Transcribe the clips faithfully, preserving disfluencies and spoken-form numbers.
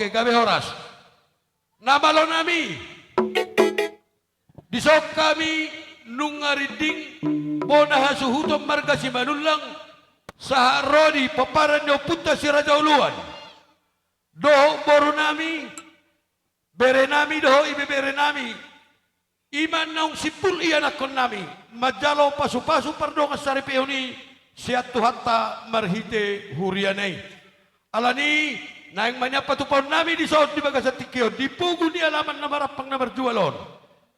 Oke, gabe horas. Na malo nami. Dison hami nunga rinding bona hasuhuton marga Simanullang, sahat ro di pomparan ni ompunta Si Raja Oloan. Dohot boru nami, bere nami dohot ibebere nami. I ma naung simpul ianakhon nami, manjalo pasupasu pardongan saripeon i sian Tuhanta marhite huriana i. Alani, naeng ma nian patupaon nami dison di bagasan tingki on, di pogu ni alaman na marampang na marjual on.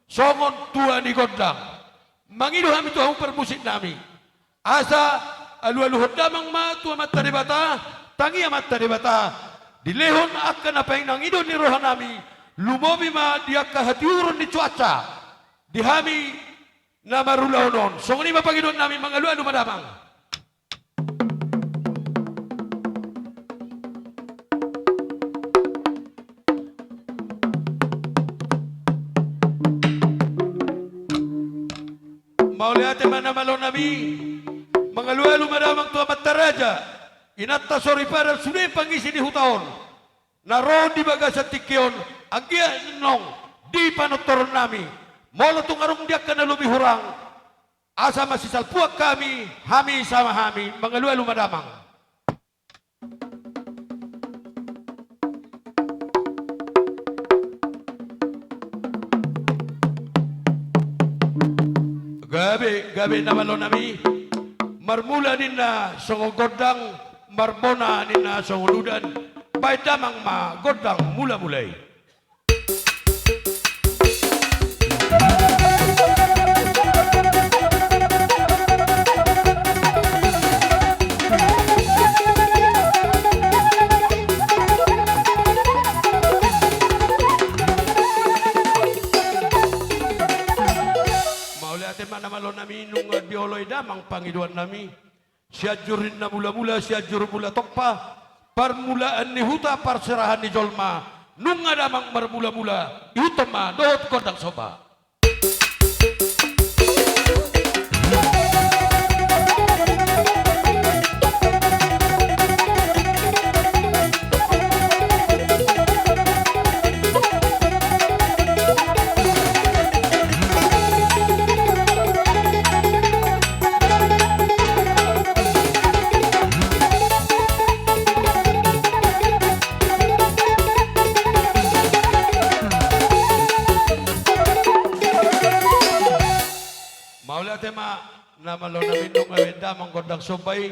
Songon tua ni gondang. Mangido hami tu hamu parmusik nami. Asa alualuhon damang ma tu Amanta Debata, tangi Amanta Debata. Dilehon angka na pangidoan ni roha nami, lumobi ma di angka hatiuron ni cuaca. Di hami na marulaon on. Songon i ma pangidoan nami, mangalualu ma damang. Mauliate ma na malo nami, mangalualu ma damang tu amanta raja, inanta soripada sude pangisi ni huta on, na ro di bagasan tingki on, anggiat nunga di panortoron nami, molo tung adong di angka na lobi hurang, asa masisalpuan hami, hami sama hami, mangalualu ma damang. Gabe, gabe na malo nami, marmula ninna songon gondang, marbona ninna songon udan, baen damang ma gondang mulamula i. Mauliate ma na malo nami, nunga dioloi damang pangidoan nami. Sianjur ninna mulamula, Sianjur Mula Tompa, parmulaan ni huta, parserahan ni jolma, nunga damang marmulamula, ihuthon ma dohot gondang somba. Mauliate ma na malo nami, nunga baen damang gondang somba i.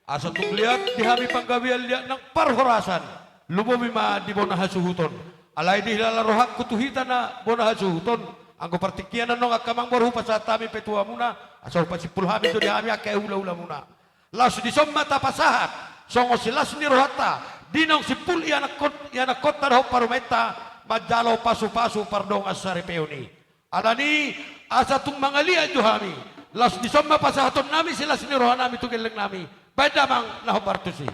Asa tung liat di hami panggabean, liat nang parhorasan, lumobi ma di bona hasuhuton. Alai dihilala rohangku tu hita na bona hasuhuton, anggo partingkian annon angka amangboru, hupasahat hami pe tu hamuna, asa hupasimpul hami jo di hami angka hulahulamuna. Laos dison ma tapasahat songon silas ni rohanta di naung simpul ianakhon, ianakhonta dohot parumaenta, manjalo pasupasu pardongan saripeon i. Alani, asa tung mangaliat jo hami, laos dison ma pasahaton nami silas ni roha nami tu gelleng nami. Baen damang na hombar tusi.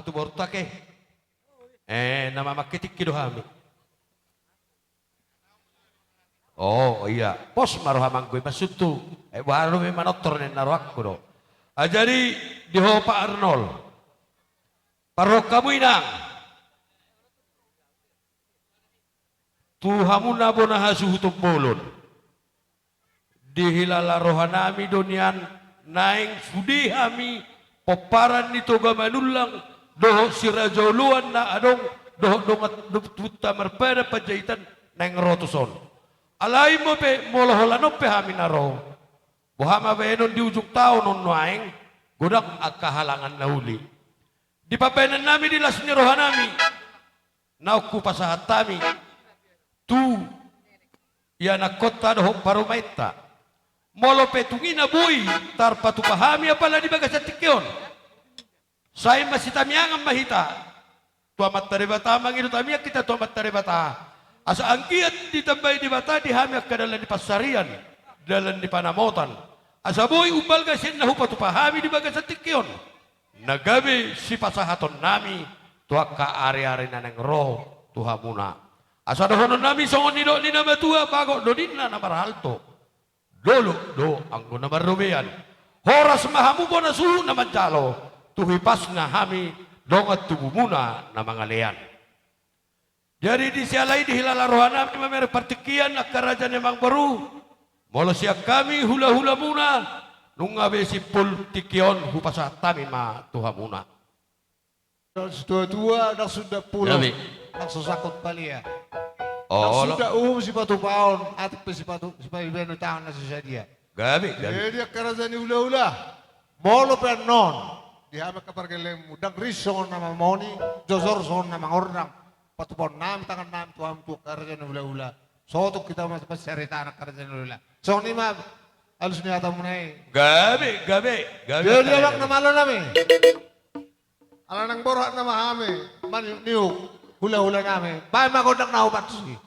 tu borunta ke. Eh, na mamangke tingki do hami. Oh, iya. Pos ma roha manggo i, maksudhu. Eh, baru memang otor ninna rohangku do. Ah, jadi di ho Pak Arnold. Parrohahon hamu inang. Tu hamu na bona hasuhuton bolon. Dihilala rohanami do nian naeng sude hami pomparan ni Toga Manullang dohot si Raja Oloan na adong dohot dongan tubunta marpadan Panjaitan naeng ro tuson. Alai molo pe, molo holan on pe hami na ro, boha ma baenon di ujung taon on nuaeng, godang angka halangan na uli. Di pambahenannami di las ni rohanami, naung hupasahat hami tu ianakkonta dohot parumaenta. Molo pe tung i na boi tarpatupa hami apala di bagasan tingki on, sai masitamiangan ma hita tu Amanta Debata, mangido tamiang hita tu Amanta Debata, asa anggiat ditambai Debata di hami angka dalan ni pansarian, dalan ni panamotan, asa boi umbalga sian na hupatupa hami di bagasan tingki on, na gabe sipasahatonnami tu angka ariari na naeng ro tu hamuna. Asa dohononnami songon nidok ni na matua, bagot do ninna na marhalto, dolok do anggo na marrobean. Horas ma hamu bona suhut na manjalo, tu hipasna hami dongan tubumuna na mangalean. Jadi di siala i dihilala rohanami mamereng partingkian angka raja ni amangboru. Molo sian hami hulahulamuna, nunga be simpul tingki on hupasahat hami ma tu hamuna. Dang situatua, dang sundang pulo, dang so sangkot palia. Dang sundang uhum sipatupaon, atik pe sipatu, sipaibaen ni tangan na so sadia. Gabe, gabe. Jadi angka raja ni hulahula, molo pe annon di hami angka pargelengmu, dang ris songon na mamoni, jojor songon na mangornang, patupaonnami tangannami tu hamu tu angka raja ni hulahula. Sotung hita ma pansaritaan angka raja ni hulahula. Songon i ma alus ni hatamuna i. Gabe, gabe, gabe. Jadi abang na malo nami. Ala naeng borhat nama hami maniuk-niuk hulahulanami, baen ma gondang na opat tusi.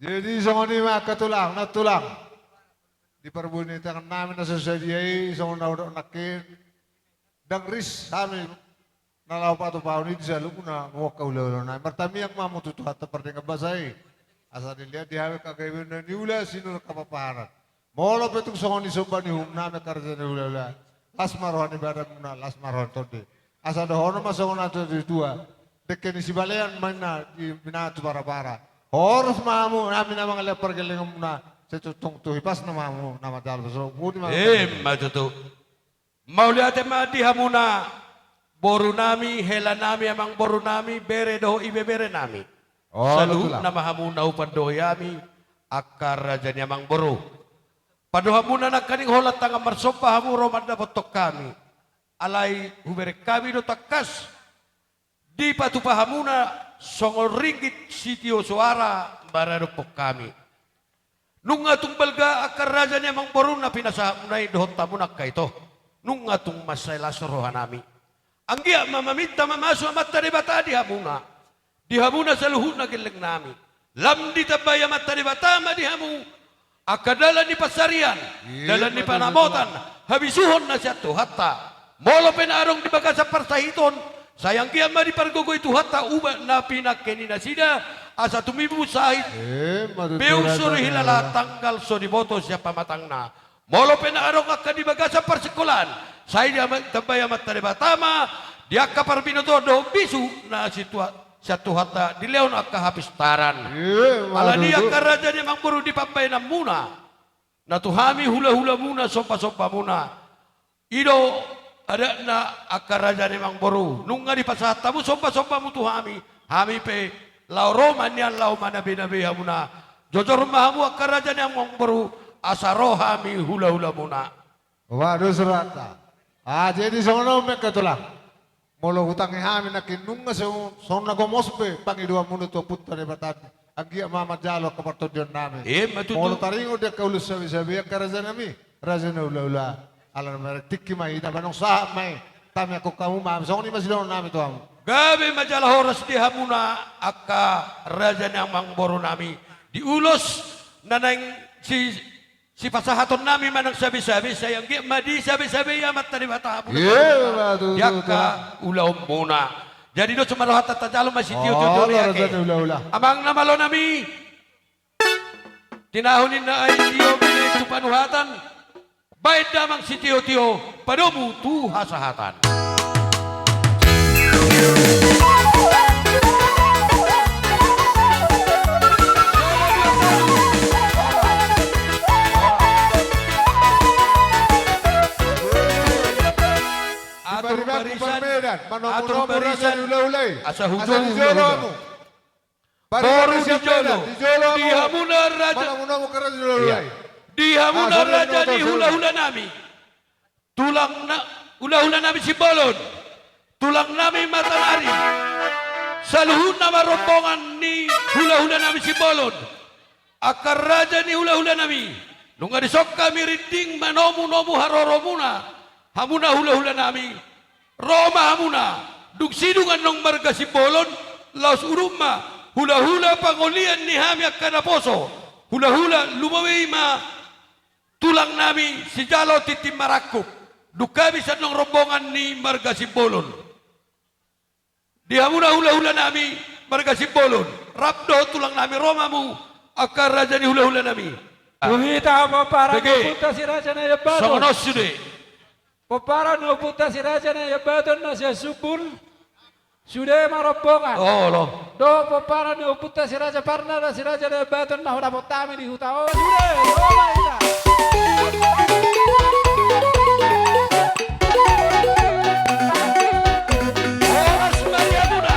Jadi songon i ma angka tulang, nantulang. Di parbue ni tangan nami na so sadia i, songon na hudok nangkin. Ndang ris hami na laho patupahon i di saluhutna, angka hulahula nami. Martamiang ma hamu tu Tuhanta pardenggan basa i. Asa dilehon di hami angka gabe na niula, sinur angka parpaharan. Molo pe tung songon i somba ni uhum nami angka raja ni hulahula. Las ma roha ni badanmuna, las ma roha ni tondi. Asa dohonon ma songon na tua ni tua. Dengke ni sibalean ma inna di binatu parapara. Horas ma hamu, nami na mangalean pargellengonmuna. Sai tongtong tu hipasna ma hamu na manjalo. So, boti ma. Emma tutu. Mauliate ma di hamuna, boru nami, hela nami, amang boru nami, bere dohot ibebere nami. Oh, saluhutna ma hamu na hupandohi hami, angka raja ni amang boru. Pandohanmuna nangkaning holan tangan marsomba hamu ro mandapothon hami. Alai hubereng hami do tangkas dipatupa hamuna songon ringgit sitio soara maradophon hami. Nunga tung balga angka raja ni amang boru na pinasahatmuna i dohot hamuna angka ito. Nunga tung mansai las roha nami. Anggiat ma maminta mamasu Amanta Debata di hamuna. Di hamuna saluhutna gelleng nami. Lam ditambai Amanta Debata ma di hamu angka dalan ni pansarian, iya, dalan ni panamotan, habisuhon na sian Tuhanta. Molo pe na adong di bagasan parsahiton, sai anggiat ma dipargogoi Tuhanta ubat na pinangke ni nasida, asa tumimbo sahit. Emma tutu. Peu so dihilala, tanggal so diboto sian pamatangna. Molo pe na adong angka di bagasan parsingkolaan, sai ditambai Amanta Debata ma di angka parbinotoan dohot bisu na situa-, sian Tuhanta dilehon angka hapistaran. Emma tutu. Alani i angka raja ni amang boru, di pambahenanmuna na tu hami hulahulamuna, sombasombamuna. I do adatna angka raja ni amang boru. Nunga dipasahat hamu sombasombamu tu hami, hami pe laho ro ma nian laho manabenabe hamuna. Jojor ma hamu angka raja ni amang boru, asa ro hami hulahulamuna. Waduh, surata. Ah, jadi songon on ma angka tulang. Molo hutangi hami nangkin, nunga so-, songon na gomos be pangidoanmuna tu Ompunta Debata. Anggiat ma manjalo angka partondionnami. Emma tutu. Molo taringot di angka ulos sabesabe, angka rajanami, raja ni hulahula. Ala na merek tingki ma hita, manang sahat ma i. Tamiangkon hamu ma, songon i ma sidohononnami tu hamu. Gabe ma jala horas di hamuna angka raja ni amang borunami. Di ulos na naeng si- sipasahatonnami manang sabesabe, sai anggiat ma disabesabei Amanta Debata hamuna. Emma tutu. Di angka ulaonmuna. Jadi dos ma rohanta, tajalo ma sitio-tio. Olo, raja ni hulahula. Amang na malonami. Tinahu ninna ai tio, binahen tu panuhatan. Bahen damang sitio-tio, padomu tu hasahatan. Atur barisan, atur barisan, asa hujolo hamu. Boru di jolo, di hamuna raja, di hamuna raja ni hulahulanami. Tulang na, hulahulanami Simbolon. Tulangnami Matanari. Saluhutna ma rombongan ni hulahulanami Simbolon. Angka raja ni hulahulanami. Nunga dison hami rinding manomunomu haroromuna. Hamuna hulahulanami. Ro ma hamuna. Dung sidung annon marga Simbolon. Laos uruk ma. Hulahula pangolian ni hami angka naposo. Hulahula lumobi ma. Tulangnami sijalo tintin marangkup. Dung hami sian annon rombongan ni marga Simbolon. Di hamuna hulahulanami marga Simbolon. Rap dohot tulangnami, ro ma hamu angka raja ni hulahulanami. Ah. Tu hita pomparan ni ompunta si Raja Naiambaton. Songon on sude. Pomparan ni ompunta si Raja Naiambaton na sian Sumbul. Sude ma rombongan. Olo. Dohot pomparan ni ompunta si Raja Parna, na si Raja Naiambaton na hudapot hami di huta on. Sude, olo ma hita. Horas ma di hamuna.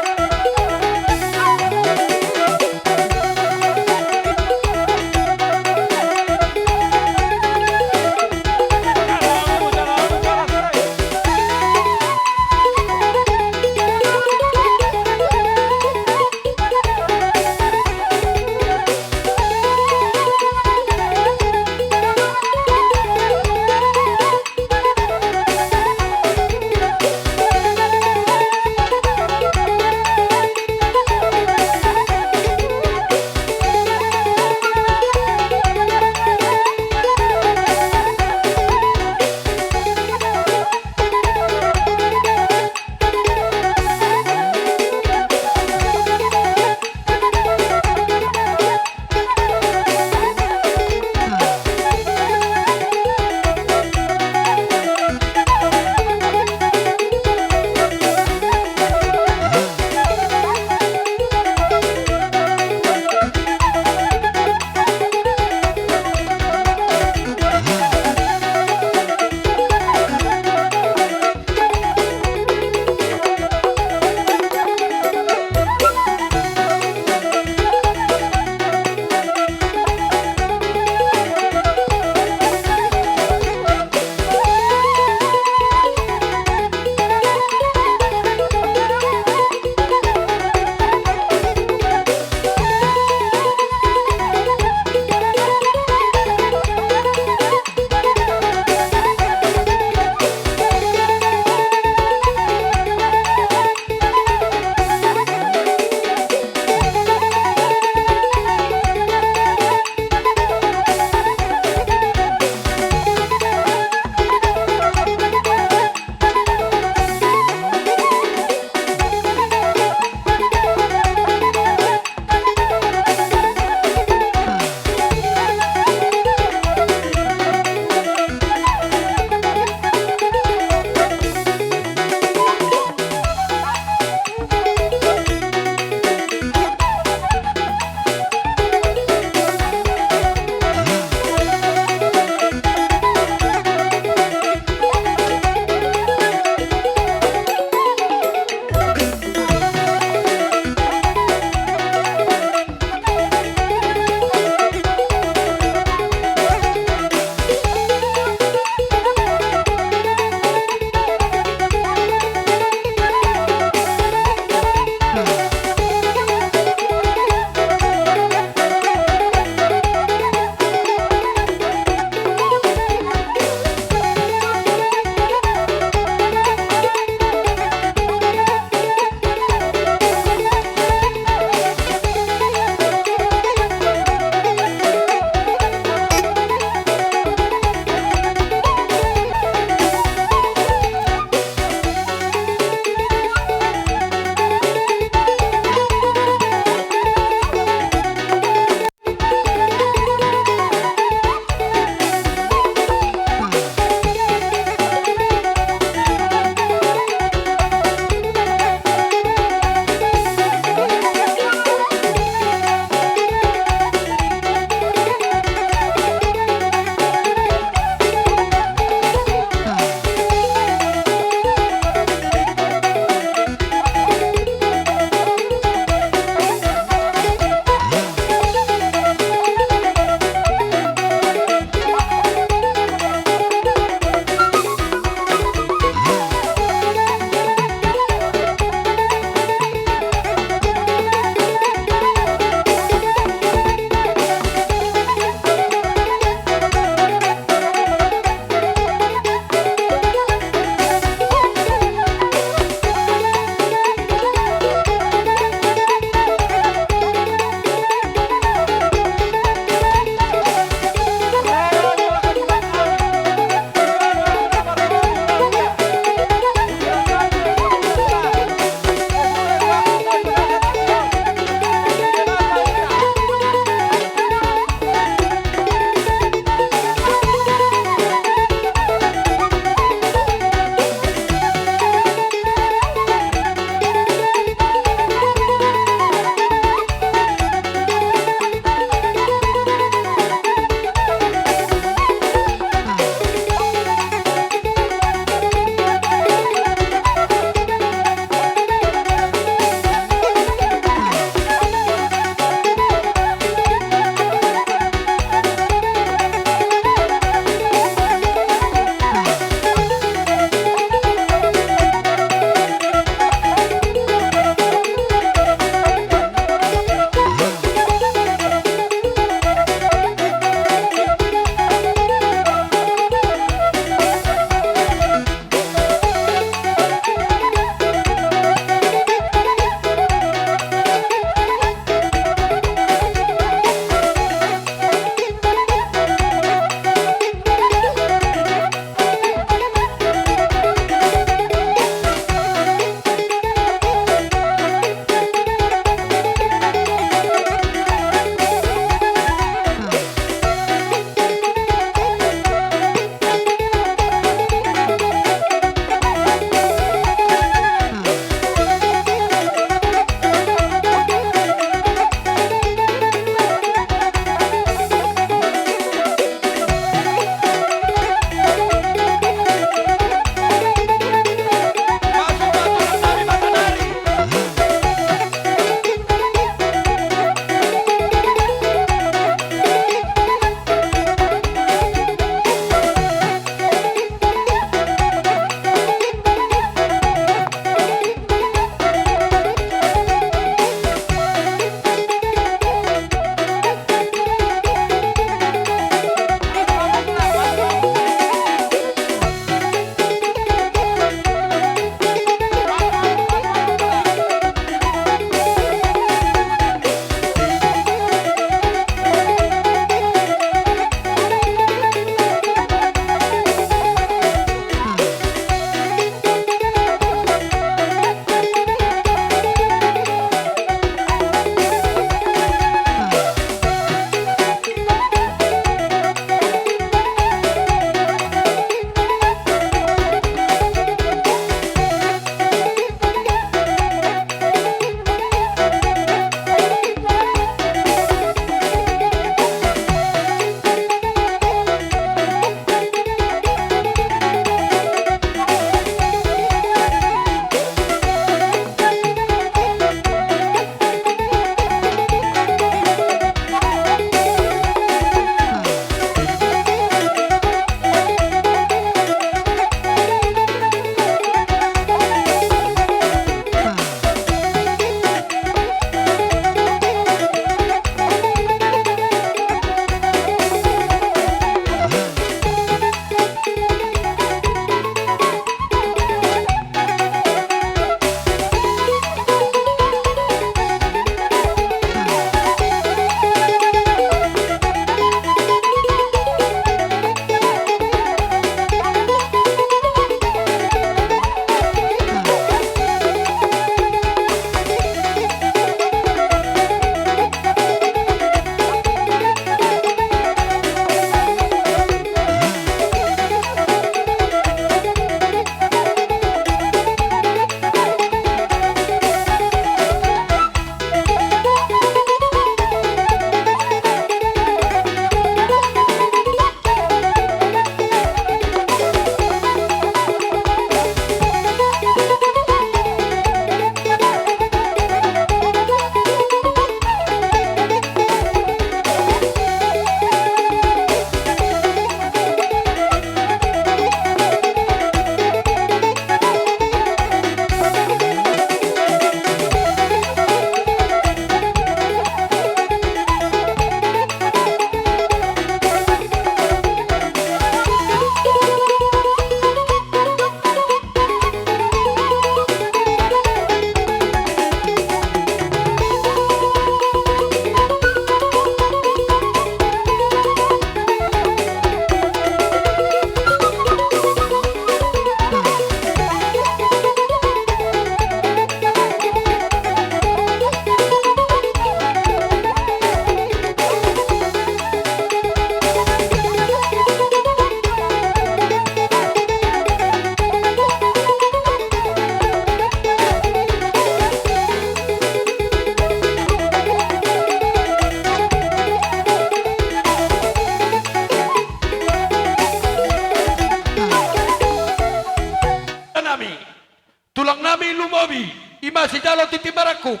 Lumobi, i ma sijalo tintin marangkup,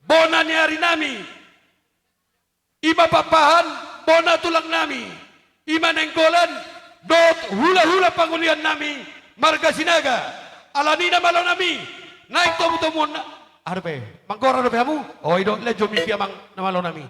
bona ni ari nami, i ma Pakpahan, bona tulang nami, i ma Nainggolan dohot hulahula pangolian nami marga Sinaga. Alani i na malo nami, naeng tomutomuonna. Aha dope, manggora dope hamu? O, i do, lejo miti amang na malo nami.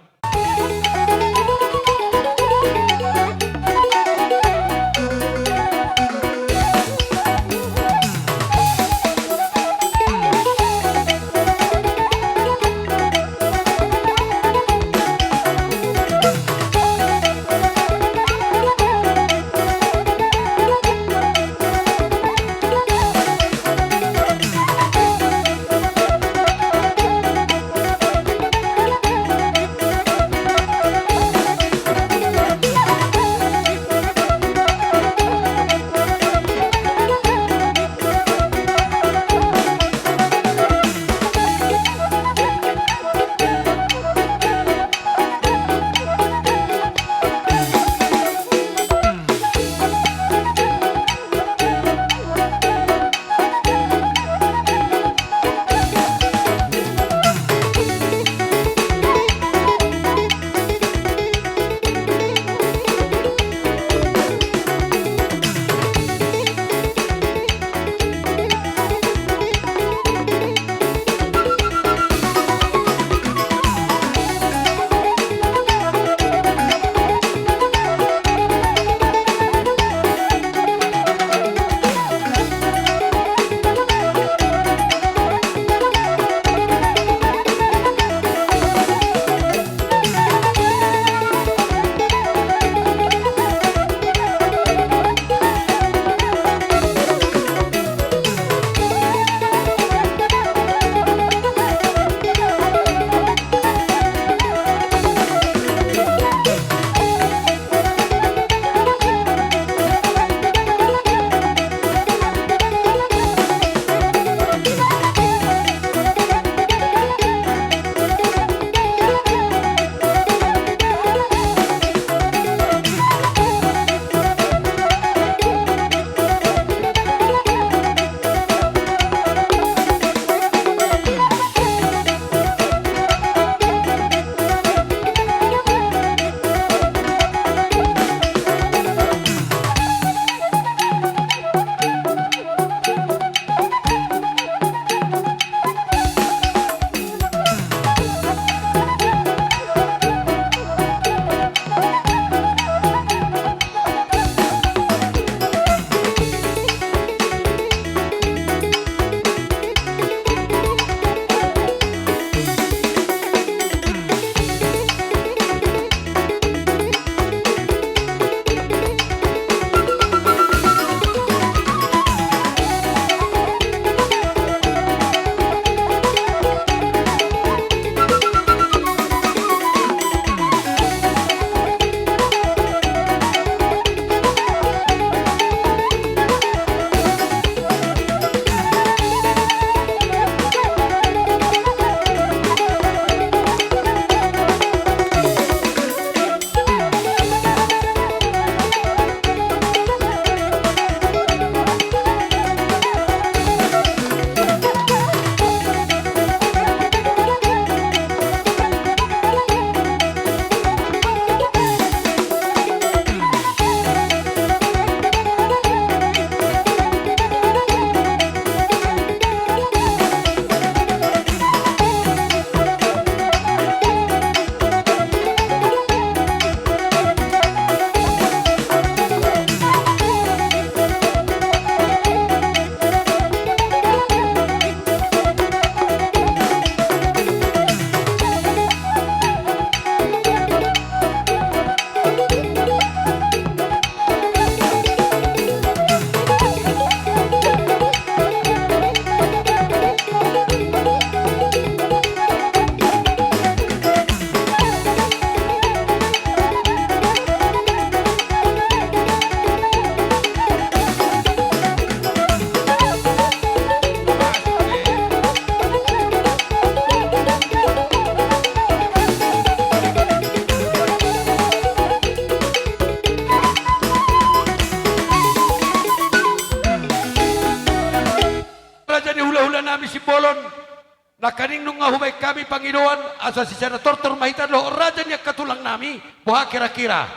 Nangkaning nunga hubaen hami pangidoan asa sisada tortor ma hita dohot raja ni angka tulang nami, boha kira-kira?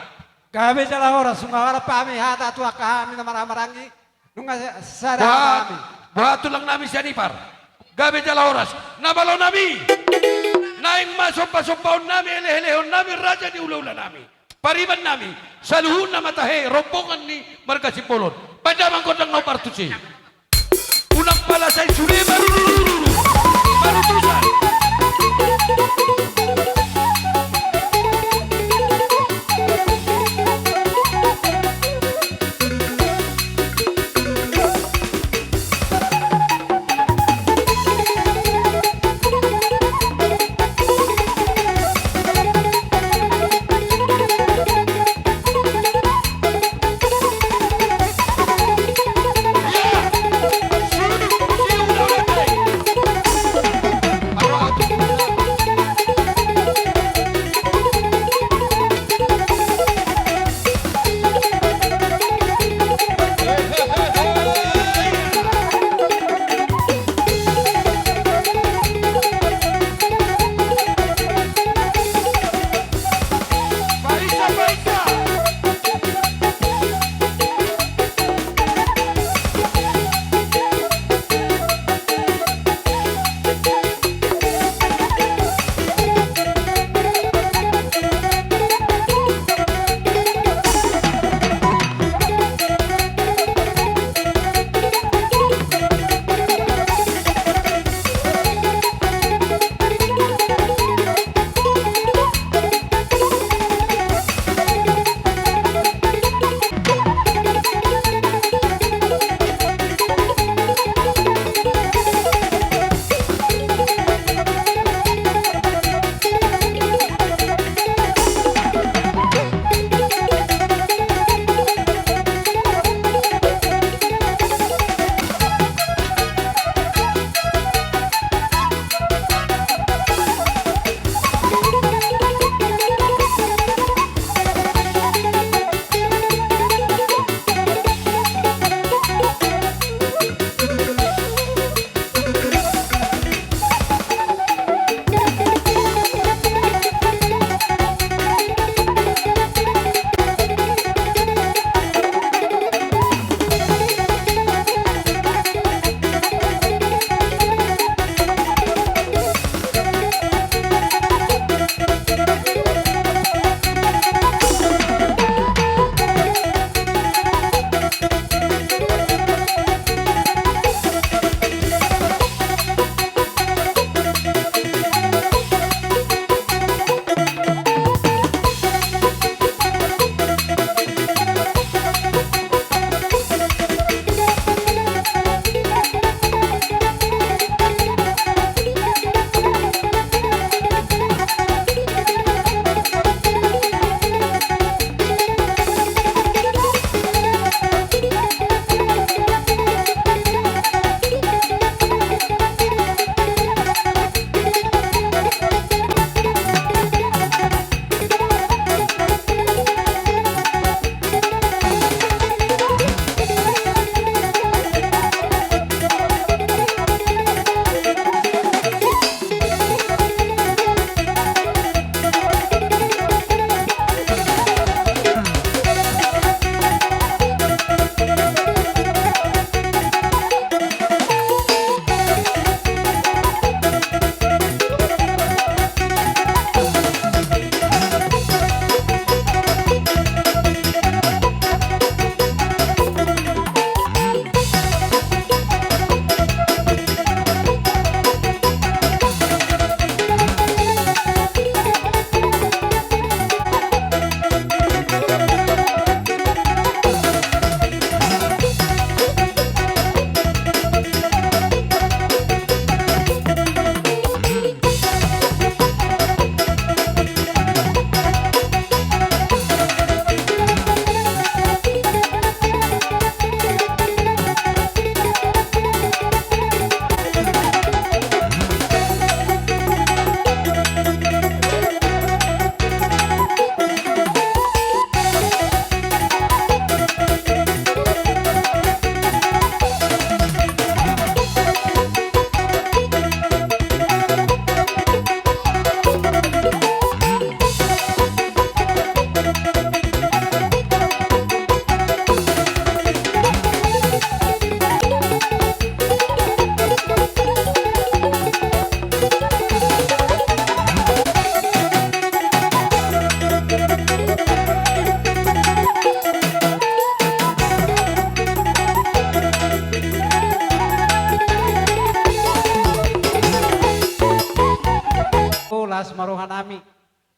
Gabe jala horas, nunga arap hami hata tu angka hami na marhahamaranggi, nunga sa-, sada hata hami. Boha tulang nami sian Ipar? Gabe jala horas. Na malo nami, naeng ma somba-sombaon nami, eleh-elehon nami raja ni hula-hula nami, pariban nami, saluhutna ma tahe rombongan ni marga Simbolon. Baen damang gondang na hombar tusi. Unang pala sai sude marurururu. Marutusan.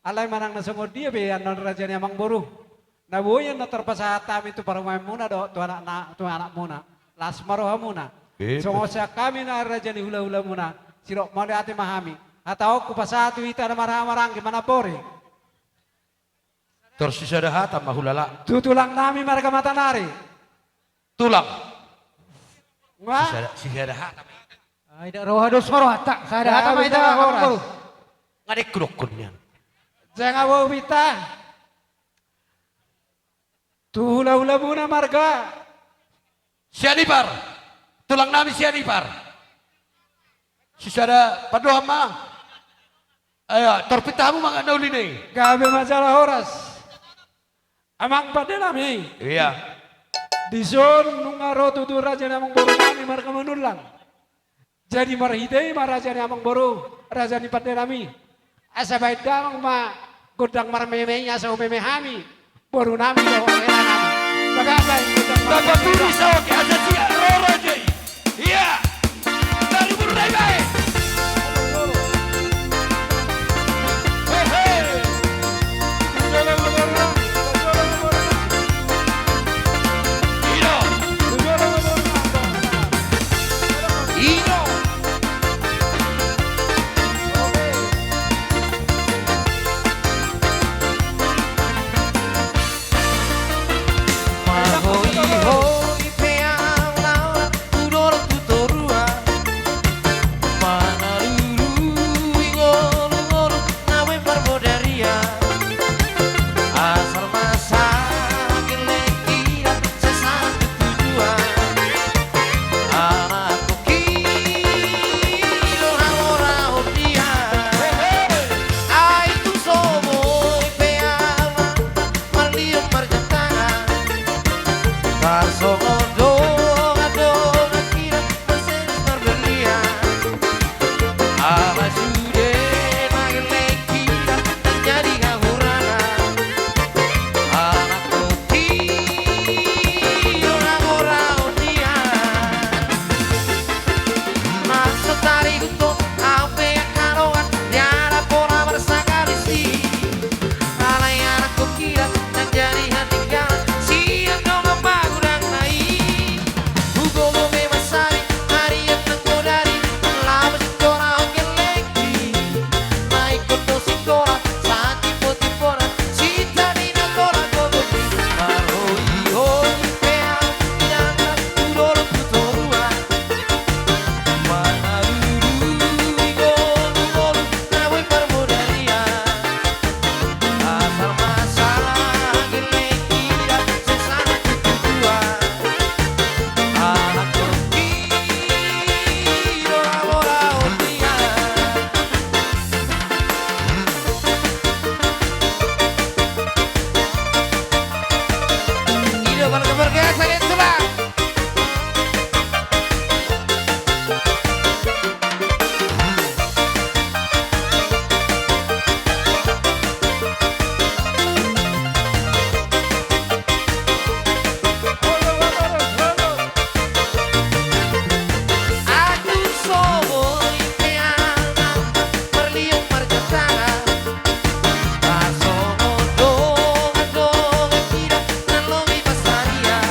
Alai manang na songon dia pe annon raja ni amangboru, na boi annon tarpasahat hami tu parumaenmuna dohot tu anakna, tu anakmuna. Las ma rohamuna. Betul. Songon sian hami na raja ni hulahulamuna, sidok mauliate ma hami. Hata on hupasahat tu hita na marhahamaranggi manambori. Tor sisada hata ma hulala. Tu tulang nami marga Matanari. Tulang. Nga? Sisada, sisada hata ma. Ai, dak roha dos ma rohanta, sada hata ma hita, horas. Nga dengku dokkon nian. Janga bau bita. Tu hulahulamuna marga Sianipar. Tulang nami Sianipar. Sisada pandohan ma. Ayo, torpit hamu ma na uli ni. Gabe ma jala horas. Amang pande nami. Iya. Dison nunga ro tutu raja ni amangboru nami marga Manullang. Jadi marhite i ma raja ni amangboru, raja ni pande nami. Asa baen damang ma gondang marmeme i asa umeme hami. Boru nami dohot hela nami. Baen gondang marmeme i. Tapa piri saoke asa siap ro raja i. Iya. Lalu berrai bae. Hehe. Ino. Ino. Marhoi-hoi pe au laho tu dolok tu toruan. Mangalului ngolu-ngolu na boi parbodarian. Asal ma sagelek hira sai sahat tu tujuan. Anak kok hira do hamoraon dia. Ai tung so boi pe au marlium marjangtangan. Tarsongon dongan-dongan hira marselis marbellian. Alai sude na gelek hira na jadi hahurangan. Anak kok hira do hamoraon dia. Maksud tari guto au pe angka dongan, diana pola marsangkali si. Alai anak kok hira na jadi hatinggalan sian dongan magodangna i. Hugogo pe mansai harian nang godang i, laho singkola on gelek i. Na ingkon do singkola sahat timbo-timbona, sitani na tolap gogo i. Marhoi-hoi pe au inanta tu dolok tu toruan. Mangalului ngolu-ngolu na boi parbodarian. Asal ma sagelek hira sai sahat tu tujuan. Anak kok hira do hamoraon dia. Ido marga-marga salian tulang. Ai tung so boi pe au marlium marjangtangan. Tarsongon dongan-dongan hira na lobi pansarian.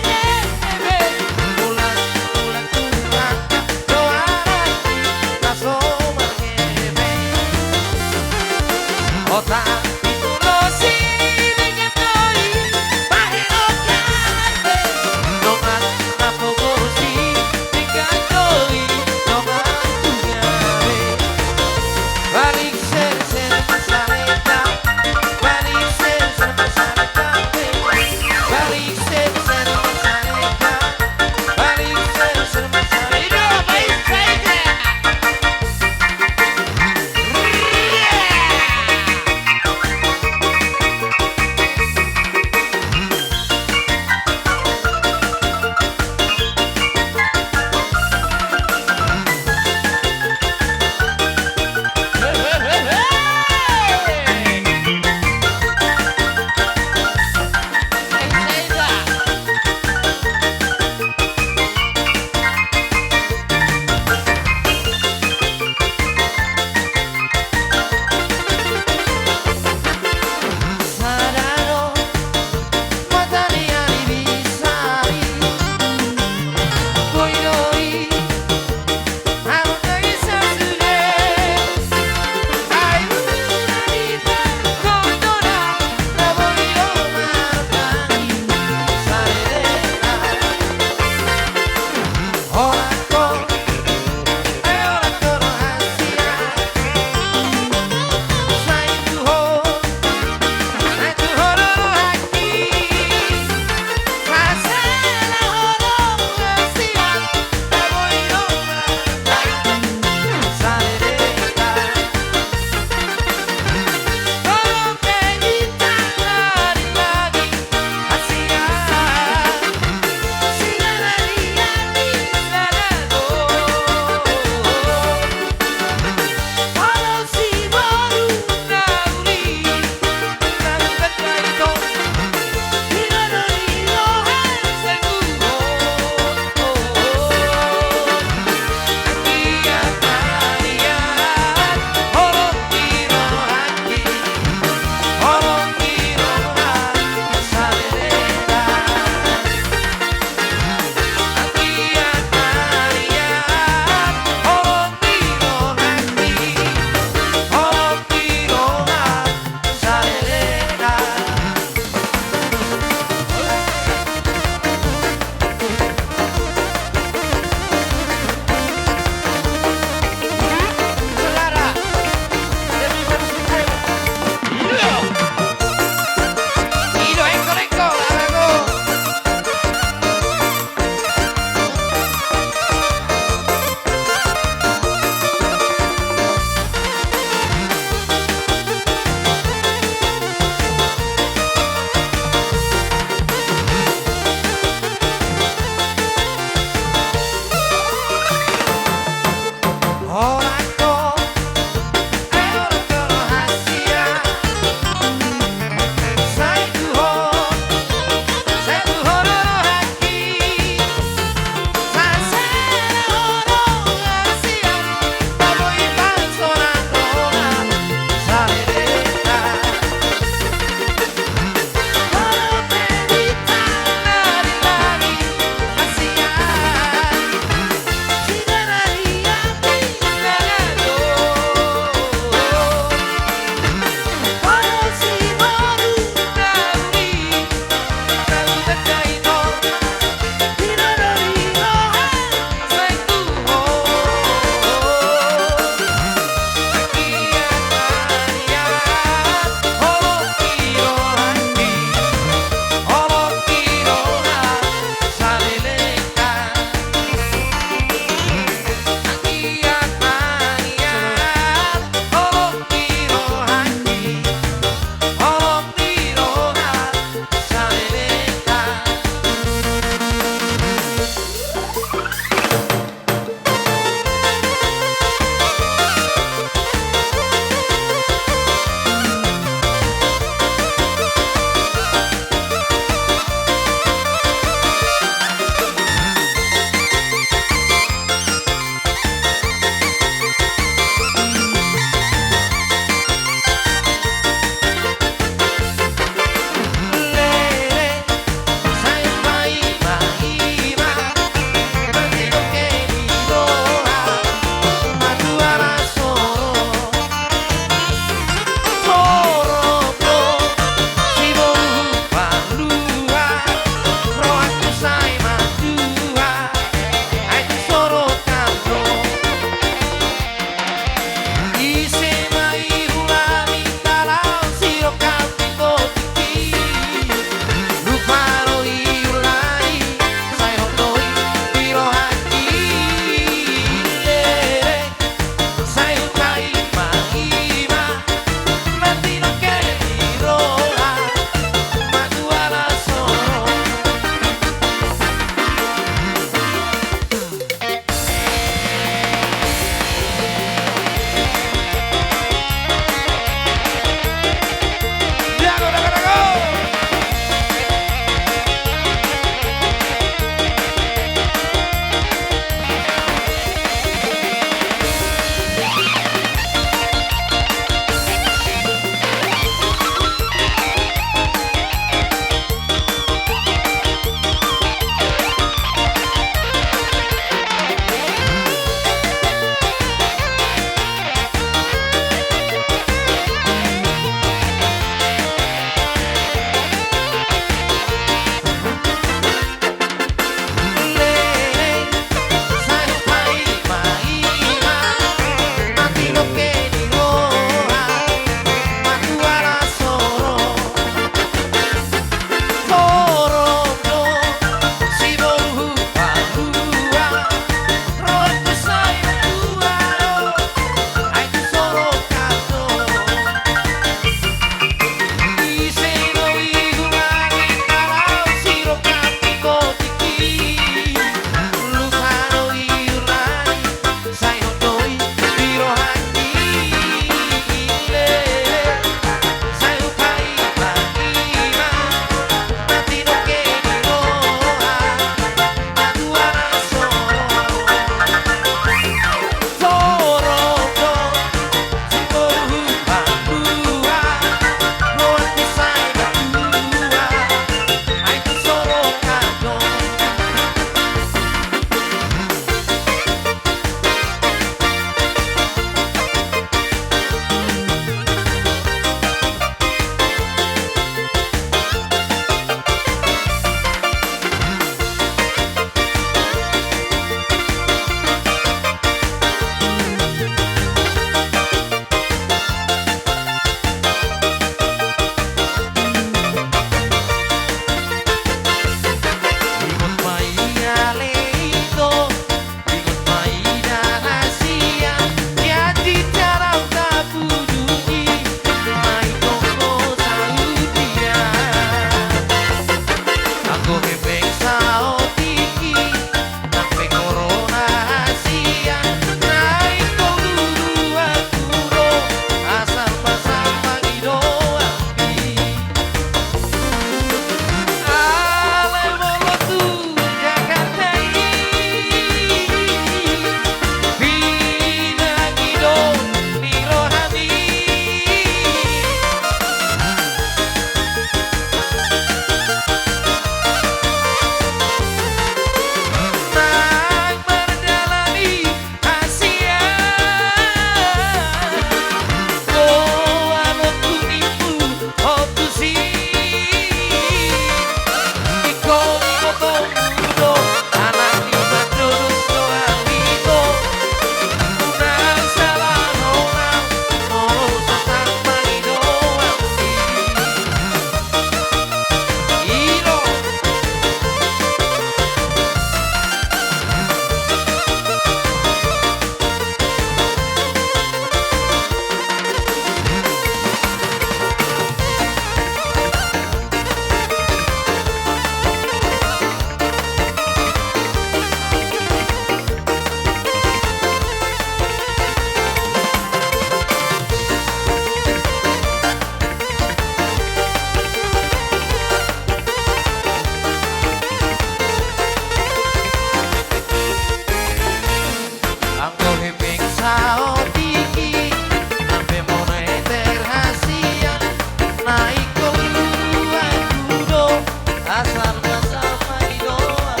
Asal muasal pagi doang.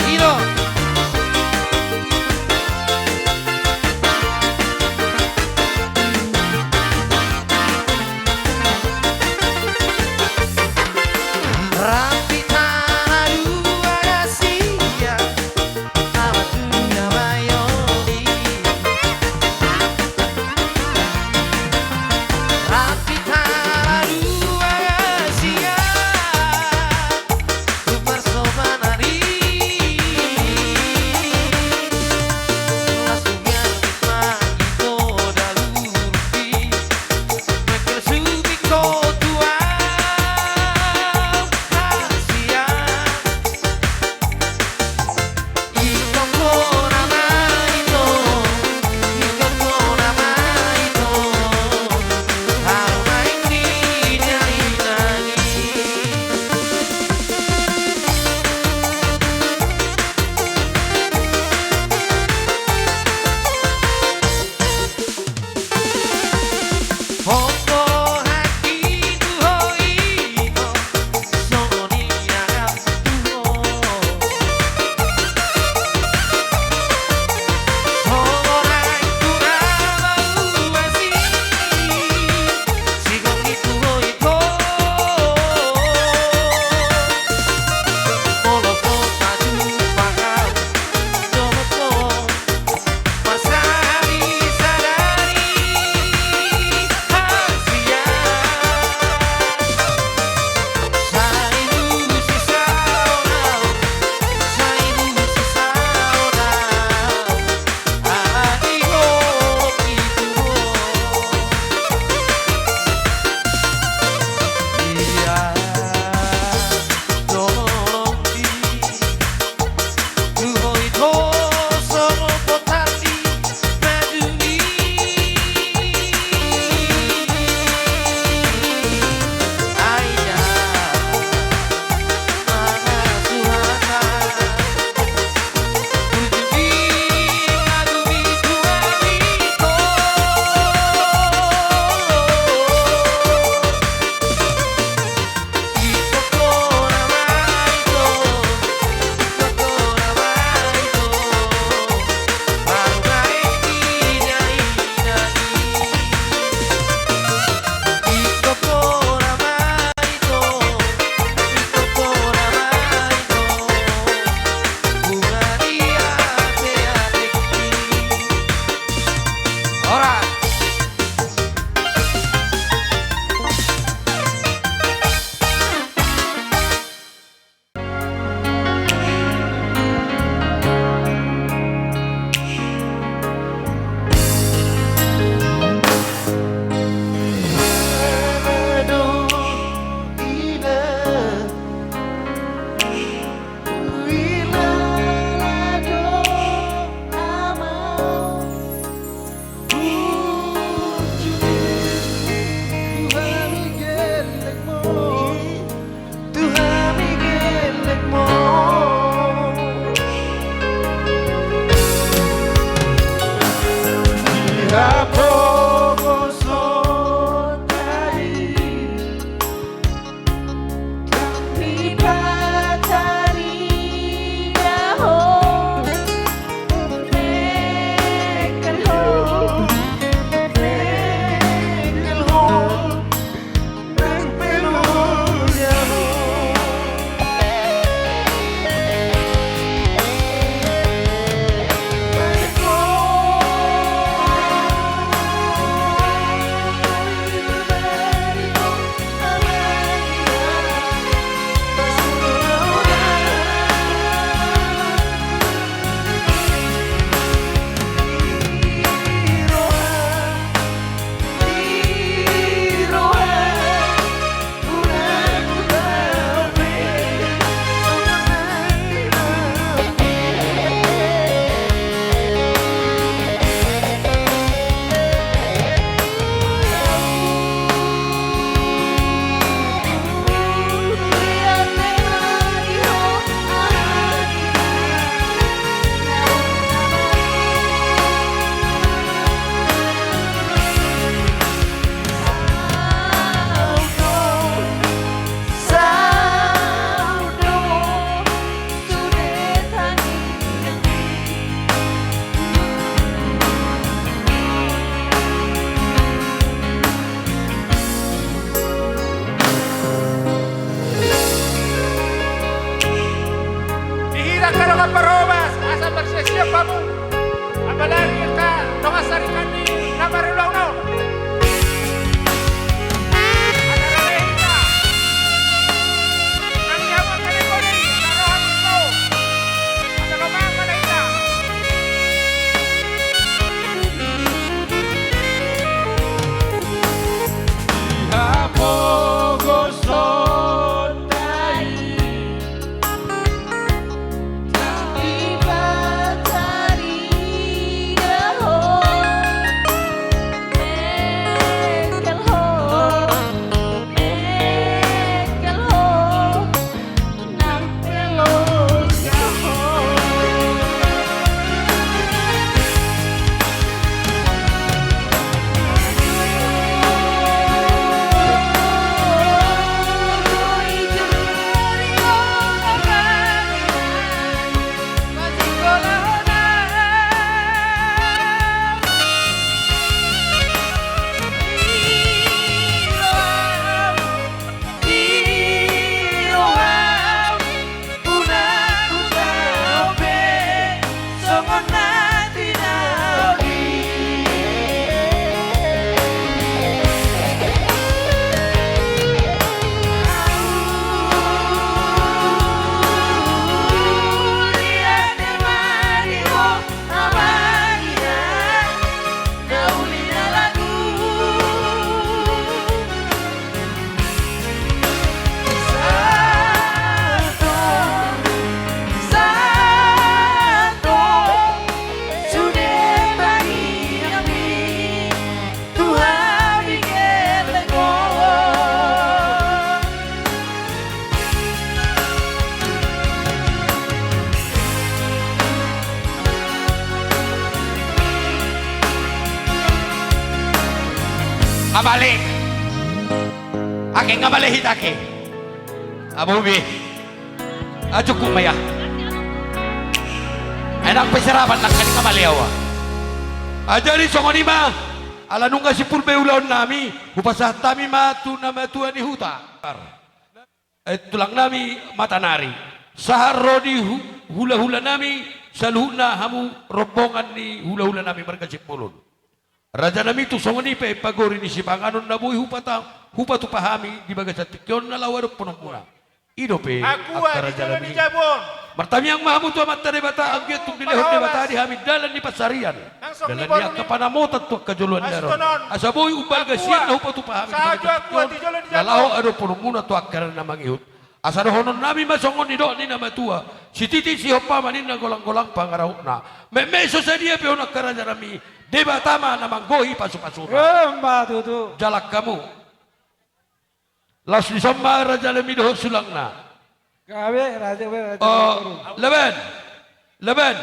Ido. Rampi tana dua na sia. Abale. Ake nga bale hita ake. Abobe. Acukup ma ia. Enak pe serapan nangkin nga bale ahu. Jadi songon i ma, ala nunga simpul be ulaon nami, hupasahat hami ma tu na matua ni huta. Eh, tulang nami Matanari. Sahat ro di hu-, hula-hula nami, saluhutna hamu rombongan ni hula-hula nami marga Simbolon. Raja nami, tung songon i pe pagori ni sipanganon na boi hupata-, hupatupa hami di bagasan tingki on na laho adoppononmuna. I dope angka raja nami. Martamiang ma hamu tu Amanta Debata, anggiat tung dilehon Debata di hami dalan ni pansarian, dalan ni angka panamotan tu angka joloan ni ari on. Asa boi umbalga sian na hupatupa hami di bagasan tingki on na laho adoppononmuna tu angka ari na mangihut. Asa dohonon nami ma songon nidok ni na matua: Sititi sihompa ma ninna, golang-golang pangarahutna. Metmet so sadia pe on angka raja nami, Debata ma na manggohi pasu-pasuna. Emma tutu. Jalang hamu. Laos dison ma raja nami dohot sulangna. Gabe, raja, gabe, raja. Oh, lehen. Lehen.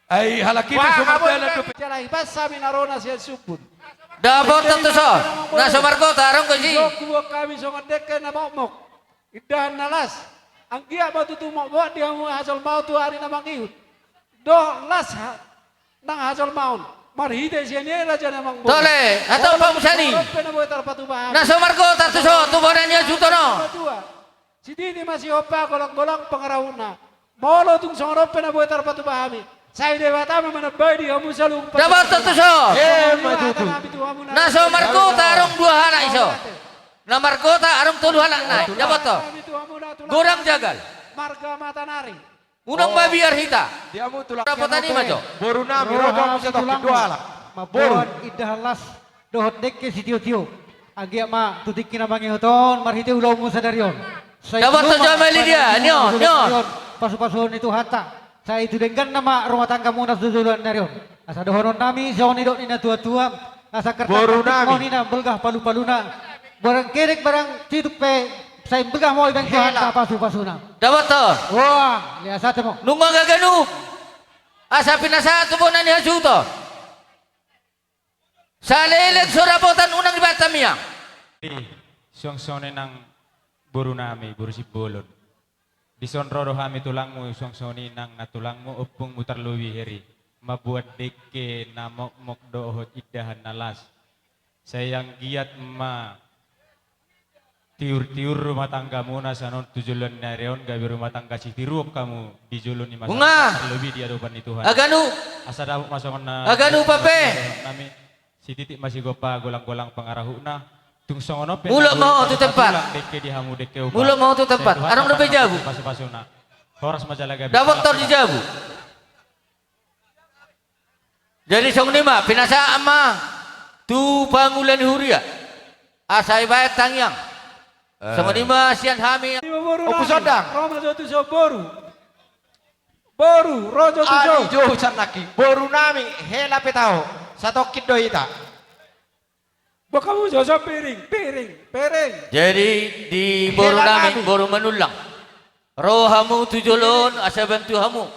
Ai halak i pe so mardalan dope. Jala i pas hami na ro na sian Sumbun. Dapot tuson. Na so margota adong do disi. Huboan hami songon dengke na mokmok, indahan na las. Anggiat ma tutu mokmok di hamu hajolmaon tu ari na mangihut dohot las ha-, nang hajolmaon. Marhite sian i, raja na mangboru. Tole, hatop hamu sian i. Songon on pe na boi tarpatupa hami. Na so margota tuson, tu bona ni hasuhuton on. Sititi ma sihompa, golang-golang pangarahutna. Molo tung songon on pe na boi tarpatupa hami, sai Debata ma manambai di hamu saluhut. Dapot tuson. Emma tutu. Na so margota adong dua halak dison. Na margota adong tolu halak nai. Dapot tuson. Godang jagal. Marga Matanari. Unang mabiar hita. Di hamu tulang. Dapotan i ma jo. Boru nami, ro jo hamu satongkin, dua halak. Mamboan indahan las dohot dengke sitio-tio. Anggiat ma tu tingki na mangihut on marhite ulaonmu sadari on. Dapot jo, Meli, dia. Nion, nion. Pasu-pasuon ni Tuhanta. Sai tu dengganna ma rumah tanggamuna tu joloan ni ari on. Asa dohonon nami songon nidok ni na tua-tua. Asa kertak boru nami. Songon i na mbelgah palu-paluna. Barang kedek barang situk pe sai mbelgah ma i, baen Tuhanta pasu-pasuna. Dapot tuson. Wah, lihat sate mo. Nunga ganup. Asa pinasahat tu bona ni hasuhuton. Saleleng so dapotan unang dibaen tamiang. Suang songon i nang boru nami, boru Simbolon. Dison ro do hami tulangmu, suang songon i nang na tulangmu, ompungmu tarlobi Heri. Mamboan dengke na mokmok dohot indahan na las. Sai anggiat ma tiur-tiur rumah tanggamuna sian on tu joloan ni ari on, gabe rumah tangga sitiruon hamu di jolo ni masyarakat, tarlobi di adopan ni Tuhan. Aganu. Asa dapot ma songon na. Aganu, pape. Nami, sititi ma sihompa, golang-golang pangarahutna. Tung songon on pe. Mulak ma ho tu tempat. Dengke di hamu, dengke upa. Mulak ma ho tu tempat. Adong dope jabu. Pasu-pasuna. Horas ma jala gabe. Dapot tor di jabu. Jadi songon i ma, pinasahat ma tu pangula ni huria. Asa dibaen tangiang. Eh. Songon i ma sian hami. Ompu Sondang. Ro ma jo tuson boru. Boru, ro jo tuson. Adi jo husan nangkin. Boru nami, hela pe taho. Satongkin do hita. Boan hamu jo, jo, piring, piring, piring. Jadi di boru nami, boru Manullang. Ro hamu tu jolo on asa bantu hamu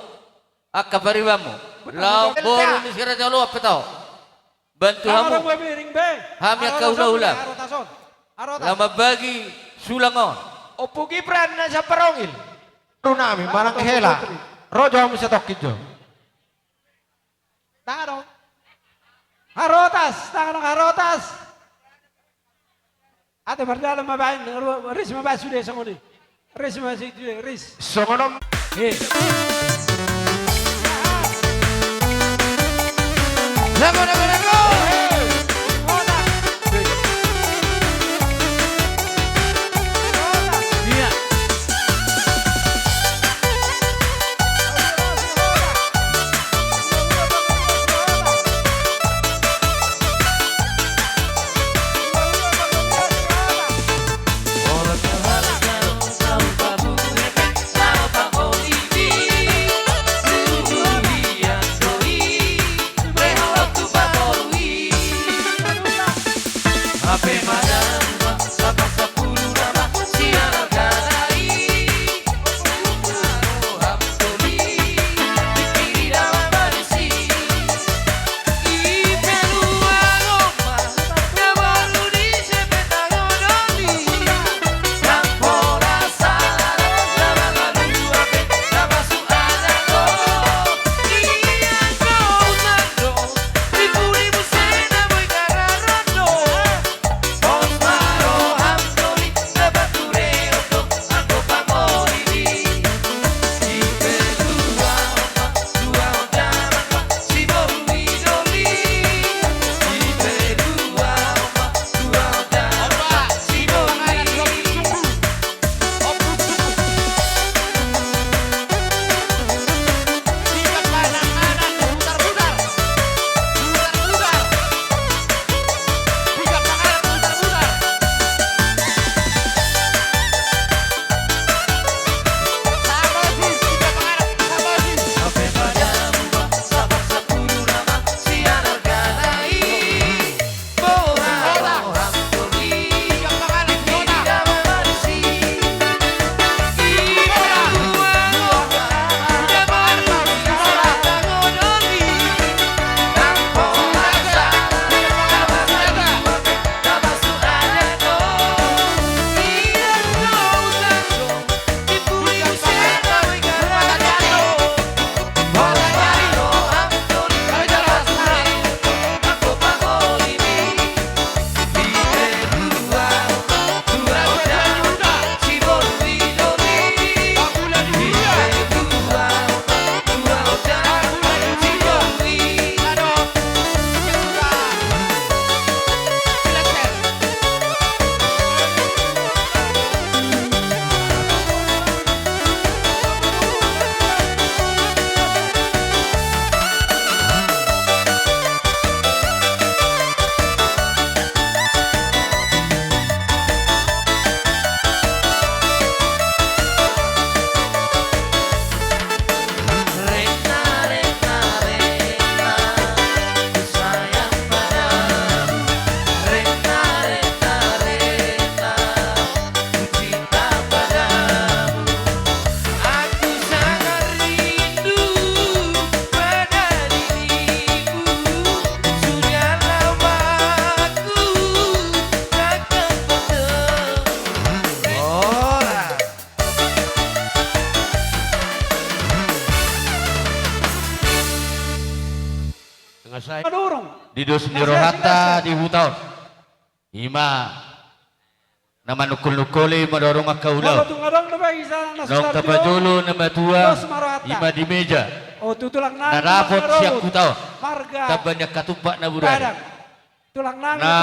angka paribanmu. Laho boru ni si Raja Loan pe taho. Bantu hamu. Hami angka hula-hula. Laho mambagi sulang on. Ompu Gibran na sian Parongil. Boru nami, manang hela. Ro jo hamu satongkin jo. Tangan on. Harotas, tangan on, Harotas. Ate mardalan ma baen, ris ma baen sude songon i. Ris ma sude, ris. Songon on. Eh. Lagu, lagu, lagu. Di dos ni rohanta di huta on. Ima na manungkol-nungkoli madorong angka ulaon. Naung tapajolo na matua, ima di meja na dapot sian huta on, tamba ni angka tumpak na burani. Na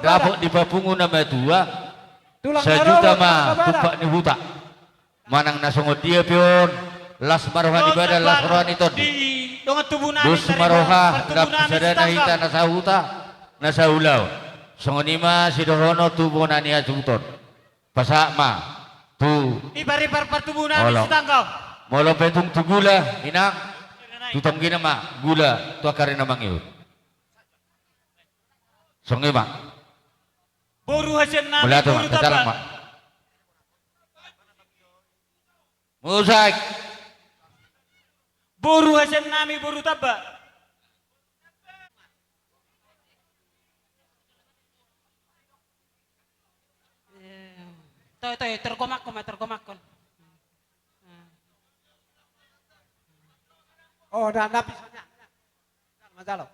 dapot di papungu na matua, sajuta ma tumpak ni huta. Manang na songon dia pe on, las ma roha ni badan, las roha ni tondi. Dos ma roha lam tu sada na hita na sahuta, na saulaon. Songon i ma sidohonon tu bona ni hasuhuton. Pasahat ma tu. Ipar-ipar partubu nami Sitanggang. Molo pe tung tu gula, inang, tu tonggina ma gula tu angka ari na mangihut. Songon i ma. Boru hasian nami, boru tamba. Musik. Boru hasian nami, boru tamba. Eh, toe, toe, tergomakkon ma, tergomakkon. Oh, na, na, bisa, na, na. Jalo, jalo.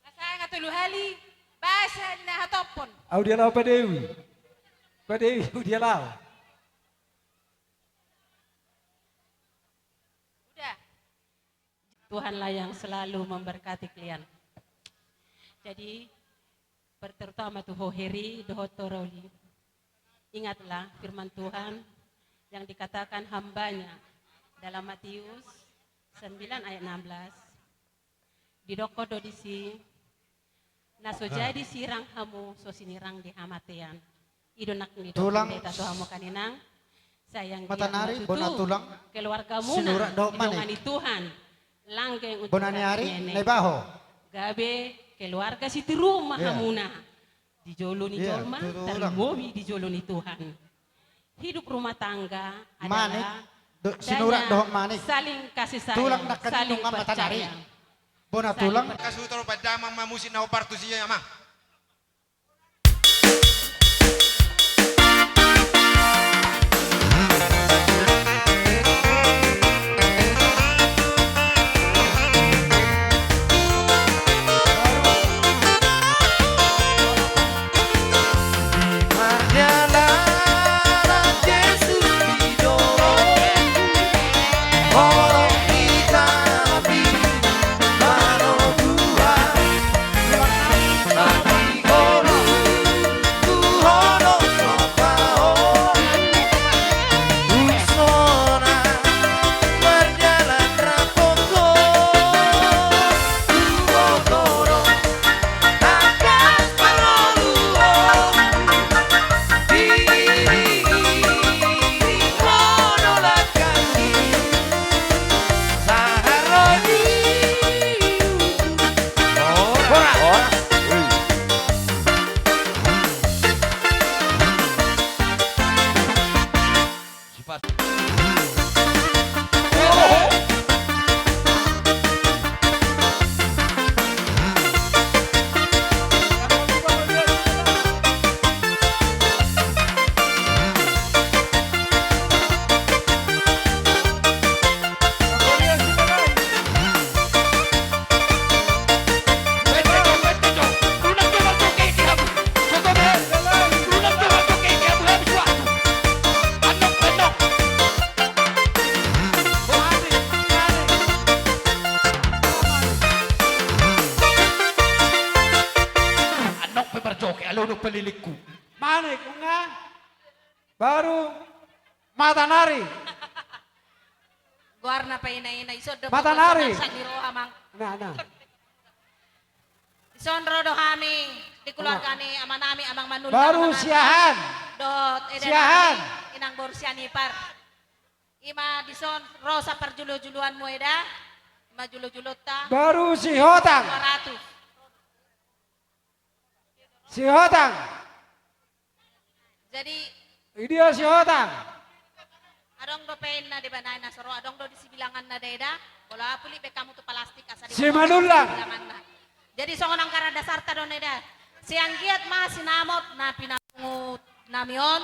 Asa nga tolu hali, basa na hatoppon. Au dia lao padewi. Padewi, au dia lao. Udah. Tuhanlah yang selalu memberkati kalian. Jadi, terutama tu ho Heri, dohot ho Roli. Ingatlah firman Tuhan yang dikatakan hambanya dalam Matius sembilan ayat enam belas. Didok do disi, na so jadi sirang hamu, so sinirang di hamatean. I do nang nidok ni Debata tu hamu kan inang. Sai anggiat ma tutu keluargamuna didongani Tuhan, langgeng unang nene. Gabe keluarga sitiruon ma hamuna. Di jolo ni jolma, tarlumobi di jolo ni Tuhan. Hidup rumah tangga adalah adanya saling kasih sayang, saling percaya. Bona tulang. Kasih toro pada amang ma musik na obar tu sia, amang. Annon pe marjoget, alonok pe lilingku. Manik, nunga. Baru Matanari. Goarna paina-ina, ison do Matanari. Sangsak ni roha, Mang. Nah, nah. Dison ro do hami di keluarga ni amanami, Amang Manullang. Baru Siahaan. Dohot eda nami, Inang boru Sianipar. Ima dison ro saparjulu-juluanmu eda. Ima julu-julunta. Baru Sihotang. Dua ratus. Sihotang. Jadi, idia Sihotang. Adong dope inna di banaen na so ro, adong do di sibilanganna da eda. Bola pulik be hamu tu palastik asa di Simanullang. Jadi songon anggaran dasarta do na eda. Sai anggiat ma sinamot na pinapungu nami on.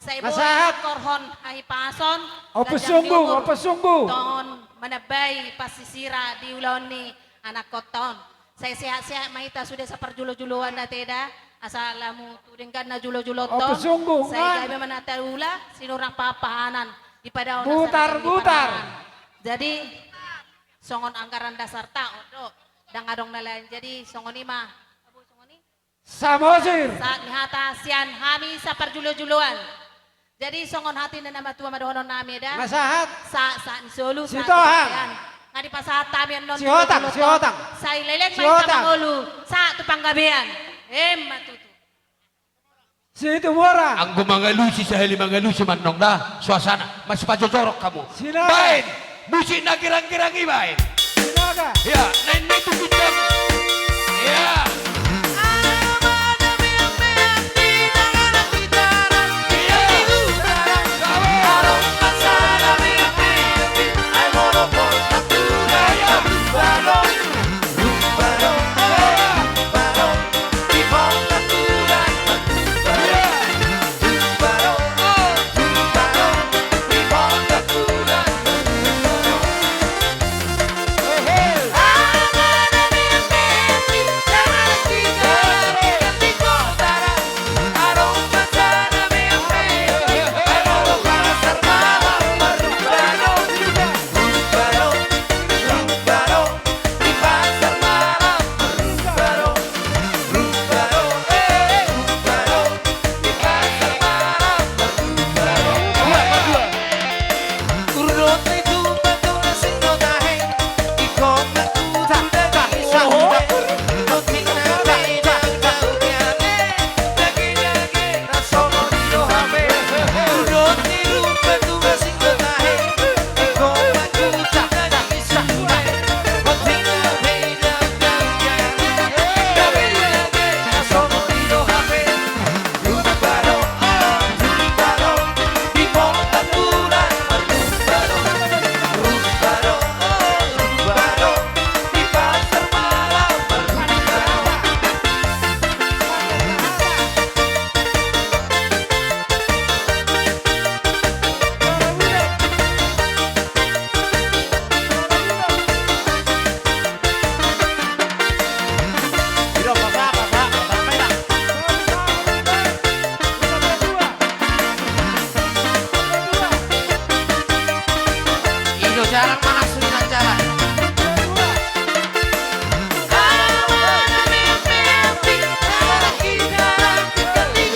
Sai boi. Masahat. Ingkon hahipason. Ompus sunggu, ompus sunggu. Tongon manambai pasisira di ulaon ni anakkonta on. Sai sehat-sehat ma hita sude saparjulojulon da, Teda. Asa lamu tu denggan na julojulonta on. Ompus sunggu. Sai gabe ma na taula, sinurang pahanpahanan. Di padaon na saragen di padaon. Butar, butar. Jadi songon anggaran dasarta on do. Ndang adong na lain. Jadi songon i ma. Samosir. Sahat ni hata sian hami saparjulojulon. Jadi songon hata ni na matua ma dohonon nami, Eda. Masahat. Sahat, sahat ni solu, sahat tu bontean. Sitohang. Nga dipasahat hami annon. Sihotang, sihotang. Sai leleng ma hita mangolu. Sahat tu panggabean. Emma tutu. Situmorang. Anggo mangalusi, sahali mangalusi ma annon da suasana. Masipajojorong hamu. Sinaga. Baen. Musik na girang-girang i baen. Sinaga. Ya, naeng ni tu bintang. Ya.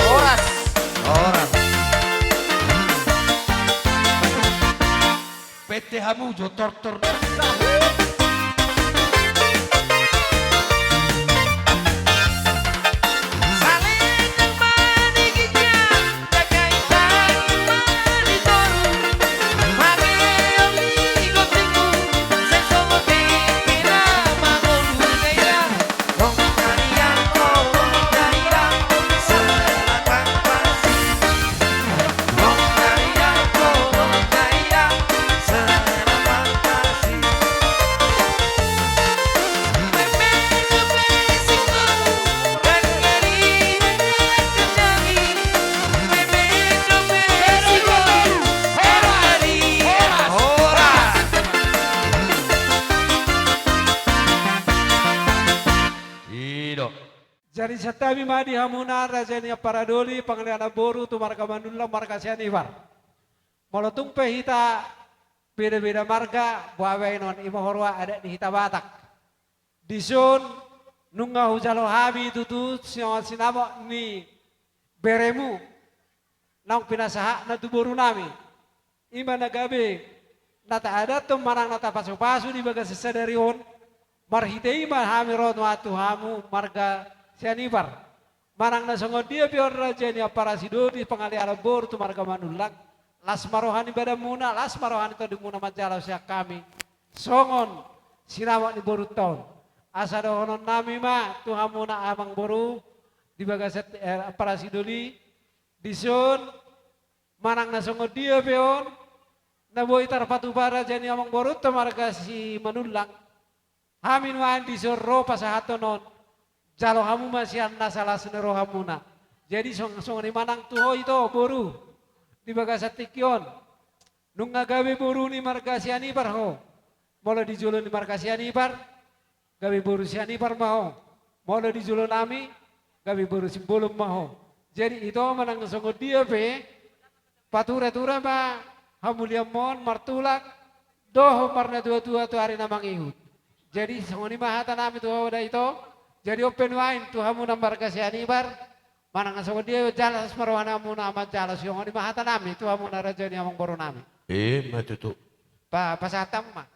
Horas. Horas. Pete hamu jo tortor. I do. Jadi santabi ma di hamuna raja ni ampara doli, pangalean namboru tu marga Manullang, marga Sianipar. Molo tung pe hita beda-beda marga, boha baenon, i ma huroha adat ni hita Batak. Dison nunga hujalo hami tutu songon sinamot ni beremu naung pinasahatna tu boru nami. I ma na gabe na taadathon manang na tapasupasu di bagasan sadari on. Marhite i ma hami ro nuaeng tu hamu marga Sianipar. Manang na songon dia pe on raja ni ampara sidoli, pangalean namboru tu marga Manullang, las ma roha ni badanmuna, las ma roha ni tondimuna manjalo sian hami songon sinamot ni borunta on. Asa dohonon nami ma tu hamuna amangboru di bagasan, eh, ampara sidoli, dison manang na songon dia pe on na boi tarpatupa raja ni amangborunta marga Simanullang, hami nuaeng dison ro pasahathon on. Jalo hamu ma sian nasa las ni rohamuna. Jadi song-, songon i ma nang tu ho ito, boru. di bagasan tingki on, nunga gabe boru ni marga Sianipar ho. Molo di jolo ni marga Sianipar, gabe boru Sianipar ma ho. Molo di jolo nami, gabe boru Simbolon ma ho. Jadi ito manang songon dia pe, patura-tura ma hamulianmon martulak dohot marnatua-tua tu ari na mangihut. Jadi songon i ma hata nami tu ho da ito. Jadi on pe nuaeng tu hamu na marga Sianipar, manang songon dia jala las ma roha namuna manjalo, songon i ma hata nami tu hamu na raja ni amangboru nami. Ima tutu. Pa, pasahat hamu ma.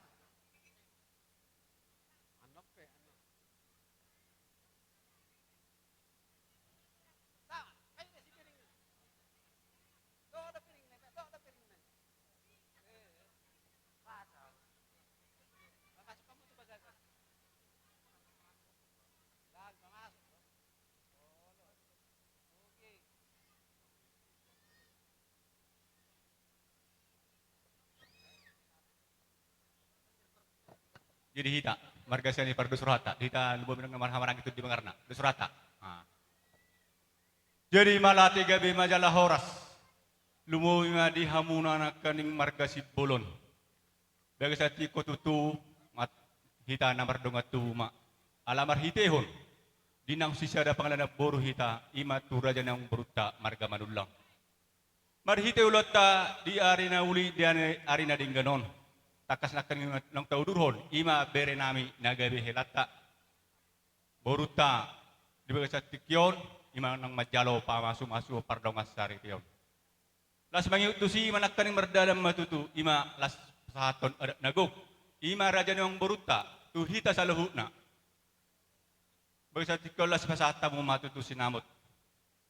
Jadi hita marga Sianipar dos rohanta, hita lumobi nang marhamaranggi tu di bangarna, dos rohanta. Jadi mauliate, gabe ma jala horas. Lumobi ma di hamuna nangkaning marga Simbolon. Bagasan tingki on tutu, hita na mardongan tubu ma. Ala marhitehon di naung sisada pangalanan boru hita, ima tu raja ni amangborunta marga Manullang. Marhite ulaonta di ari na uli, di ari na denggan on, tangkas nangkaning naung taudurhon, ima bere nami na gabe helanta, borunta, di bagasan tingki on, ima naung manjalo pamasu-masu pardongan saripeon. Las mangihut tusi, ima nangkaning mardalan ma tutu, ima las pasahathon adat na gok, ima raja ni amangborunta tu hita saluhutna. Bagasan tingki on las pasahat hamu ma tutu sinamot.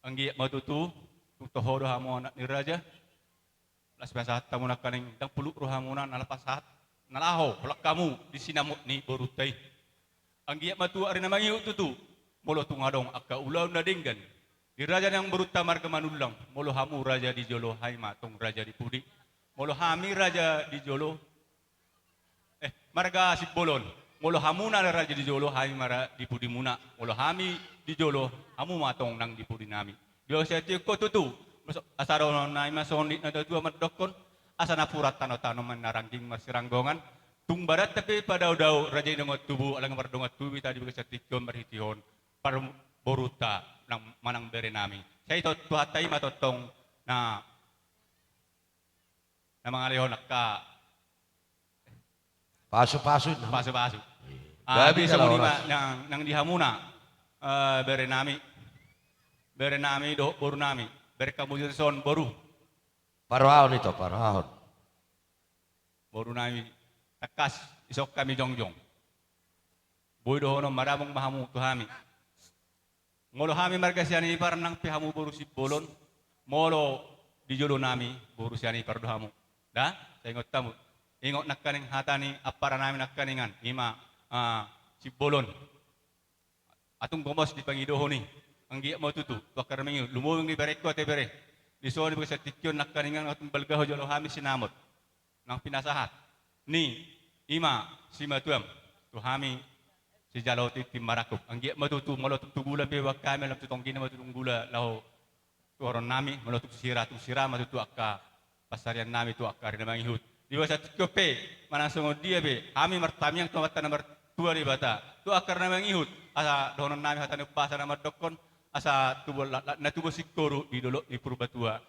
Anggiat ma tutu tung toho do hamu anak ni raja. Las pasahat hamu nangkaning ndang puluk rohamuna na pasahat na laho holan hamu di sinamot ni borunta i. Anggiat ma tu ari na mangihut tutu, molo tung adong angka ulaon na denggan di raja ni amangborunta marga Manullang, molo hamu raja di jolo, hami ma tong raja di pudi. Molo hami raja di jolo, eh, marga Simbolon, molo hamuna raja di jolo, hami ma ra-, di pudimuna. Molo hami di jolo, hamu ma tong nang di pudinami. Di bagasan tingki on tutu, asa dohonon nami ma songon di na tua-tua mandokkon, asa napuran tano-tano ma na rangging marsiranggongan, tung badanta pe padao-dao, raja ni dongan tubu, ala nunga mardongan tubu hita di bagasan tingki on marhitehon parborunta nang manang bere nami. Sai tong Tuhanta i ma tongtong na na mangalehon angka pasu-pasu, na pasu-pasu. Iya. Ah, gabe jadi jala songon i ma horas nang, nang di hamuna, eh, bere nami, bere nami dohot boru nami, bere hamu di son boru. Parrohahon ito, parrohahon. Boru nami, tangkas dison hami jongjong. Boi dohonon, maramung ma hamu tu hami. Molo hami marga Sianipar, nang pe hamu boru Simbolon, molo di jolo nami boru Sianipar do hamu. Da, sai ingot hamu. Ingot nangkaning hata ni ampara nami nangkaningan, ima, ah, Simbolon. Atung gomos di pangidohon i. Anggiat ma tutu tu angka na mangihut, lumobi anggi berengku ate bere. Dison di bagasan tingki on nangkaningan atung balga hujalo hami sinamot nang pinasahat ni ima simatuam tu hami sijalo tintin marangkup. Anggiat ma tutu, molo tung tu gula pe boan hami, lam tu tonggina ma tutu gula laho tu horong nami, molo tung sira, tung sira ma tutu angka pansarian nami tu angka ari na mangihut. Di bagasan tingki on pe, manang songon dia pe, hami martamiang tu Amanta na martua Debata tu angka ari na mangihut, asa dohonon nami hata ni umpasa na mandokkon, asa tubu la-, la-, na tubu singkoru di dolok ni Purbatua.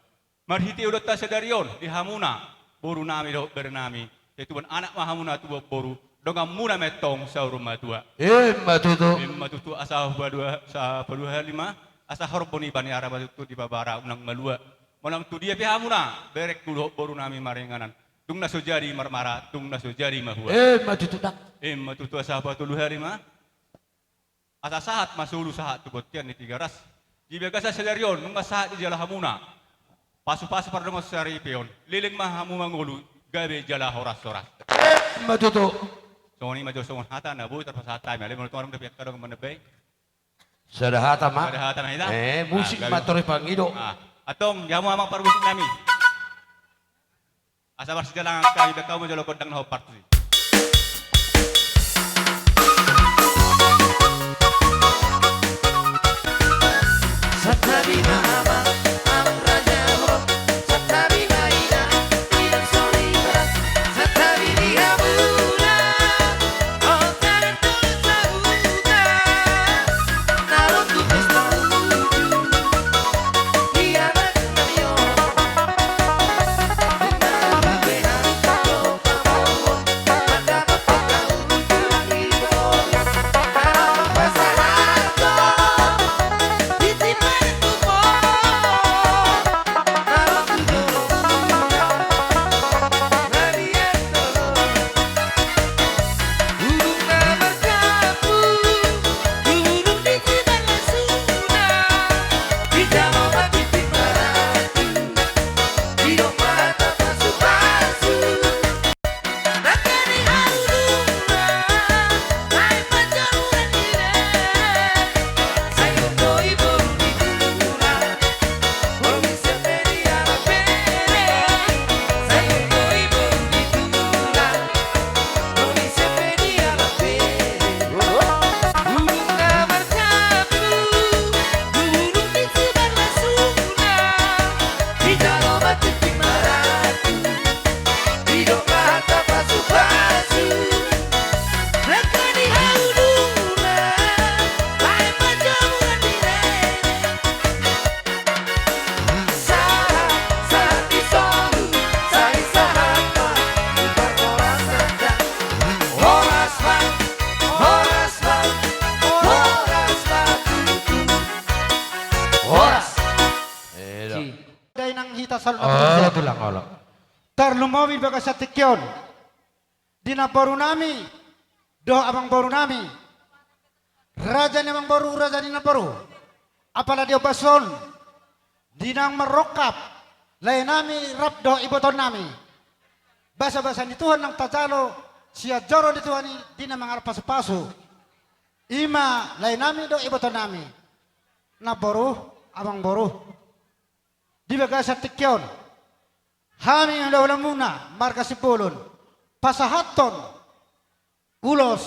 Marhite ulaonta sadari on di hamuna, boru nami dohot bere nami, sai tubuan anak ma hamuna, tubuan boru, donganmuna ma antong saur matua. Ima tutu. Ima tutu, asa paduaha, asa paduaha lima, asa horbo ni baniara ma tutu dipabara unang malua. Manang tu dia pe hamuna, berengku dohot boru nami maringanan, tung na so jadi marmara, tung na so jadi mahua. Ima tutu, Dang. Ima tutu, asa patoluha lima. Asa sahat ma solu, sahat tu bontean ni Tigaras. Di bagasan sadari on nunga sahat dijalo hamuna pasu-pasu pardongan saripeon. Leleng ma hamu mangolu, gabe jala horas-horas. Ima tutu. Songon i ma jo songon hata na boi tarpasahat hami. Alai molo tung adong dope angka dongan manambai. Sada hata ma. Sada hata ma hita. Eh, musik ma torus pangido. Ah, antong di hamu amang parmusik nami. Asa marsijalangan hami, baen hamu ma jolo gondang na hombar tusi. Santabi ma amang, amang raja ho. Santabi Olo, tulang, olo. Tarlumobi di bagasan tingki on di namboru nami dohot amangboru nami, raja ni amangboru, raja ni namboru. Apala di ombas on, di naung marrongkap lae nami rap dohot iboto nami, basabasa ni Tuhan naung tajalo sian joro ni Tuhan i di na mangalap pasupasu. I ma lae nami dohot iboto nami, namboru, amangboru, di bagasan tingki on, hami hulahulamuna marga Simbolon pasahathon ulos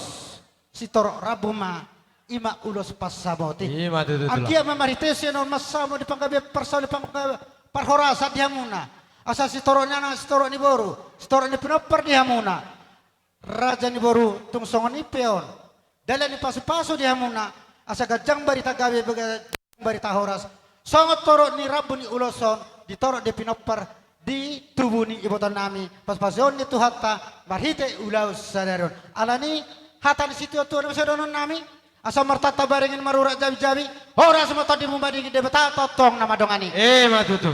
sitorop rambu ma, i ma ulos pansamot i. I ma tutu, tulang. Anggiat ma marhite sian on mansai di panggabean parsaulian, panggabean parhorasan di hamuna, asa sitorop ni anak, sitorop ni boru, sitorop ni pinompar di hamuna. Raja ni boru, tung songon i pe on dalan ni pasupasu di hamuna, asa ganjang barita gabe, ganjang barita horas, songon torop ni rambu ni ulos on di torop ni pinompar, di tubu ni iboto nami, pasupasu ni Tuhanta marhite ulaon sadari on. Alani hata ni situatua na masa dohonon nami, asa martanta baringan marurat jabijabi, horas ma tondimu madingin, Debata tongtong na mandongani. I ma tutu.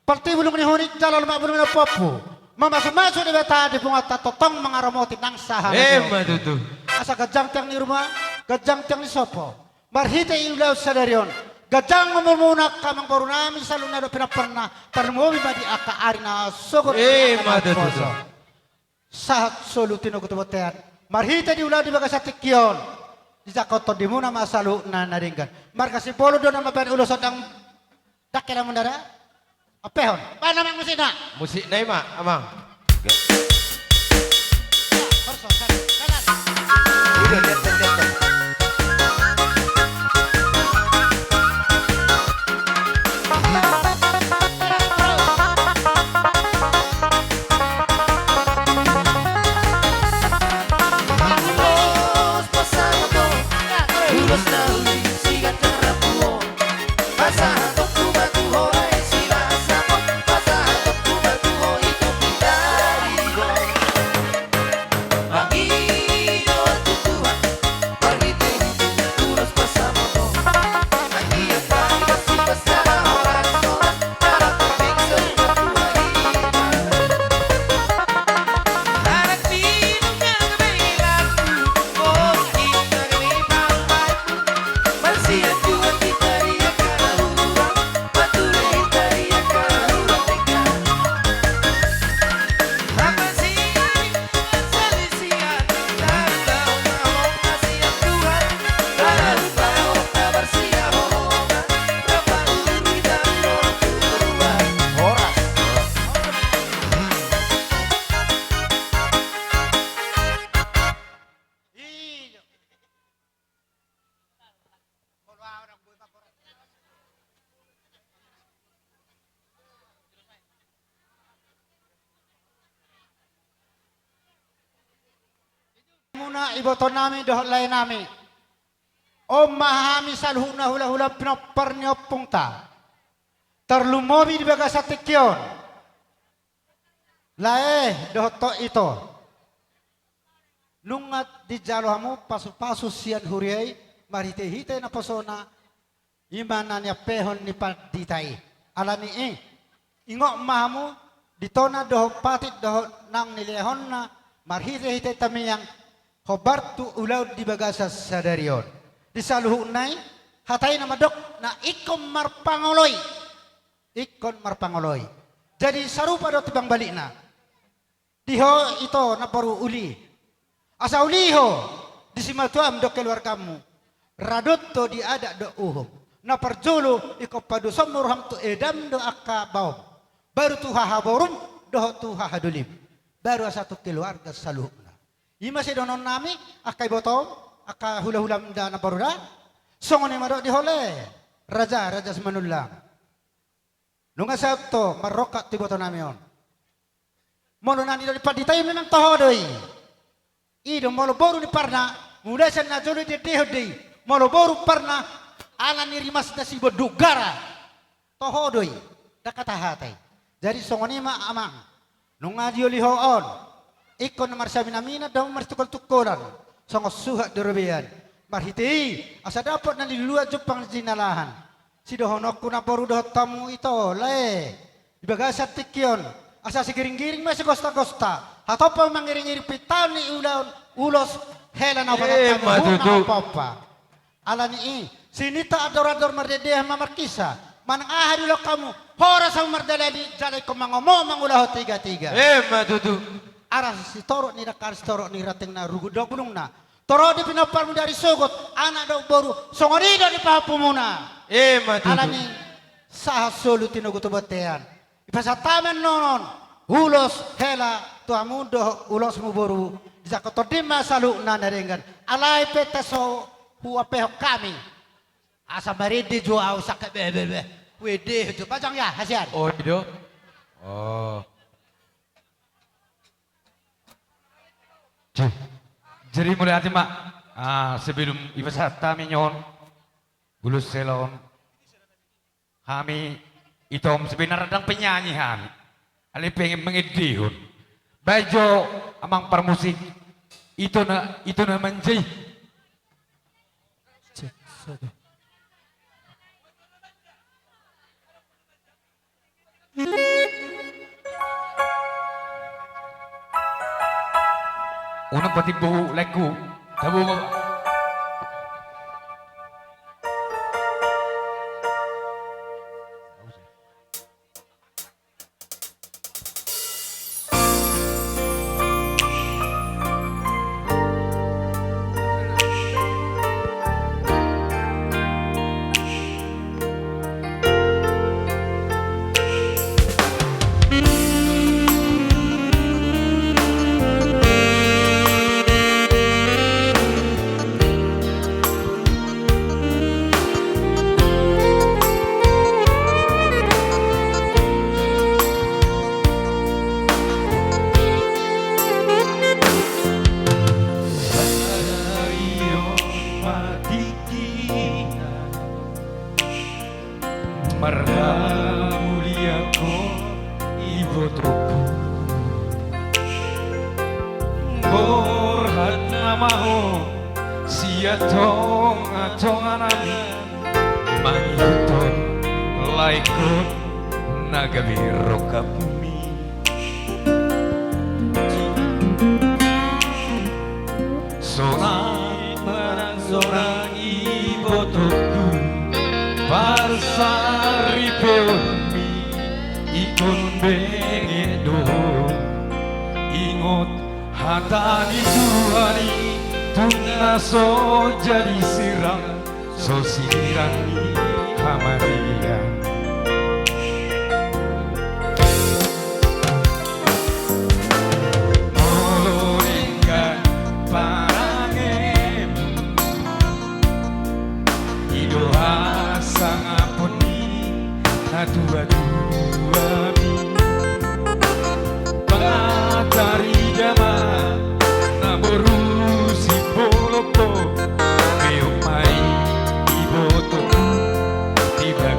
Partibulung ni hunik jala lumak bulung ni ompompu, mamasumasu Debata di punguanta tongtong mangaramoti nang sahalak. I ma tutu. Asa ganjang tiang ni ruma, ganjang tiang ni sompo, marhite i ulaon sadari on, ganjang umurmuna angka amangboru nami saluhutna dohot pinomparna, tarlumobi ma di angka ari na sogot. I ma tutu. Sahat solu tinogu tu bontean, marhite di ulaon di bagasan tingki on, dijangkon tondimuna ma saluhutna na denggan. Marga Simbolon do na mambahen ulos on, ndang dangke na mundada. Ampehon. Bahen amang musikna. Musikna i ma, amang. Muna iboto nami dohot lae nami. On ma hami saluhutna hulahula pinompar ni ompungta. Tarlumobi di bagasan tingki on, lae dohot ito. Nunga dijalo hamu pasupasu sian huria i marhitehite naposona, i ma na niampehon ni pandita i. Alani i, ingot ma hamu di tona dohot patik dohot naung nilehonna marhitehite tamiang hombar tu ulaon di bagasan sadari on. Di saluhutna i, hata i na mandok na ingkon marpangoloi. Ingkon marpangoloi. Jadi sarupa do timbang balikna. Di ho ito namboru uli. Asa uli ho di simatuam dohot keluargamu. Radot do di adat dohot uhum. Na parjolo ingkon paduahonmu roham tu edam dohot angka baom. Baru tu hahaborum dohot tu hahadolim. Baru asa tu keluarga saluhutna. I ma sidohonon nami, angka ibotom, angka hulahulam da namboru da. Songon i ma dohot di ho lae, raja, raja Simanullang. Nunga saut ho marrongkap tu iboto nami on. Molo na nidok ni pandita i memang toho do i. I do molo boru ni parna, mulai sian na jolo i diendehon do i. Molo boru parna, ala ni rimasna sibonduk gara. Toho do i. Ndang hata-hata i. Jadi songon i ma amang. Nunga dioli ho on. Ingkon na marsaminaminan dohot marsitungkoltungkolan. Songon suhat di robean. Marhite i, asa dapot na niluluan jumpang jinalahan. Sidohononku namboru dohot hamu ito, lae. Di bagasan tingki on, asa sigiringgiring ma sigostagosta, hatop ma mangiringiring pintaon ni ulaon ulos hela na hupasahat hami tu na tutu. Ompa-ompa. Alani i, sininta andor-andor mardedehan ma markisah, manang aha do ulaon hamu, horas hamu mardalani, jala ingkon mangomo mangulahon tigatiga. Emma tutu. Arasa sitorop ni dangka, sitorop ni ranting na rugut dohot bulungna. Torop di pinomparmu di ari sogot, anak dohot boru, songon i do di pahompumuna. Emma tutu. Alani i, sahat solu tinogu tu bontean. Dipasahat hami annon ulos hela tu hamu dohot ulosmu boru, dijangkon tondi ma saluhutna na denggan. Alai pe taso huampehon hami. Asa marende jo ahu sangkep be, be, be. Huendehon jo, pajang ya, hasian. Oh, i do. Oh. Jadi mulai hati ma, ah, sebelum dipasahat hami annon ulos hela on, hami, ito, sebenarna ndang penyanyi hami. Alai pengen mengendehon. Baen jo amang parmusik. Ito na, ito na manjai. Cek, satu. Unang patimbo laengku. Tabo ma. Marhamuliakhon ibotongku. Borhat nama ho sian tongatonganami, mangihuthon laengkon na gabe rongkapmi. Sonang manang sonang ibotongku, parsaripeonmi ingkon benget do. Ingot hata ni Tuhan i, tung na so jadi sirang, so sirang ni hamatean. Molo denggan parangem, i do hasangapon ni natuatuami. Pangatar i da ma na boru sibolongkon, beok ma i ibotongku, di bagasan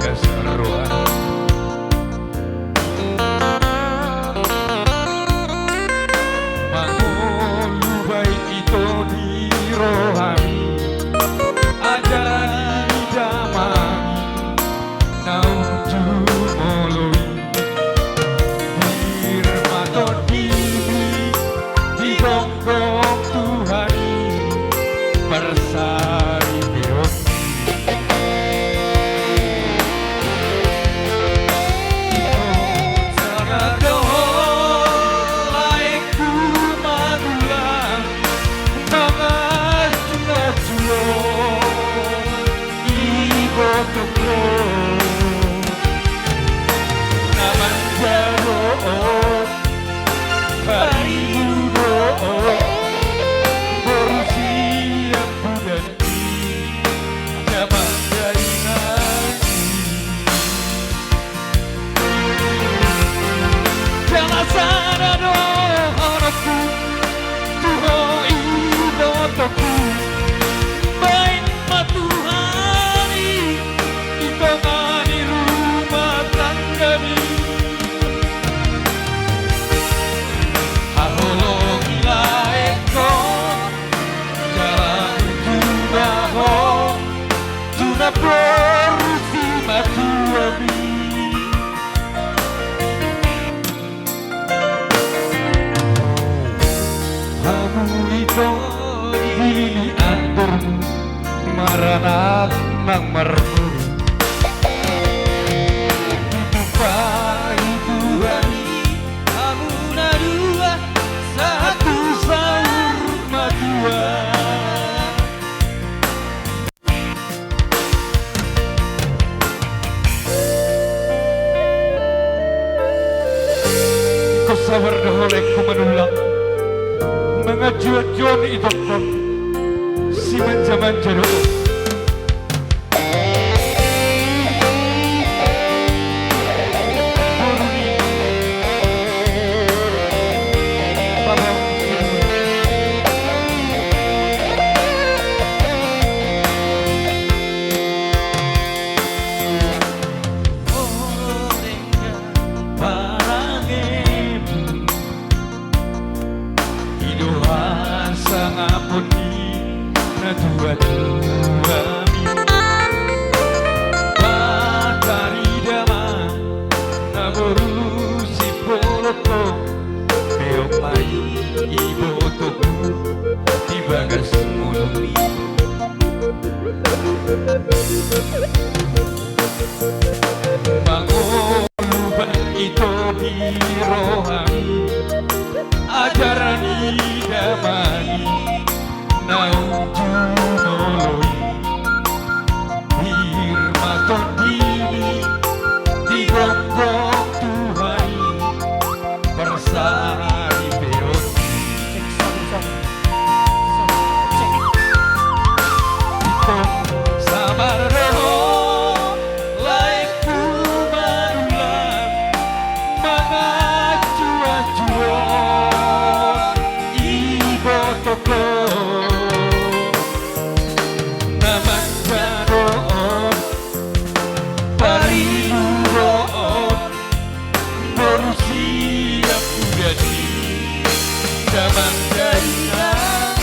Ito dilili andormu maranak nang marboru. Ditumpahi Tuhan i hamu na dua sahat tu saur matua. Ingkon sabar do ho laengku Manullang. Manganju-anju on itongkon, simanjamanja do on. I do hasangapon ni natuatuami. Patarida ma na boru sipolotong, peop ma i ibotongku di bagas ngolumi. Mangolu ma ito di rohami, ajar ni damani naung jumolo i. Pir ma tondimi di gonggong Tuhan i, parsaripeon. Cek, satu, satu. Cek. Ito sabar do ho laengku Manullang, manganju-anju on ibotongkon. Na manja do on, paribu do on, boru sian puda ni damang dainang.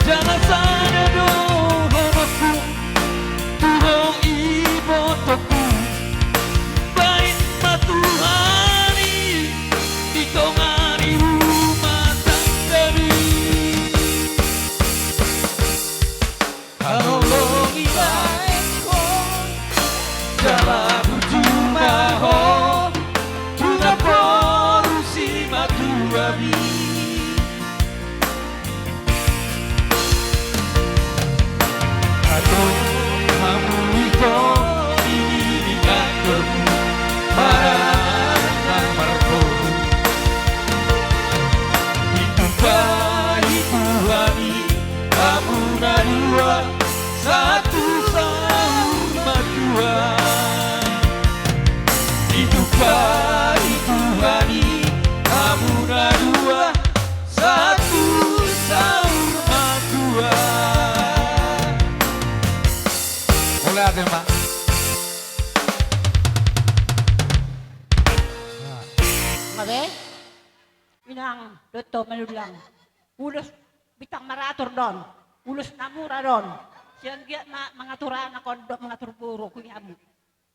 Jala sada do homoku tu ho ibotongku, baen ma Tuhan i di tonga ni rumah tanggami. Haholongi laengkon, jala burju ma ho tu namboru simatuami. Antong hamu ito dilili andormu maranak nang marboru. Ditumpahi Tuhan i hamu na dua sahat tu saur matua. Ditumpahi Tuhan i hamu na dua sahat tu saur matua. Mauliate ma. Ngabe? Inang dohot ho Manullang. Ulos bintang maratur do on. Ulos na mura do on. Sian giat ma mangatur anak on dohot mangatur boru, huli hamu.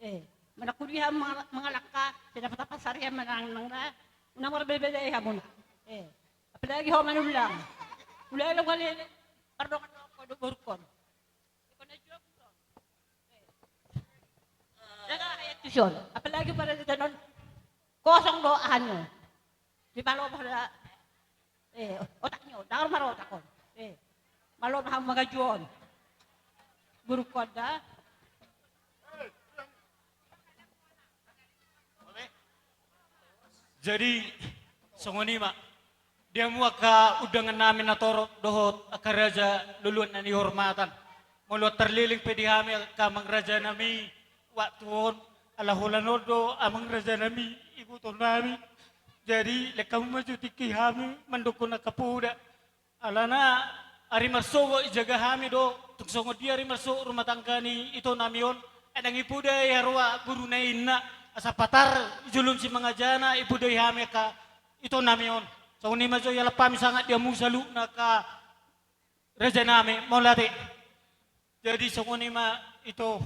Eh, manang huli hamu manga-, mangalangka, sai dapat-dapat sarian manang nang na. Unang marbeda-beda i hamu na. Eh, apalagi ho Manullang. Ulala ugalele mardongan-dongan ho dohot borungkon. Jaga ayat tuson. Apalagi pada di tanon kosong do ahanmu. Di malo pada, eh, otaknya, dangar maro otak on. Eh, malo na hamu manganju on. Borungkon da. Jadi, songon i ma. Di hamu angka undangan nami na torop dohot angka raja loloan na nihormatan. Molo tarleleng pe di hami angka amang raja nami waktu on, ala holan on do amang raja nami iboto nami. Jadi, lehon hamu ma jo tingki hami mandokkon angka poda. Alana ari marsogot ijaga hami do, tung songon dia ari marsogot rumah tangga ni ito nami on, ai ndang ipodai haroa boruna inna, asa patar jolom simangajana ipodai hami angka ito nami on. Songon i ma jo ialap hami sangap di hamu saluhutna angka raja nami, mauliate. Jadi songon i ma ito,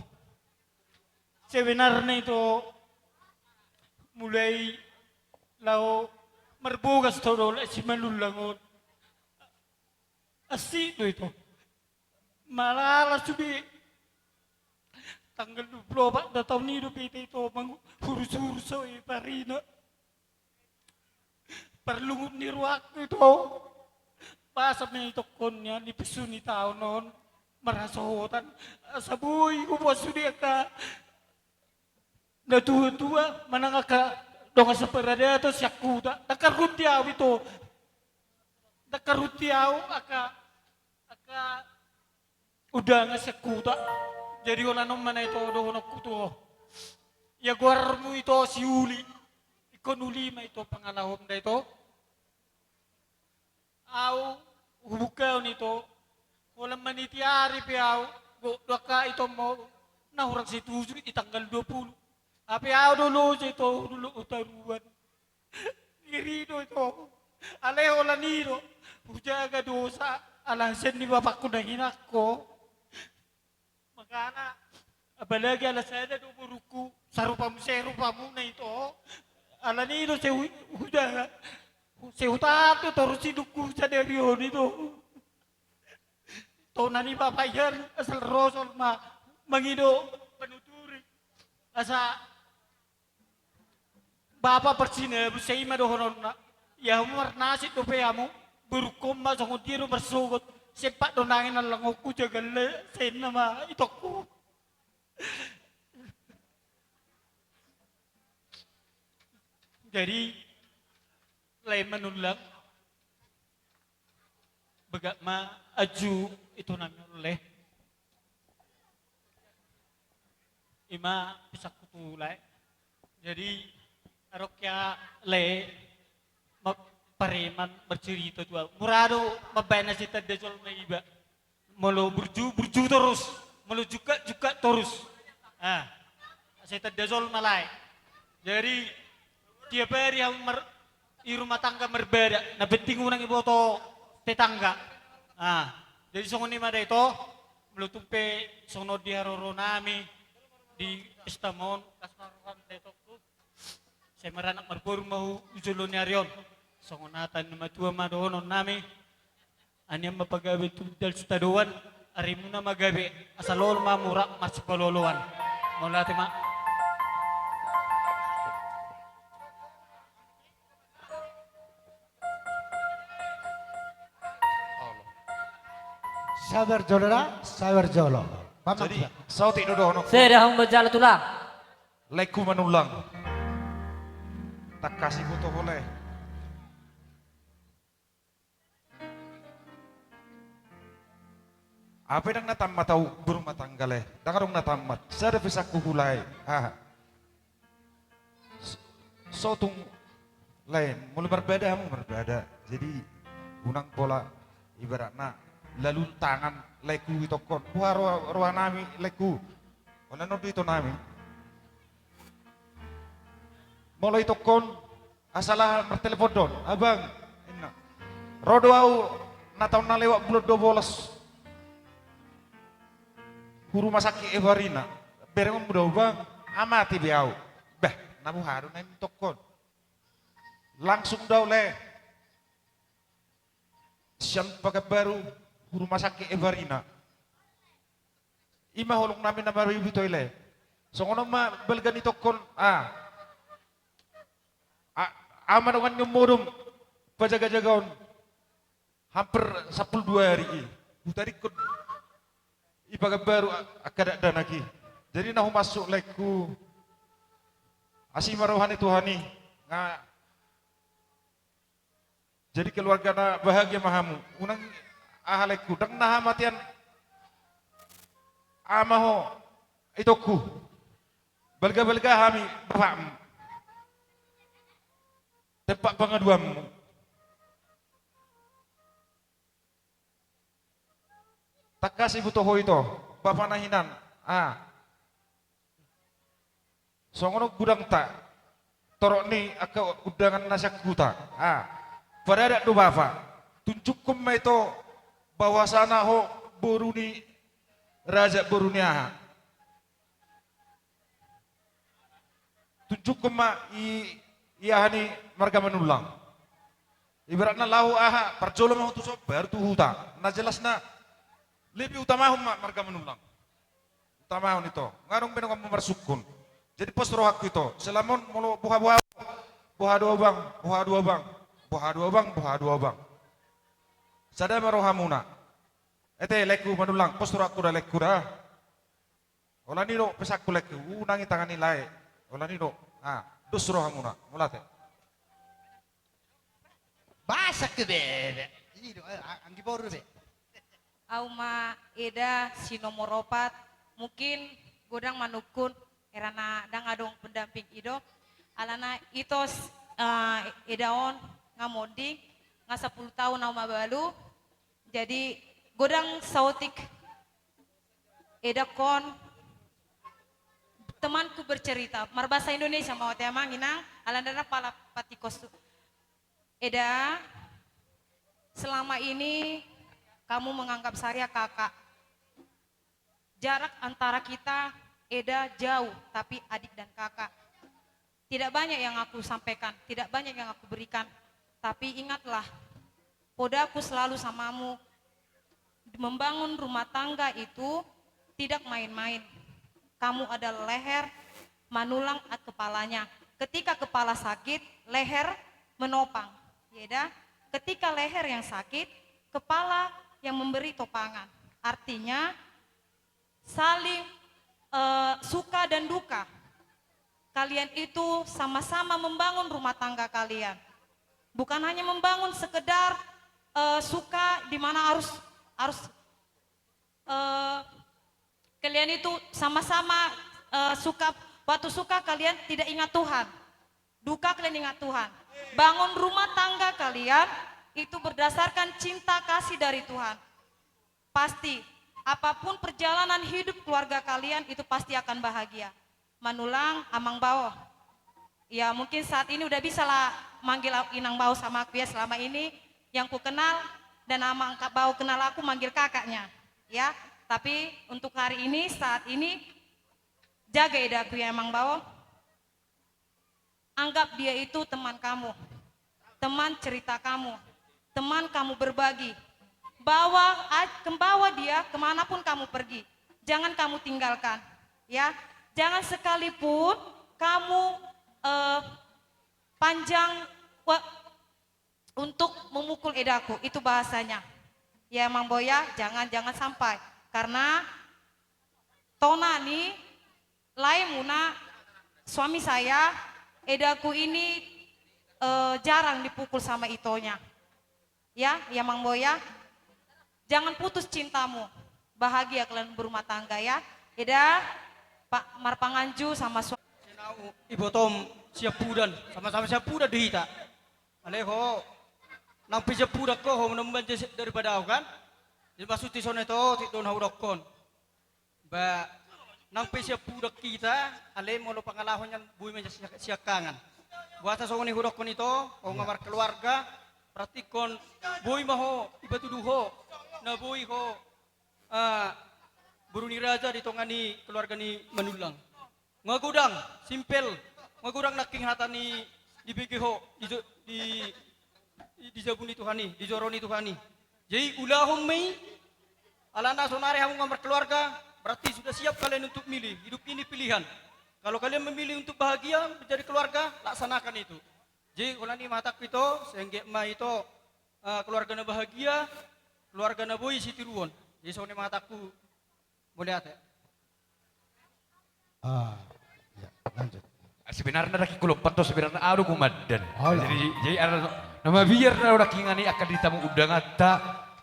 sebenarna ito mulai laho Marbogas do, do, Lae Simanullang on. Asing do ito. Malala sude. Tanggal dua pulu opat do taon i dope ito, ito mangurus-urus, oi, parina. Parlungun ni rohangku ito. Boasa ma ito, ingkon nian dipesu ni taon on marhasohotan. Asa boi huboan sude angka na tua-tua manang angka dongan saparadaton sian huta. Ndang karhon di au ito. Ndang karhon di au angka, angka undangan sian huta. Jadi holan on ma na ito dohononku tu ho. Ia goarmu ito si uli. Ingkon uli ma ito pangalahom da ito. Au hubungkahon ito. Holan maniti ari pe au, gok do angka ito mo na hurang setuju di tanggal dua pulu. Hape au do loja ito, dulu hutaruan. Ngeri do ito. Alai holan i do hujaga dosa ala sian ni bapakku na hinangko. Makana apalagi ala sada do borungku sarupa muse rupamuna ito. Alani i do sai hu-, hujaga. Sai hutahan do torus hidupku sadari on ito. Tona ni bapa i, asal ro jolma mangido panuturi. Asa bapa parsinabun, sai i ma dohononna. Ia hamu marnasib dope hamu, borungkon ma songon dia do marsogot, sempat do nangin allangonku jagal, sai ninna ma itongku. Jadi, Lae Manullang, bagak ma aju ito nami on, Lae. I ma pesanku tu Lae. Jadi, adong hea, Lae, ma-, pareman marcerita tu au. Mura do mambaen na sai tanda jolma iba. Molo burju, burju torus. Molo jungkat, jungkat torus. Ah, sai tanda jolma, Lae. Jadi, tiap ari hamu mar-, i rumah tangga marbada, na penting unang iboto tetangga. Ah, jadi songon i ma da ito, molo tung pe songon on di haroro nami, di pesta ma on, kas ma roham da itongku. Sai maranak marboru ma hu-, hu jolo ni ari on. Songon hata ni natuatua ma dohonon nami. Anian ma pagabe tu Dal Sitadoan, arimuna ma gabe, asa lolos ma hamu rap marsipaloaloan. Mauliate ma. Sabar jolo da, sabar jolo. Jadi, saotik do dohononku. Sude hamu manjalo, Tulang. Laengku Manullang. Tangkas diboto ho, Lae. Aha pe ndang na tammat au berumah tangga, Lae. Ndang adong na tammat. Sada pe sangkuku, Lae. Aha. So, so tung, Lae, molo marbada hamu marbada. Jadi unang pola ibaratna lalun tangan, Laengku, itongkon. Boha roha, roha nami, Laengku. Holan on do ito nami. Molo itongkon, asal aha martelepon do on, "Abang," ninna. "Ro do au na taon na lewat bulan dua bolas hu rumah sakit Evarina. Berengonmu do au, Bang, ah, mate be au." Bah, na boha do na i itongkon. Langsung do au, Lae, sian Pakanbaru hu rumah sakit Evarina. I ma holong nami na maribut, Lae. Songon on ma balga ni itongkon, ah. A-, ama dongan ni on modom pajagajagaon hampir sampulu dua ari i. Hutadingkon i Pakanbaru a-, angka dakdanak i. Jadi na humasuk, Laengku, asi ma roha ni Tuhan i. Nga Jadi keluarga na bahagia ma hamu. Unang aha, Laengku, ndang na hamatean ama ho, itongku. Balgabalga hami bapakmu. Tempat pangaduanmu. Tangkas diboto ho ito, bapa na hinan. Ah. Songon on godangta, torop ni angka undangan na sian huta. Ah. Paradat do bapa. Tunjukkon ma ito bahwasana ho boru ni raja, boru ni aha. Tunjukkon ma i, i aha ni marga Manullang. Ibaratna laho aha, parjolo ma ho tu son, baru tu huta. Na jelasna, lebih utamahon ma marga Manullang. Utamahon ito, nga adong be donganmu marsungkun. Jadi pos rohangku ito, selama on molo boha-boha, boha do abang, boha do abang, boha do abang, boha do abang. Sada ma rohamuna. Ate, laengku Manullang, pos rohangku da, laengku da. Holan i do pesanku, laengku, unang i tangan ni lae. Holan i do. Ah, dos rohamuna. Mauliate. Basak ke bebe. I do, eh, a-, anggi boru be. Au ma eda si nomor opat, mungkin godang manungkun, erana ndang adong pendamping i do. Alana ito s-, eh, eda on nga monding, nga sampulu taon au mabalu. Jadi godang saotik edakon temanku bercerita, marbahasa Indonesia ma au ate amang inang, alana ndang pala patikos tu. Eda, selama ini kamu menganggap saya kakak. Jarak antara kita, eda, jauh, tapi adik dan kakak. Tidak banyak yang aku sampaikan, tidak banyak yang aku berikan. Tapi ingatlah, podaku selalu samamu. Membangun rumah tangga itu tidak main-main. Kamu adalah leher, Manullang at kepalanya. Ketika kepala sakit, leher menopang. Ya dah? Ketika leher yang sakit, kepala yang memberi topangan. Artinya, saling, eh, suka dan duka. Kalian itu sama-sama membangun rumah tangga kalian. Bukan hanya membangun sekedar, eh, suka di mana harus, harus, eh, kalian itu sama-sama, eh, suka, waktu suka kalian tidak ingat Tuhan. Duka kalian ingat Tuhan. Bangun rumah tangga kalian itu berdasarkan cinta kasih dari Tuhan. Pasti, apapun perjalanan hidup keluarga kalian, itu pasti akan bahagia. Manullang, Amang Bao. Ya, mungkin saat ini udah bisa lah manggil a-, Inang Bao sama aku ya. Selama ini yang ku kenal dan Amang Ka-, Bao kenal aku manggil kakaknya. Ya, tapi untuk hari ini, saat ini, jaga edaku ya, Amang Bao. Anggap dia itu teman kamu, teman cerita kamu, teman kamu berbagi. Bawa, a-, bawa dia kemanapun kamu pergi. Jangan kamu tinggalkan, ya. Jangan sekalipun kamu, eh, panjang wa-, untuk memukul edaku, itu bahasanya. Ya, Amang Bao ya, jangan, jangan sampai. Karena tona ni laemuna, suami saya, edaku ini, eh, jarang dipukul sama itonya. Ya, ya, Amang Bao ya. Jangan putus cintamu. Bahagia kalian berumah tangga ya. Eda, Pak, marpanganju sama suami. Sinau ibotom siampudan, sama-sama siampudan do hita. Alai ho, nang pe siampudan ho, ho na umbahen daripada au kan. Jadi maksud i songon i, ito, tit do na hudokkon. Ba, nang pe siampudan hita, alai molo pangalaho nian boi ma siak-, siangkangan. Boasa songon i hudokkon ito, ho nga markeluarga, berarti ingkon boi ma ho, iba tudu ho, na boi ho, ah, boru ni raja di tonga ni keluarga ni Manullang. Nga godang, simpel, nga godang nangkin hata ni dibege ho, di jo-, di, di, di jabu ni Tuhan i, di joro ni Tuhan i. Jadi ulahon ma i, alana sonari hamu nga markeluarga, berarti sudah siap kalian untuk milih, hidup ini pilihan. Kalau kalian memilih untuk bahagia, menjadi keluarga, laksanakan itu. Jadi holan i ma hatangku ito, sai anggiat ma ito, eh, keluarga na bahagia, keluarga na boi sitiruon. Jadi songon i ma hatangku, mauliate. Ah, ya, lanjut. Ah, sebenarna daki ku lompat do, sebenarna au do gumandan. Jadi, jadi ada na mabiar na daki ngani akan ditamu undanganta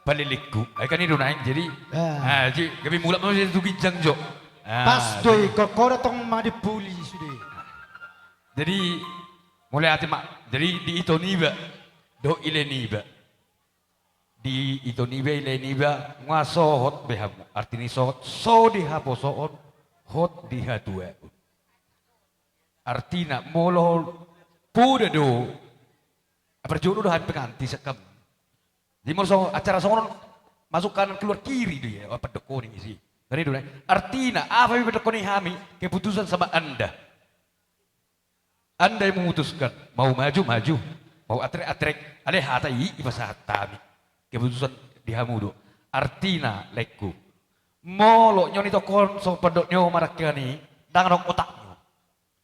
palelengku. Ai kan i do naeng, jadi, ah, jadi gabe mulak ma tu ginjang jo. Ah, pas do i, jadi, kok kau datang ma di puli sude. Jadi, mauliate ma, jadi di ito niba dohot ile niba. Di ito niba, ile niba, nga so hot be hamu. Arti ni so hot, so dihaposoon, hot dihatuaon. Artina, molo poda do, parjolo do hami pengantin sian hamu. Jadi molo so, acara songon on, masuk kanan keluar kiri do ia, pandokon i isi. Kan i do, artina, apa pe pandokon i hami, keputusan sama anda. Anda yang memutuskan, mau maju, maju. Mau atrek-atrek, ale hata i, i pasahat hami. Keputusan di hamu do. Artina, laengku. Molo nion itongkon, songon pandok ni oma nangkin i, ndang adong otakna.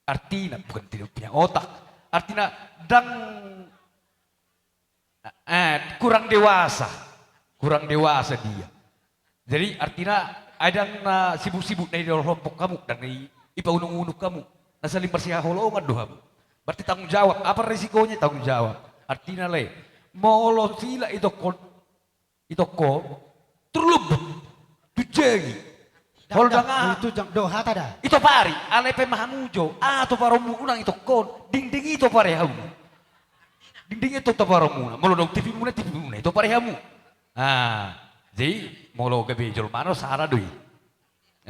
Artina, bukan tidak punya otak. Artina, ndang, eh, kurang dewasa. Kurang dewasa dia. Jadi, artina, ai ndang na sibuk-sibuk na idolohon hamu, ndang na i, ipaunung-unung hamu. Na saling marsihaholongan do hamu. Berarti tanggung jawab. Apa resikonya? Tanggung jawab. Artina, le, molo sila itongkon, itongkon, turlumbuk, tunjangi. Ndang, molo ndang, ndang aha, tunjang do hata da. Itopari, alai pe ma hamu jo, ah, toparonmu unang itongkon, dingding i topari hamu. Dingding i toparonmuna, molo adong T V-muna, T V-muna, itopari hamu. Ah, jadi molo gabe jolma on sala do i.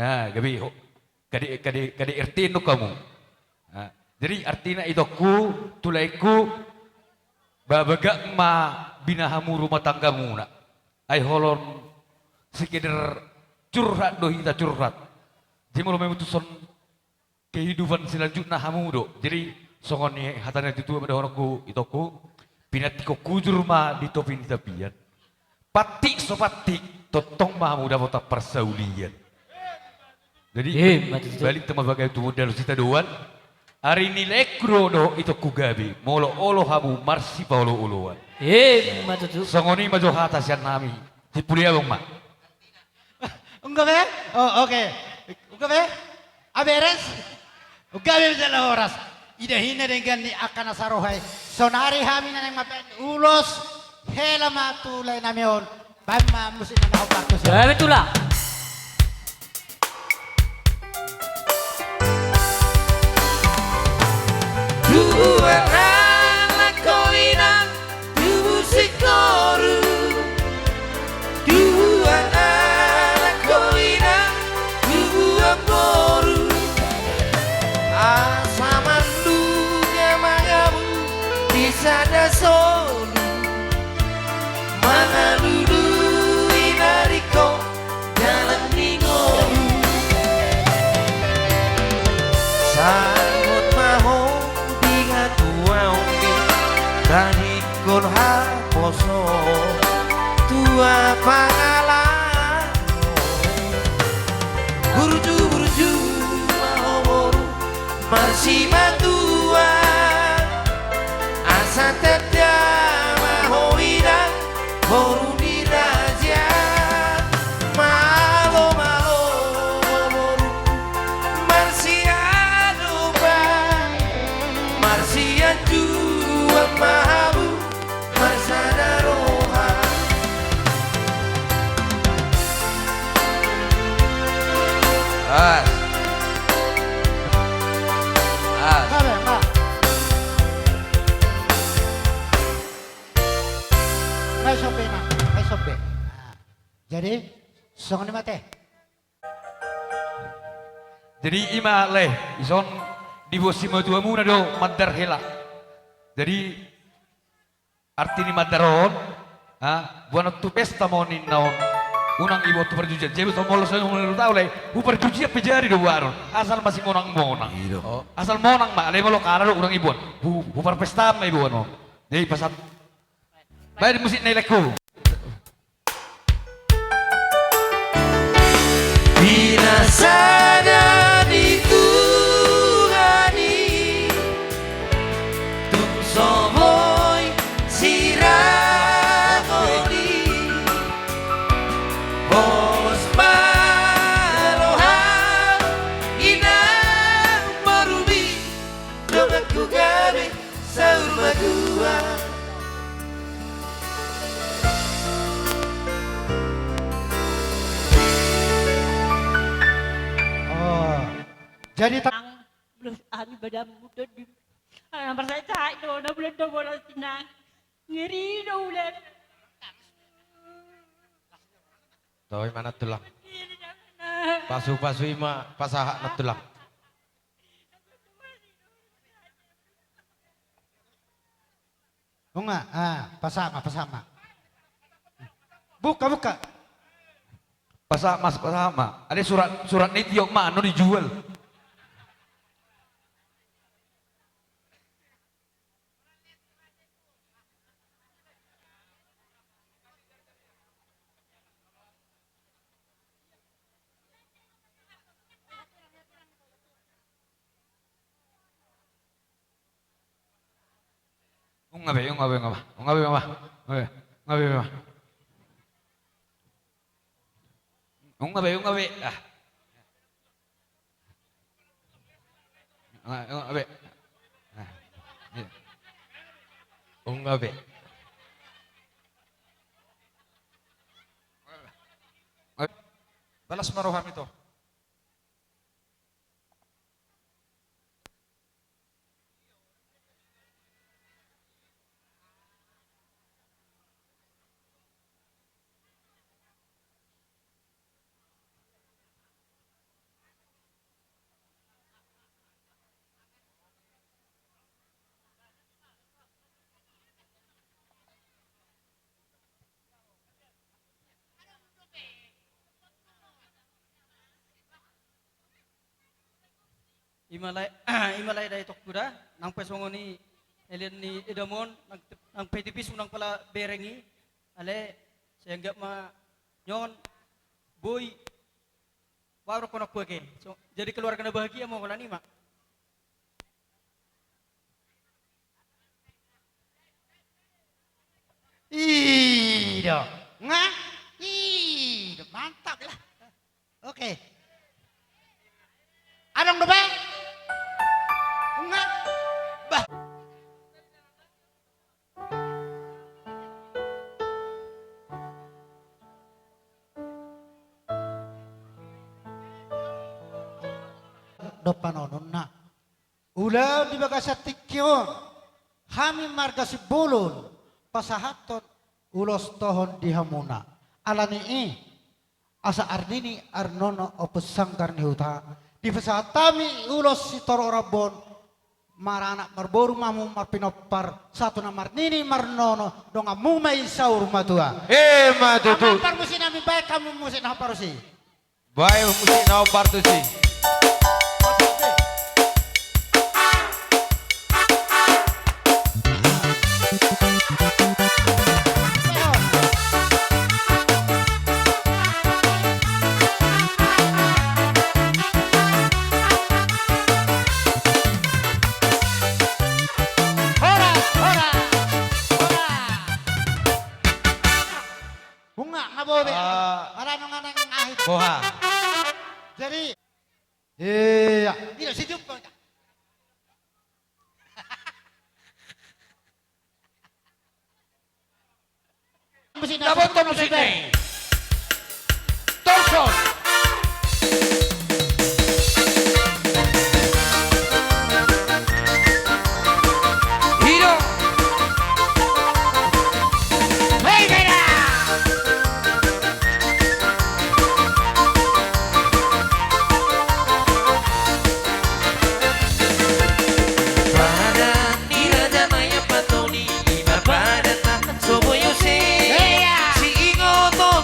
Ah, gabe ho, kade, kade, kade R T do hamu. Ah, jadi artina itongku, tu laengku, ba bagak ma binahen hamu rumah tanggamuna. Ai holan sekedar curhat do hita curhat. Jadi molo memutushon kehidupan selanjutna hamu do. Jadi, songon ni hata ni natuatua ma dohononku, itongku, pinantikhon hujur ma di topi ni tapian. Pantik so pantik, tongtong ma hamu dapotan parsaulian. Jadi, eh, balik, balik ma tutu, tu modal sitadoan. Ari ni laengku do, do itongku gabe, molo olo hamu marsipaolo-oloan. Eh, ma tutu. Songon i ma jo hata sian hami. Sipuli abang ma. Unggah be? Oh, oke. Unggah be? Ah, beres? Unggah be jala horas. Ida hina denggan ni angka na saroha i. Sonari hami na naeng mambahen ulos, hela ma tu lae nami on. Bahen ma musik na hombar tu si. Gabe tulang. Tubuan anak ko inang, tubu singkoru. Tubuan anak ko inang, tubuan boru. Asa mandunga mangabu di sada solu. Mangalului na ringkot dalan ni ngolu. Sahut ma ho di hatuaonmi, tadingkon haposo tua pangalangon. Burju-burju ma ho boru, marsimatua, asa tanda ma ho inang, boru ni raja. Malo, malo, boru, marsiadopan, marsianjuan ma hamu, marsada roha. As. As. Nga be, nga. Nga sombe, nga. Nga sombe. Nah. Jadi, songon i ma te. Jadi, i ma, le, dison diboan simatuamuna do mandar hela. Jadi, arti ni mandar on, ha, boanon tu pesta ma on ninna on. Unang diboan tu parjujian. Jadi, molo songon i, molo tahu, le, tu parjujian pe jadi do boanon. Asal masimonang-monang. Iya do. Oh, asal monang ma, le, molo kalah do unang diboan. Tu, tu parpesta ma diboan on. Jadi, pasahat. Baen musik na, laengku. Pinasada ni Tuhan i, tung so boi sirangkon i, pos ma roham inang borumi, donganku gabe saur matua. Oh. Jadi ta- Nang, belum, anu, badanmu do di, ah, nomor saya cai do, na bulan do bola sinang. Ngeri do ular. Toi mana tulang? Pasu-pasu i ma pasahat na tulang. Nunga, ah, pasahat ma, pasahat ma. Buka, buka. Pasahat ma, pasahat ma. Ada surat, surat ni tiok ma, anu dijual. Unga be, unga be, unga be, unga be, unga be, unga be, unga be, unga be. Ah. Unga, unga be. Ah, iya. Unga be. Balas ma roham ito. Ima lae, ima lae da itongku da, nang pe songon i elean ni edamon, nang, nang pe tipis unang pola bereng i, ale, sehingga ma nion, boi, baru kona kue ke. So, jadi keluarga na bahagia ma holan i ma. Ido. Nga? Ido. Mantap lah. Oke. Adong dope? Nga? Bah. Dohot panononna. Ulaon di bagasan tingki on, hami marga Simbolon pasahathon ulos tohon di hamuna. Ala ni i, asa arnini arnono ompung sanggar ni huta, dipasahat hami ulos sitorop rambu on, maranak marboru ma hamu marpinompar, sahat tu na marnini marnono, donganmu ma i saur matua. Ima tutu. Amang parmusik nami, baen hamu musik na hombar tusi. Baen musik na hombar tusi. Horas, horas, horas. Bunga, nga bobe. Ah. Ala nunga nang ahit. Boha. Jadi, iya. Tidak sejuk kau. Musik na boto musik na. Torso. Ido. Hei, beda. Padan ni raja na i patoni, ima padan na so boi use. Ia. Siingot do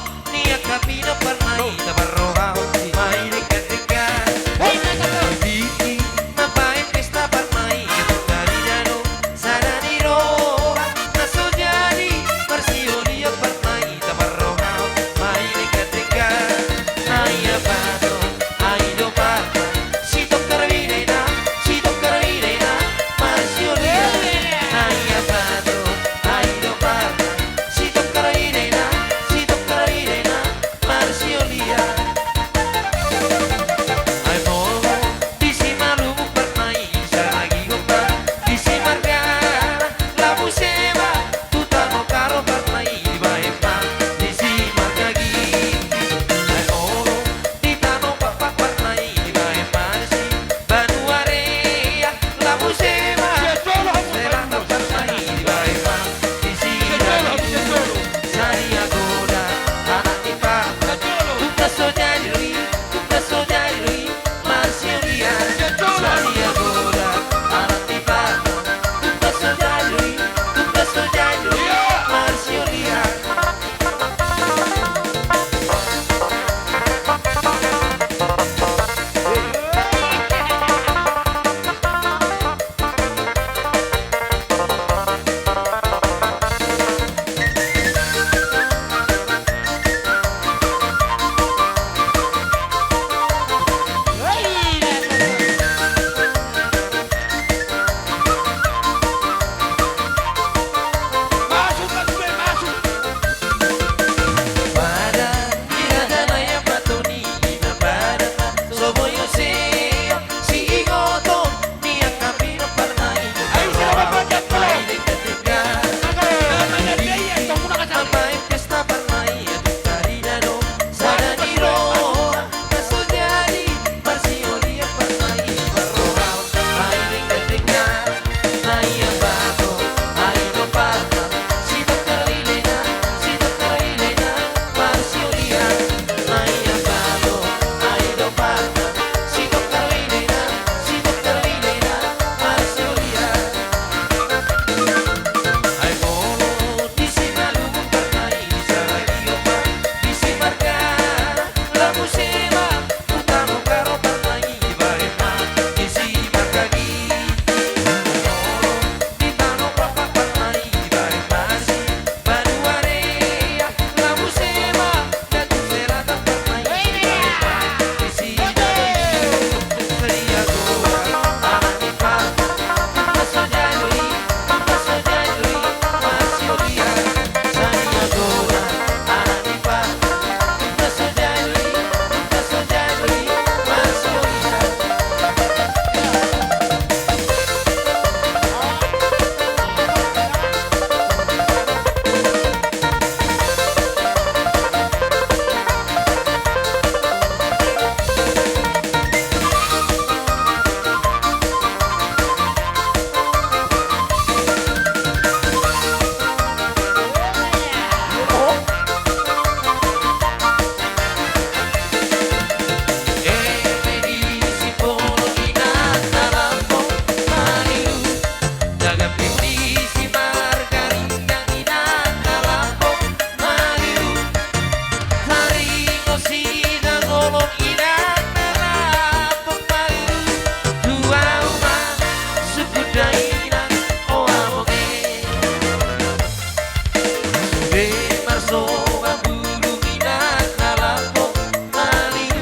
Marsoba bulung inang na lambok malilu.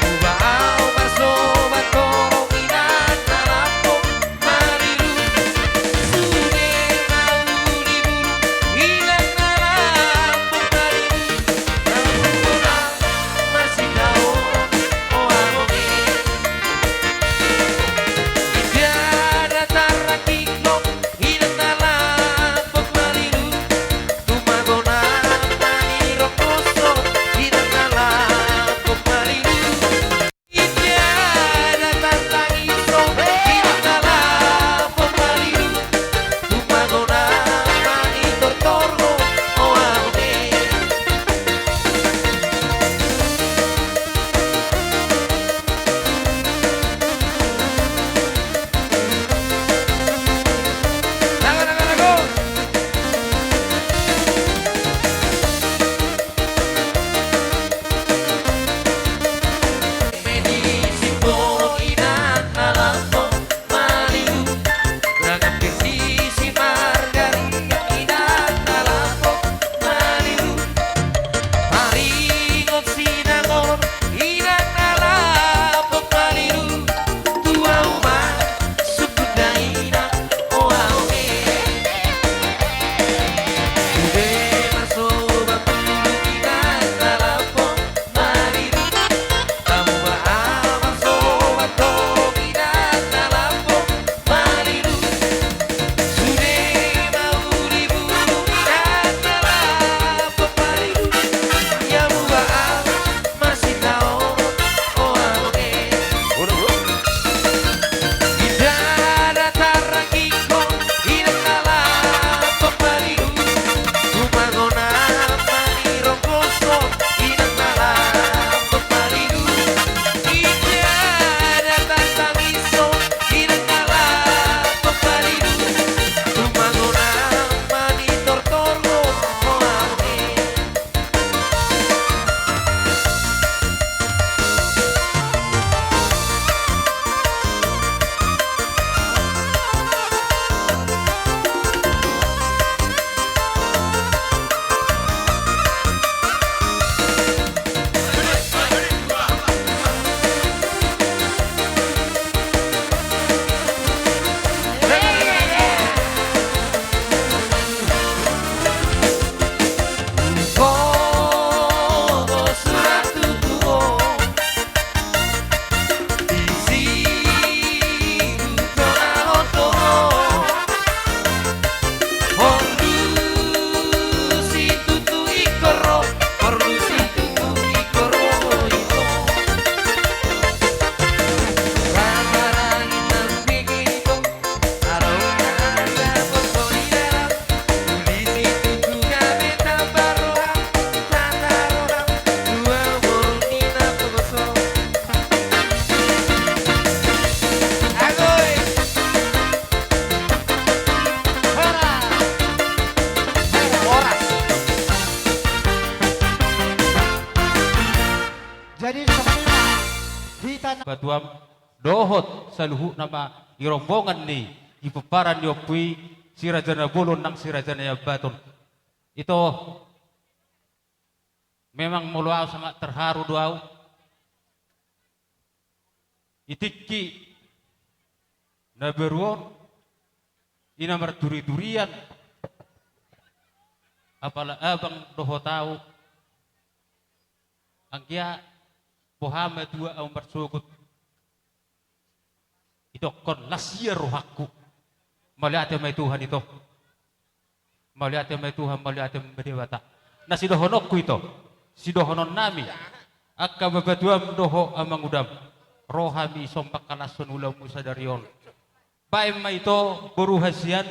Uba au marsoba torong inang na lambok malilu. Sude mauli bulung inang na lambok malilu. Naung na marsidaonon o among e. Inda na tarrangkingkon inang na lambok malilu. Tumagona mani rongkoso inang na lambok malilu. Inda na tartangis inang na lambok malilu. Tumagona mani tortor o among e. Maringot sinangon inang na lambok malilu. Tu au ma sungkun na inang o among e. Sude marsoba bulung inang na lambok malilu. Tamu ba au marsoba torong inang na lambok malilu. Sude mauli bulung inang na lambok malilu. Ia muba au marsidaonon o among e. Inda na tarrangkingkon inang na lambok malilu. Tumagona mani rongkoso inang na lambok malilu. Inda na tartangis inang na lambok malilu. Tumagona mani tortor o among e. Jadi, sebenarnya hita na- Batuam dohot saluhutna ma i rombongan ni i pomparan ni ompu i, si Raja Nabolon nang si Raja Naiambaton. Ito, memang molo au sangat terharu do au. I tingki na baru on, i na marturiturian, apala abang dohot au, anggia boha ma tua au marsogot. Idokkon las ia rohangku. Mauliate ma i Tuhan ito. Mauliate ma i Tuhan, mauliate ma i Debata. Na sidohononku ito, sidohononnami, angka babatuam dohot amangudam, ro hami sombang halashon ulaonmu sadari on. Baen ma ito boru hasian,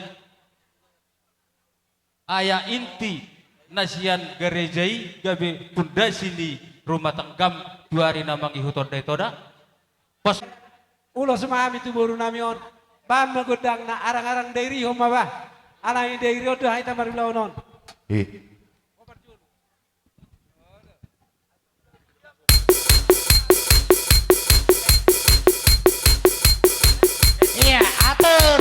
ai inti na sian gareja i gabe pundasi ni rumah tanggam tu ari na mangihut on da ito da. Pos. Ulos ma hami tu borunami on. Baen ma gondangna, arang-arang dairihon ma bah. Alai dairihon do hita marulaon on. I. Ia, atur.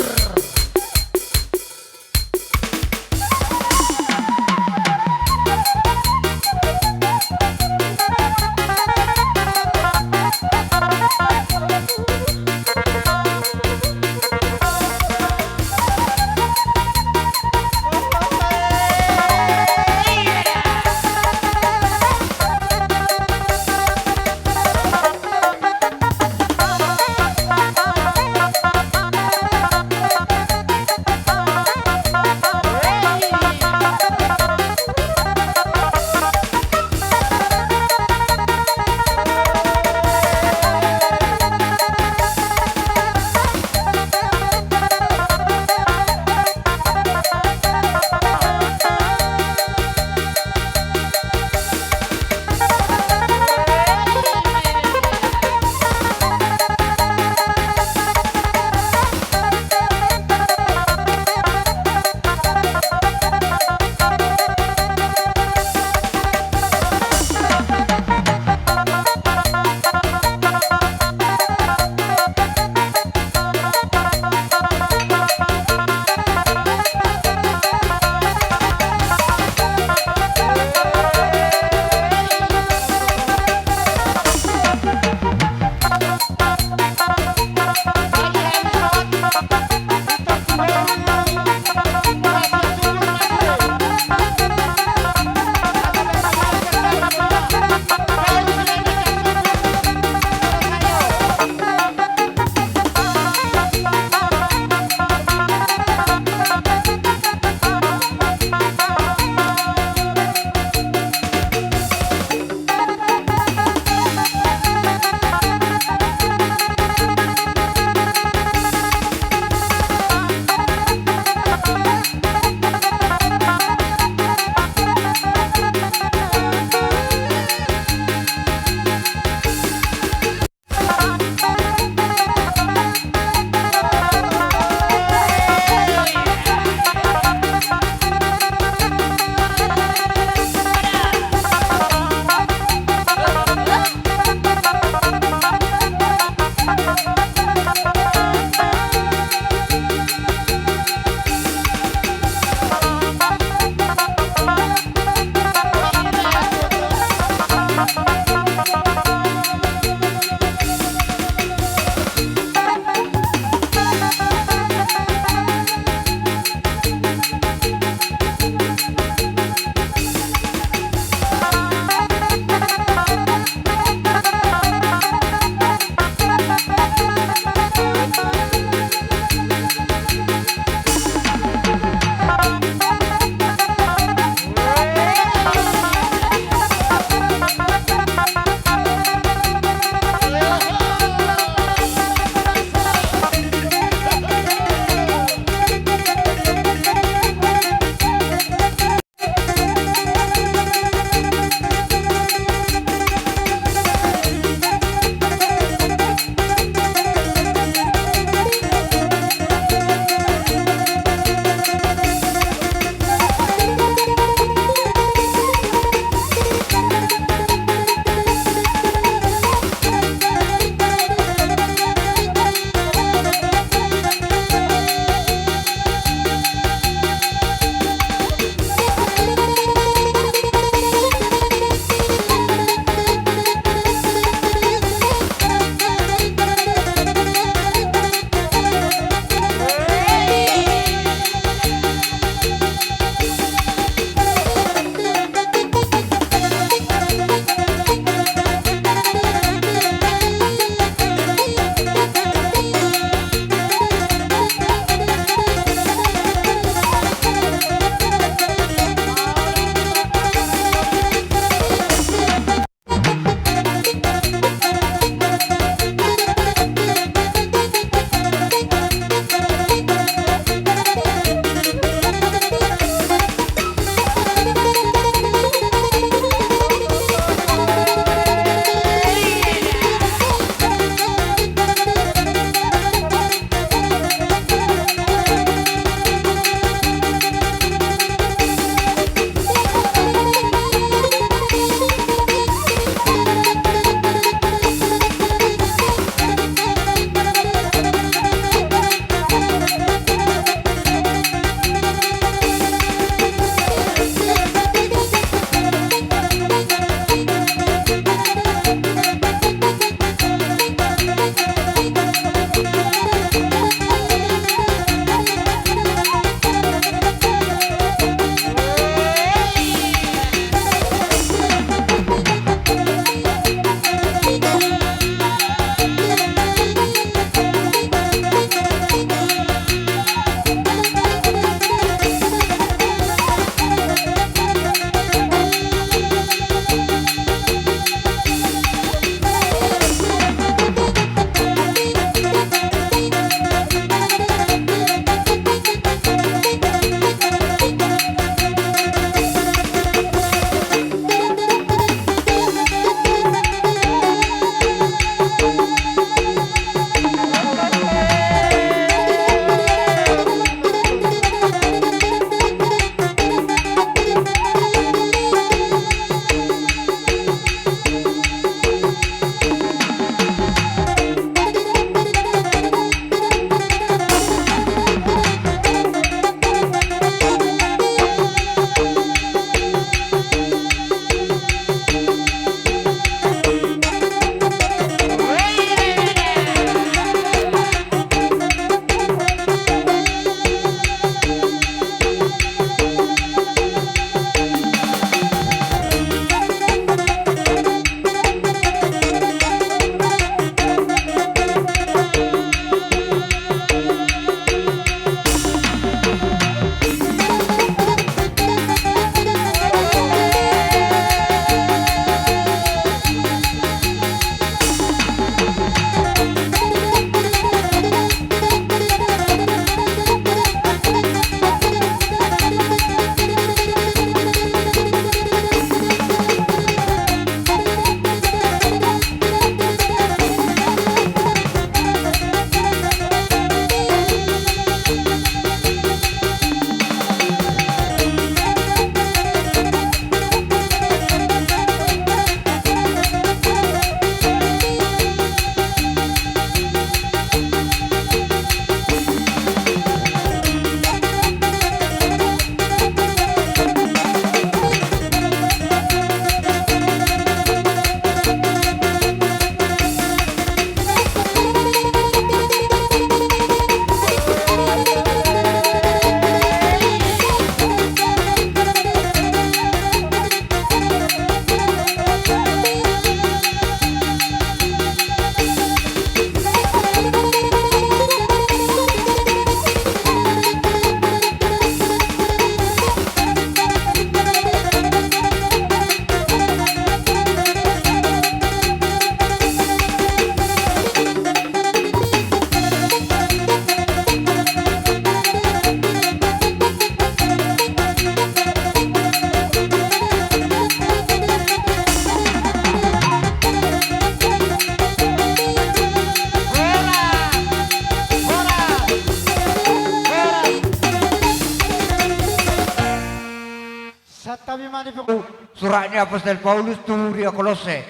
Santabi ma di pengulu. Surat ni apostel Paulus tu huria Kolosse.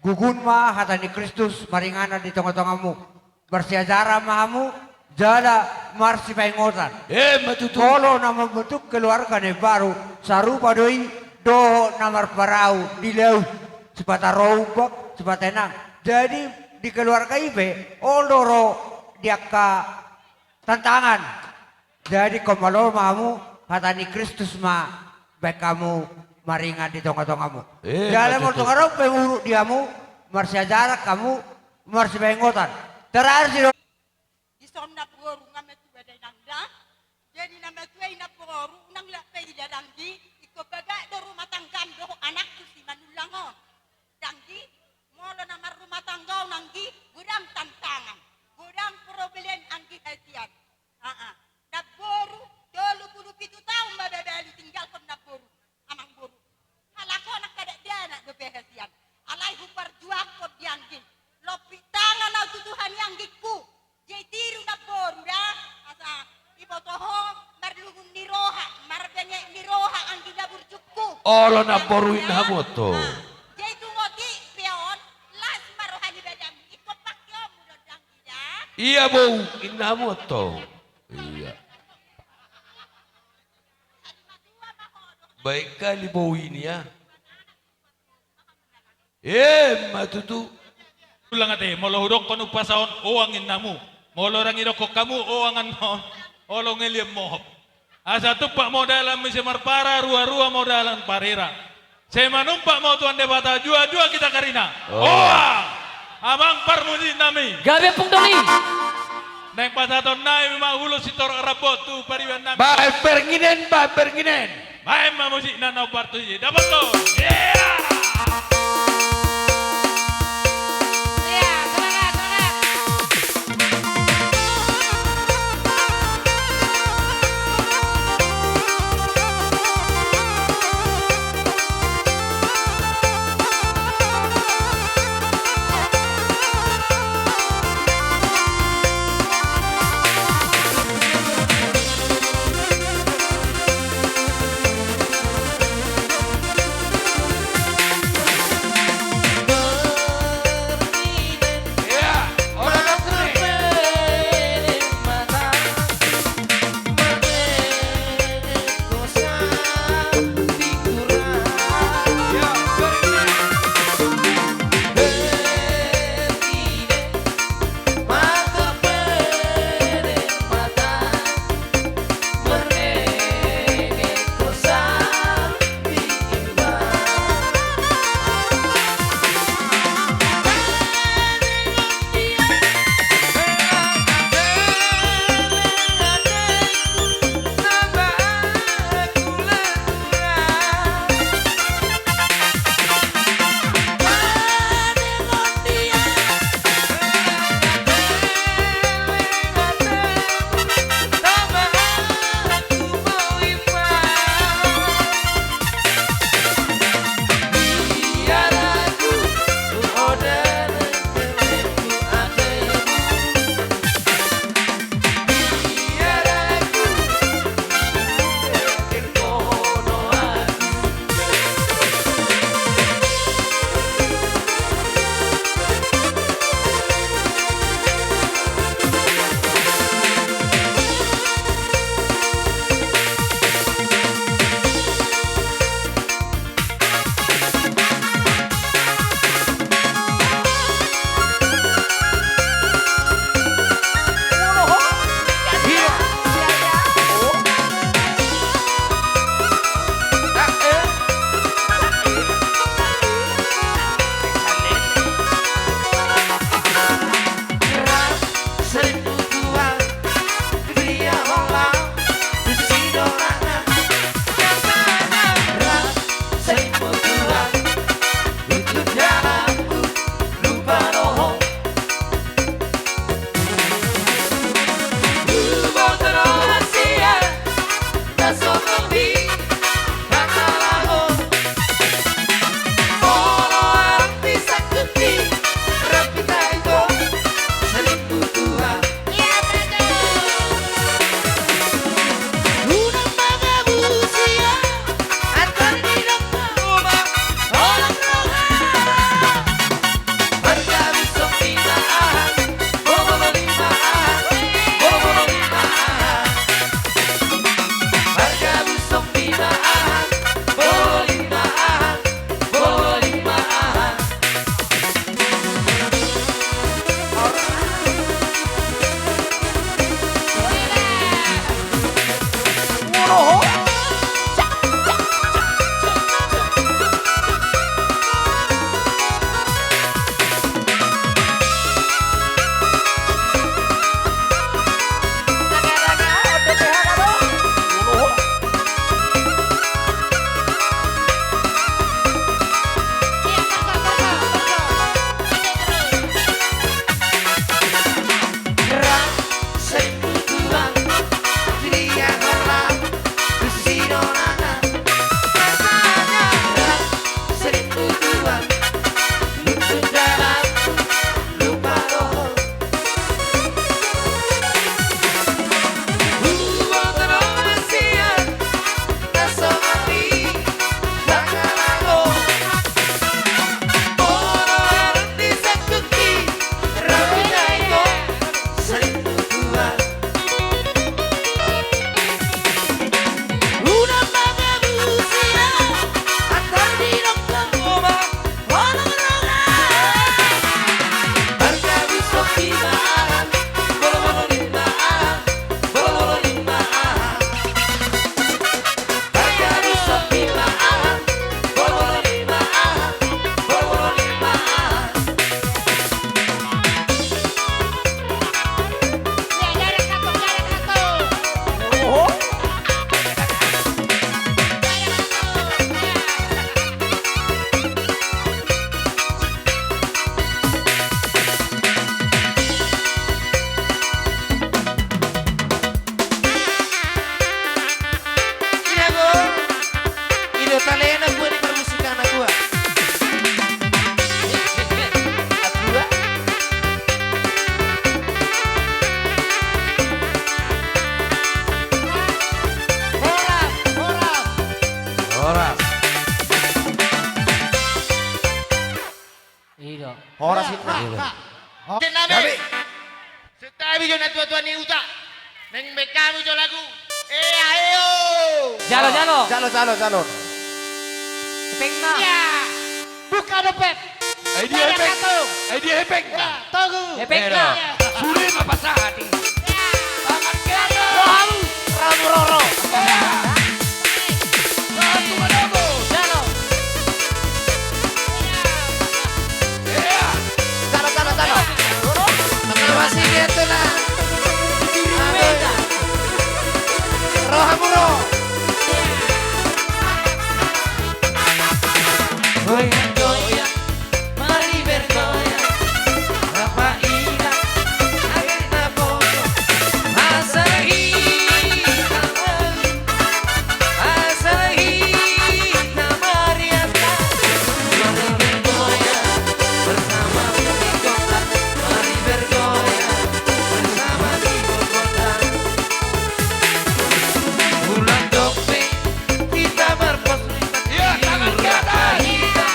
Gugun ma hata ni Kristus maringanan di tongatongamu. Marsiajaran ma hamu, jala marsipaingotan. Emma tutu. Molo na mambentuk keluarga na imbaru, sarupa do i dohot na marparau di laut. Sipata ro umbak, sipata inang. Jadi di keluarga i pe, olo do ro di angka tantangan. Jadi ingkon malo ma hamu, hata ni Kristus ma baen hamu maringan di tongatongamu. Emma tutu. Jala molo tung adong pe muruk di hamu, marsiajaran hamu, marsipaingotan. Terakhir si do. Dison namboru, nga matua da inang da. Jadi na matua i namboru, unang lak pe ida danggi, ingkon bagak do rumah tanggam dohot anakku si Manullang on. Danggi, molo na marrumah tangga on anggi, godang tantangan, godang problem anggi hasian. Aa, namboru, tolu pulu pitu taon ma babalu tinggalhon namboru, amangboru. Halak on angka dakdanak dope hasian. Alai huparjuangkon di anggi. Lompit tangan au tu Tuhan i anggingku. Jadi tiru namboru da. Asa diboto ho marlungun ni roha, marbengek ni roha anggi na burjukku. Olo namboru, inna hamu antong. Jadi tung otik pe on, las ma roha ni badanmu. Ingkon pangkeonmu do danggi da. Ia boru, inna hamu antong. Ia. Baik kali boru i, ia. Emma tutu. Ulang ate, molo hudokkon umpasa on, oang inna hamu. Molo ndang idokkon hamu, oang annon. Olo, ngelian mohop. Asa tumpak ma dalan muse marpara, ruarua ma dalan parira. Sai manumpak ma tu Tuhan Debata, juajua hita karina. Oh. Oang! Amang parmusik nami. Gabe pung doli. Naeng pasahaton nami ma ulos sitorop rambu tu pariban nami. Baen perninen, baen perninen. Baen ma musik na naung partusi. Dapot do. Iya. Iya, semangat, semangat. Horas hita. Hah, hah. Hah. Sian nami. Gabe. Sian nami jo natuatua ni huta. Naeng baen hamu jo lagu. Ea eo. Jalo, jalo. Jalo, jalo, jalo. Hepengna. Ya. Buka dompet. Ai dia hepeng. Ai dia hepengna. Ya, togu. Hepengna. Eda. Sude ma pasahat i. Ya. Tangan kiri. Rohamu. Ramu roro. Ya. Satu manobo. Jalo. Ea. Jalo, jalo, jalo. Tengah masih dia tu na. Rohamu ro. Goyang, goyang, mari bergoyang. Rap ma inna, ate na bojor. Asa hita mari, asa hita mari, asa. Mari bergoyang bersama di kota. Mari bergoyang bersama di kota. Ulang dope. Iya, tangan ke atas. Iya.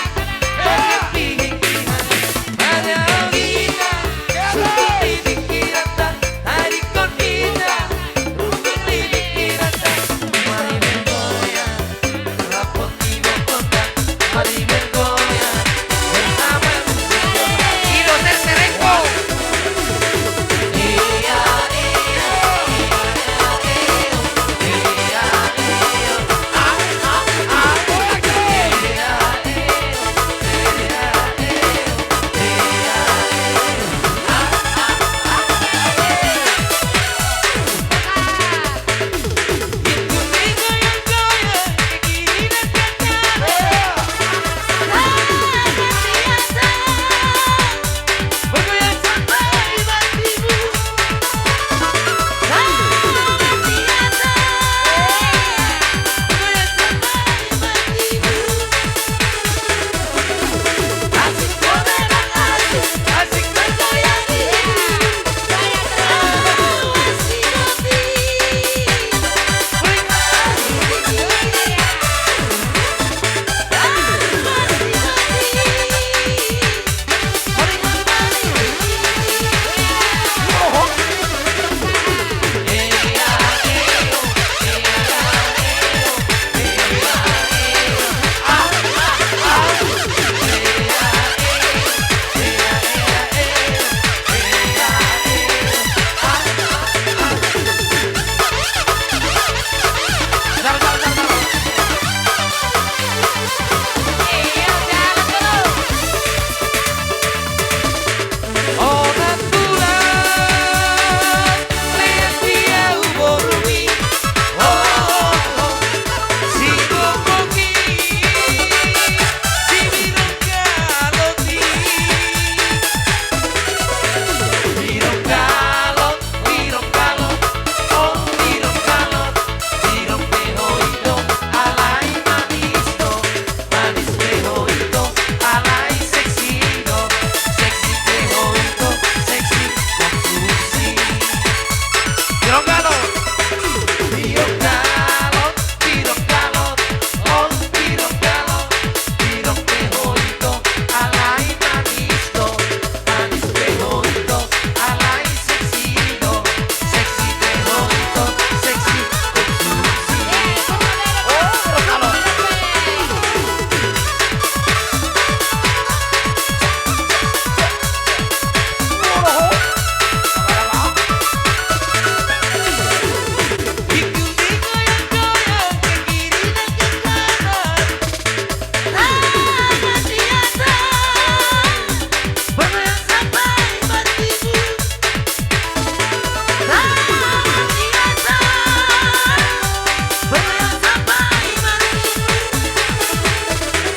Horas.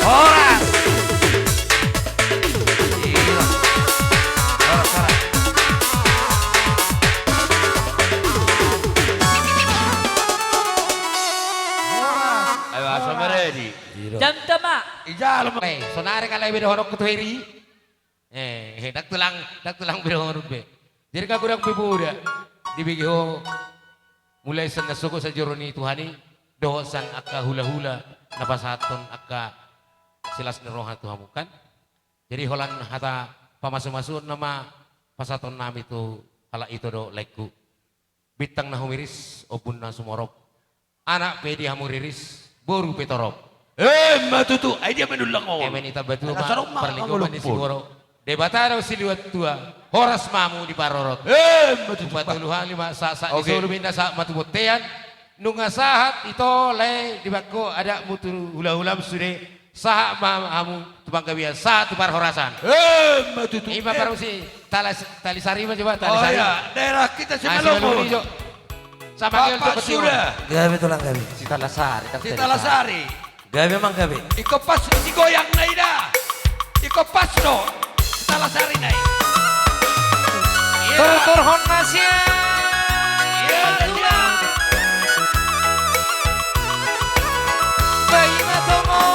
Horas, horas. Ayo, asa maredi. Jam tama. Ijalo ma. Eh, sonari kalai beda horok ketua heri. Eh, eh, ndang tulang, ndang tulang beda horok be. Jadi ka godang pe poda. Dibege ho. Mulai sian na sogot sajoro ni Tuhan i. Dohot sian angka hulahula. Na pasahathon angka silas ni roha tu hamu kan. Jadi holan hata Pamasumasuon nama pasahatonnami tu halak ito do, laengku. Bintang na humiris, ombun na sumorop. Anak pe di hamu riris, boru pe torop. Emma tutu, ai dia manullang on. Eme ni Tambatua ma, parlinggoman ni Sigoro. Debata do Siluat Tua, horas ma hamu diparorot. Emma tutu. Patolu hali ma sahat-sahat ni solu, ninna sahat ma tu bontean. Nunga sahat ito, lae, dibaen ho adatmu tu hulahulam sude. Sahat ma hamu tu panggabean, sahat tu parhorasan. Emma tutu. Ima parmusik, Tali Sari ma coba, Tali Sari. Daerah kita Simalungun. Sama Bapak Suda. Gabe tulang gabe. Si Tali Sari. Si Tali Sari. Gabe mang gabe. Ingkon pas do si goyang na i da. Ingkon pas do si Tali Sari na i. Tortorhon ma sian. Ima tongon.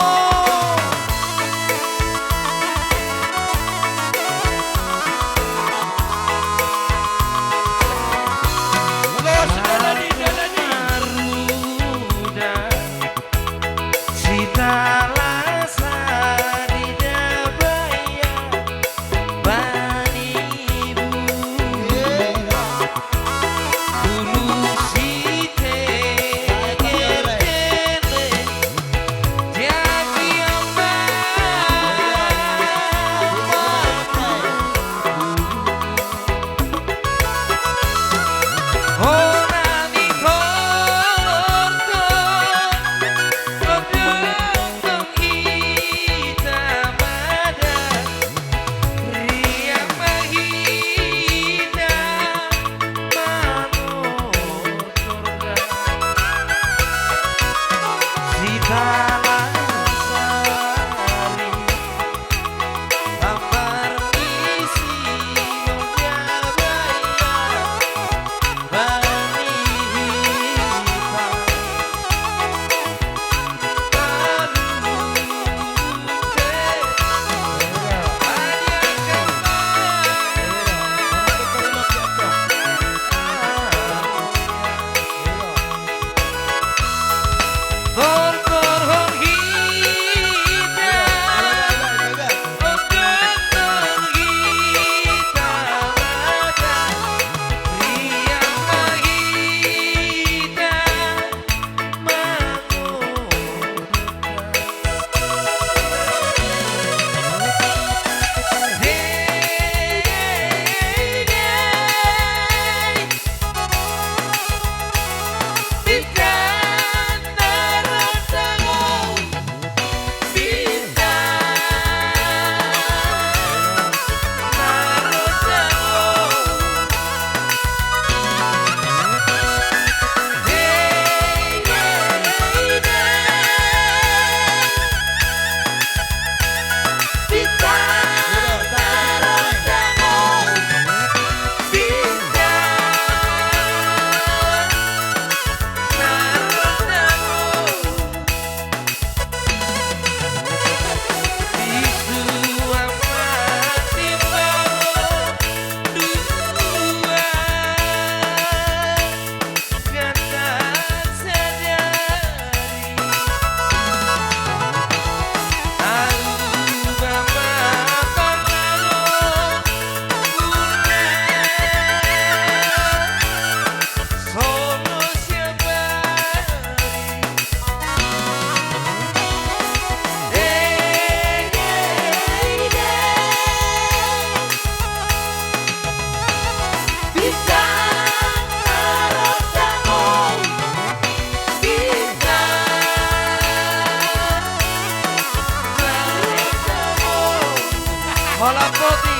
Holan poti.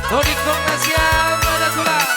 Doding dong na sian mana tulang.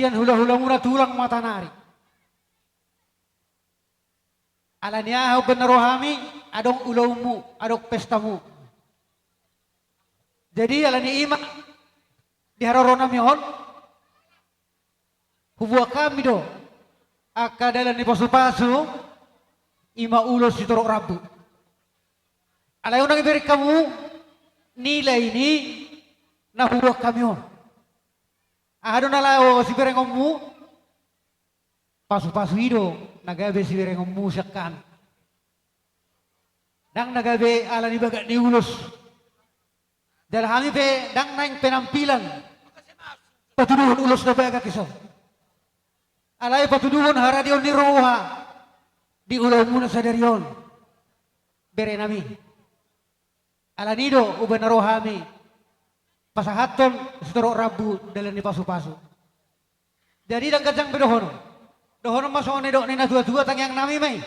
Sian hulahulamuna tulang matanari. Alani aha umbahen na ro hami, adong ulaonmu, adong pestamu. Jadi alani i ma di haroronami on, huboan hami do angka dalan ni pasupasu, i ma ulos sitorop rambu. Alai unang dibereng hamu nilai ni na huboan hami on. Aha do na laho siberengonmu? Pasupasu i do na gabe siberengonmu sian hami. Ndang na gabe alani bagak ni ulos. Jala hami pe ndang naeng penampilan patuduhon ulos na bagak i so. Alai patuduhon haradeon ni roha di ulaonmuna sadari on, berenami. Alani i do umbahen na ro hami pasahathon sitorop rambu dalan ni pasupasu. Jadi ndang ganjang be dohonon. Dohonon ma songon na nidok ni natuatua, tangiangnami ma i.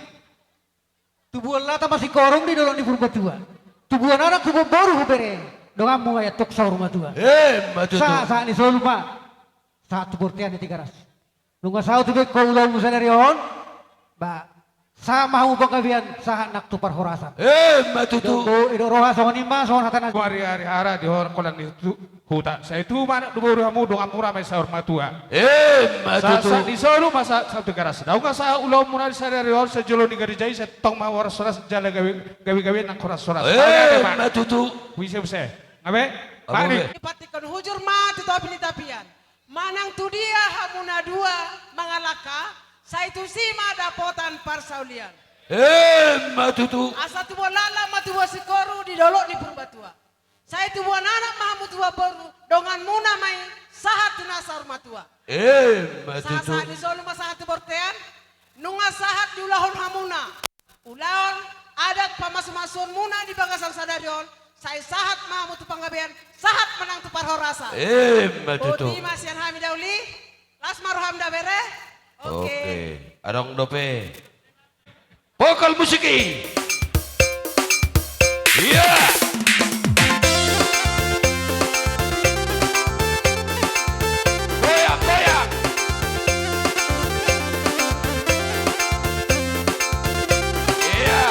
Tubuan lata ma singkoru di dolok ni Purbatua. Tubuan anak, tubuan boru hubere, donganmu ma i antong saur matua. Emma tutu. Sahat, sahat ni solu ma sahat tu bontean ni Tigaras. Nunga saut dibereng ho ulaonmu sadari on, ba, sahat ma hamu panggabean, sahat nang tu parhorasan. Emma tutu. Didok roha songon i ma, songon hata na. Ari-ari hara di holan-holan ni tu-, huta. Sai tubu ma anak, tubu boru hamu, donganmuna ma i saur matua. Emma tutu. Sahat, sahat ni solu ma sahat, sahat tu Tigaras. Nunga sahat ulaonmuna sadari on, sai jolo ni gareja i, sai tong ma horas-horas, jala gabe, gabe-gabe nang horas-horas. Emma tutu. Muse, muse. Nga be? Abu be. Dipantikhon hujur ma tu topi ni tapian. Manang tu dia hamu na dua mangalangka, sai tusi ma dapotan parsaulian. Emma tutu. Asa tubuan laklak ma tubuan singkoru di dolok ni Purbatua. Sai tubuan anak ma hamu, tubuan boru, donganmuna ma i sahat tu na saur matua. Emma tutu. Sahat-sahat ni solu ma sahat tu bontean, nunga sahat diulahon hamuna ulaon adat pamasumasuonmuna di bagasan sadari on, sai sahat ma hamu tu panggabean, sahat ma nang tu parhorasan. Emma tutu. Boti ma sian hami da uli, las ma roham da bere. Oke. Oke. Adong dope vokal musik i. Iya. Goyang, goyang. Iya.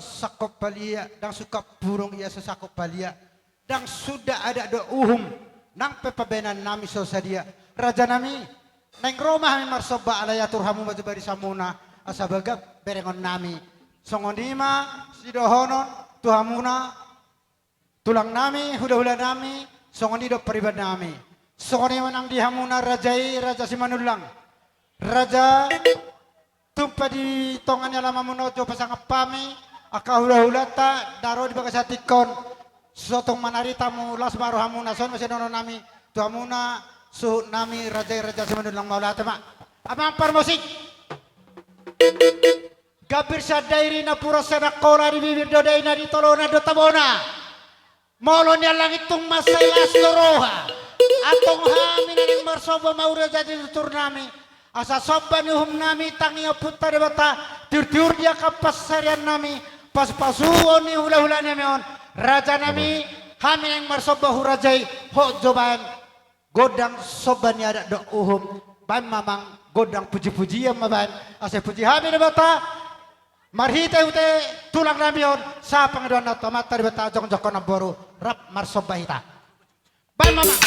sangkop palia, ndang sungkap burung ia so sangkop palia. Ndang suda adat dohot uhum, nang pe pambahenan nami so sadia. Raja nami, naeng ro ma hami marsomba, alai atur hamu ma tu barisamuna, asa bagak berengon nami. Songon i ma sidohonon tu hamuna, tulang nami, hula-hula nami, songon i dohot pariban nami. Songon i ma nang di hamuna raja i, Raja Simanullang. Raja, tung pe di tonga ni alamanmuna on jo pasangap hami angka hula-hulanta na ro di bagasan tingki on. So tung manarita hamu, las ma rohamuna. Songon i ma sidohonon nami tu hamuna suhut nami, raja i Raja Simanullang. Mauliate ma. Amang parmusik. Gambir sian dairi, napuran sian Angkola, di bibir do daina, di tolonan do tabona. Molo nian langit tung mansai las do roha, antong hami na naeng marsomba ma, ura jadi tutur nami, asa somba ni uhum nami, tangi Ompunta Debata, tiur-tiur di angka pansarian nami, pasu-pasuon ni hula-hula nami on. Raja nami, hami naeng marsomba tu raja i, hot jo baen gondang somba ni adat dohot uhum. Baen ma amang gondang puji-pujian ma baen, asa dipuji hami Debata marhite-hite tulang nami on, sahat pangidoanna tu Amanta Debata, jongjongkon namboru, rap marsomba hita. Baen ma amang.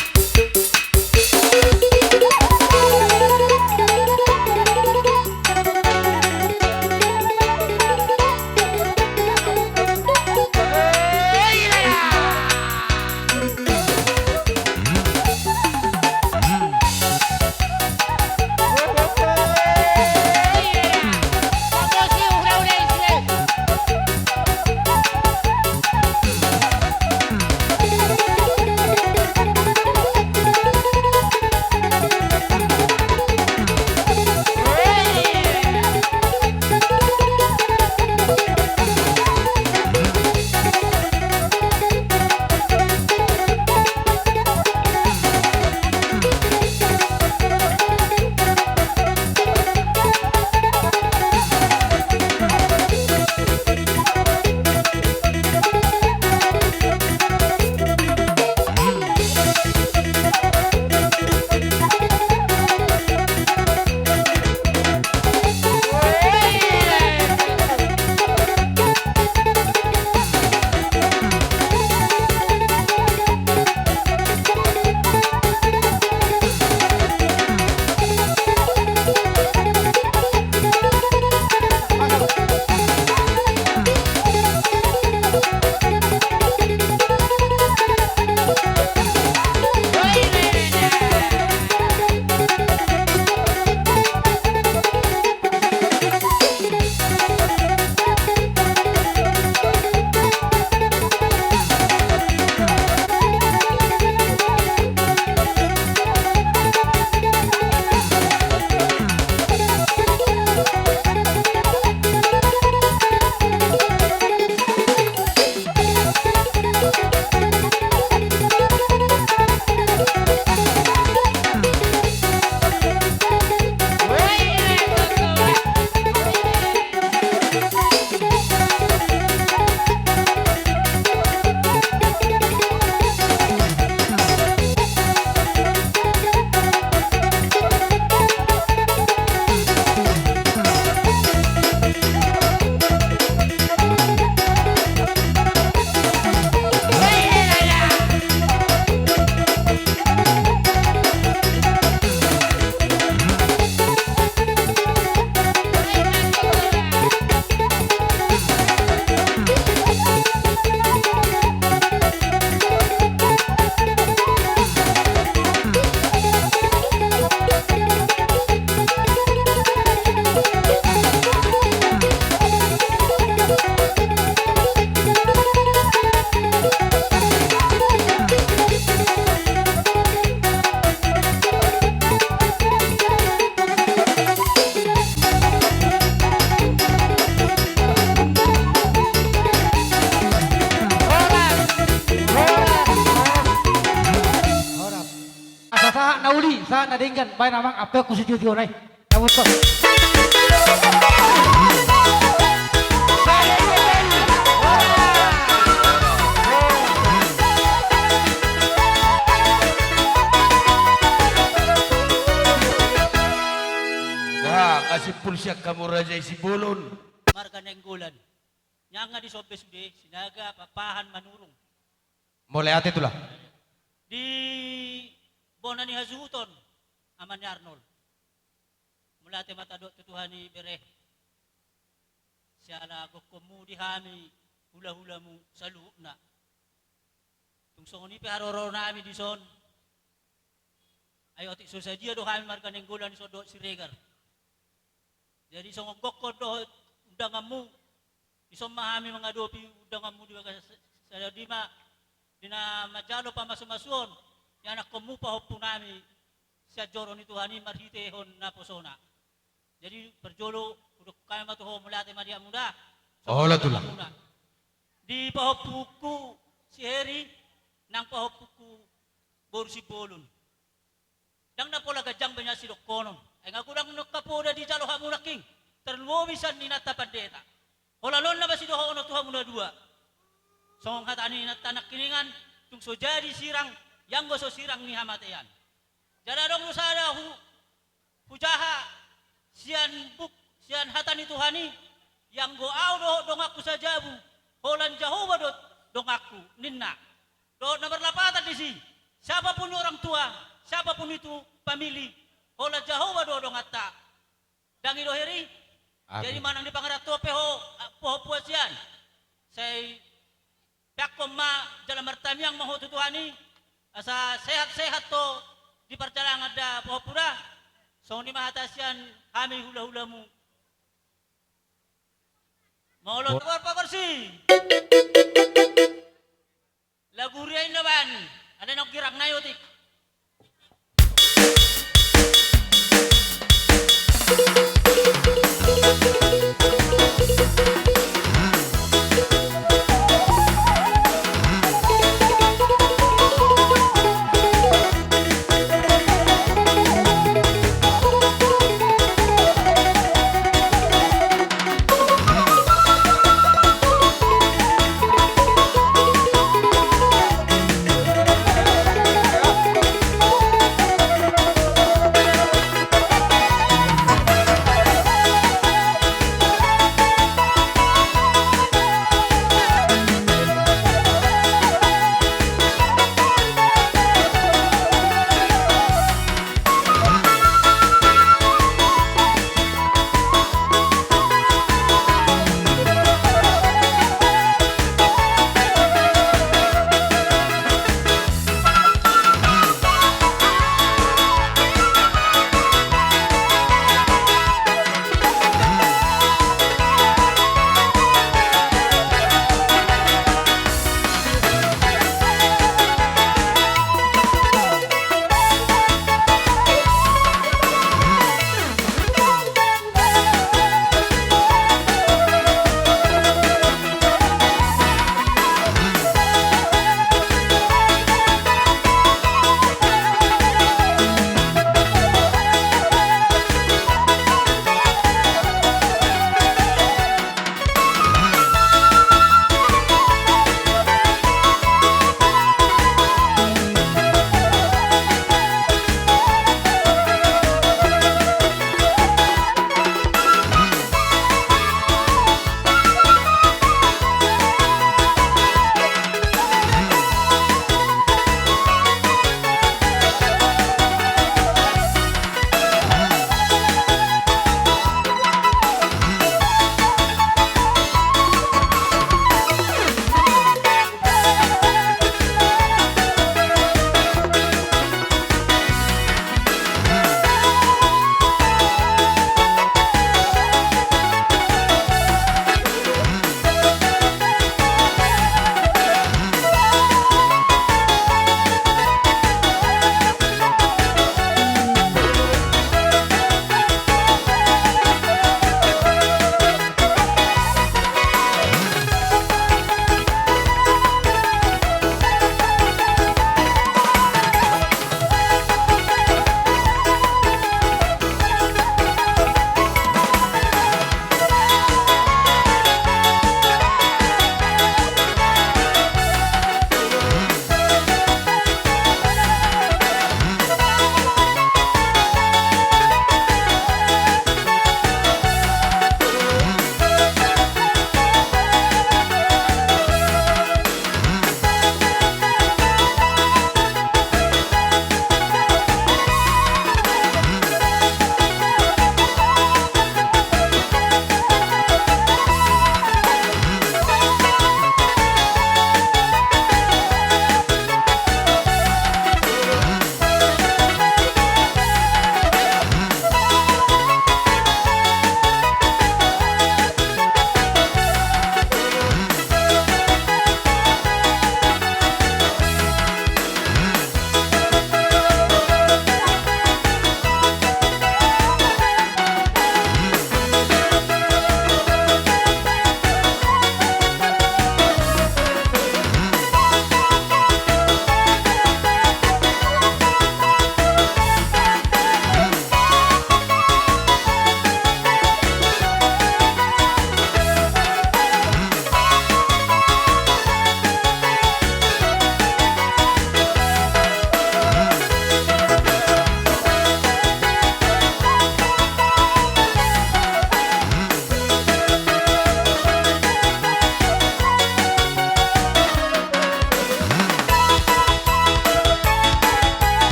Asa sahat na uli, sahat na denggan, baen amang, ampe husi tio-tio nai. Na butong. Wah, nga simpul sian hamu Raja i Sibolon. Marga Nainggolan. Nian nga di sombe sude, Sinaga, Pakpahan, Manurung. Mauliate tulang. Di bona ni hasuhuton, Ama ni Arnold. Mauliate ma tadok tu Tuhan i bere. Siala gokhonmu di hami hulahulamu saluhutna. Tung songon i pe haroro nami dison. Ai otik so sadia do hami marga Nainggolan dison dohot Siregar. Jadi songon gokhon dohot undanganmu, dison ma hami mangadopi undanganmu di bagasan sada i ma, di na manjalo pamasumasuon ni anakkonmu pahompu nami sian joro ni Tuhan i marhitehon naposona. Jadi parjolo hudok hami ma tu ho, mauliate ma di hamuna. Olo tulang. Di pahompungku si Heri, nang pahompungku boru Simbolon. Ndang na pola ganjang be na sidohonon. Ai nga godang nangkin poda dijalo hamu nangkin. Tarlumobi sian inanta pandita. Holan on na masidohonon tu hamu na dua. Songon hata ni inanta nangkiningan, tung so jadi sirang, ianggo so sirang ni hamatean. Jala adong do sada hu, hujaha sian buk, sian hata ni Tuhan i, ianggo ahu dohot donganku sajabu, holan Jahowa do donganku, ninna. Dohot na marlapatan disi, siapapun orang tua, siapapun itu family, holan Jahowa do donganta. Dang i do, Heri? Amin. Jadi manang di pangarantoan pe ho, a, pahompu hasian. Sai peakkon ma jala martamiang ma ho tu Tuhan i, asa sehat-sehat ho di parjalanan da pahompu da. Songon i ma hata sian hami hulahulamu. Molo. Mo- Pagar, pagar si. Lagu huria i na baen, alai naung girang nai otik.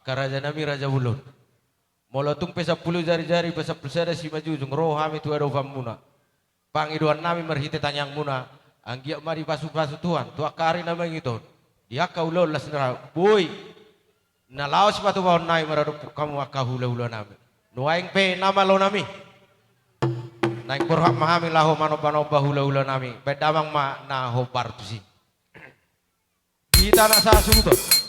Angka raja nami, raja bolon. Molo tung pe sampulu jarijari, pe sampulu sada simanjujung, ro hami tu adopanmuna. Pangidoan nami marhite tangiangmuna, anggiat ma dipasupasu Tuhan tu angka ari na mangihut on, di angka ulaon las ni roha, boi na laho sipatupaon nami maradophon hamu angka hulahula nami. Nuaeng pe na malo nami, naeng borhat ma hami laho manombanomba hulahula nami. Baen damang ma na hombar tusi. Di hita na sasuhuton.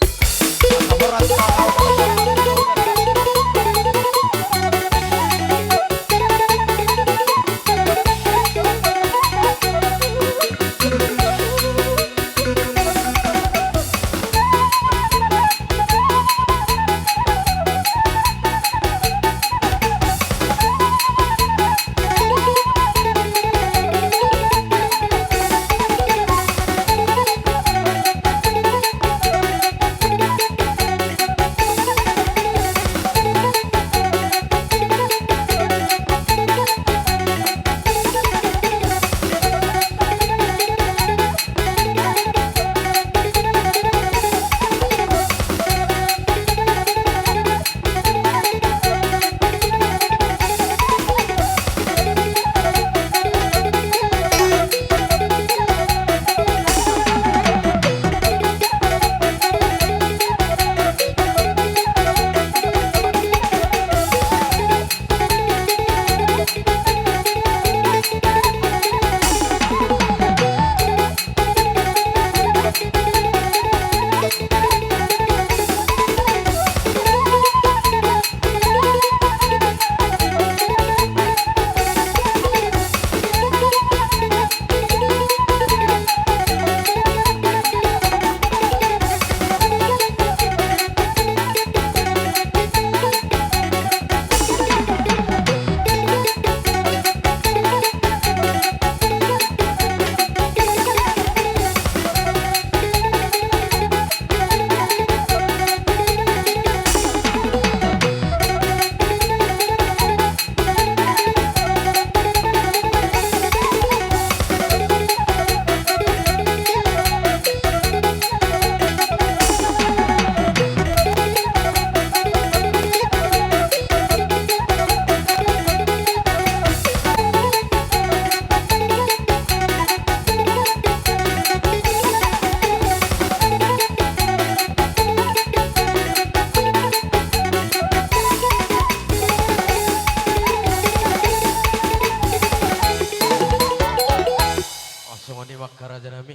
Songon i ma angka raja nami.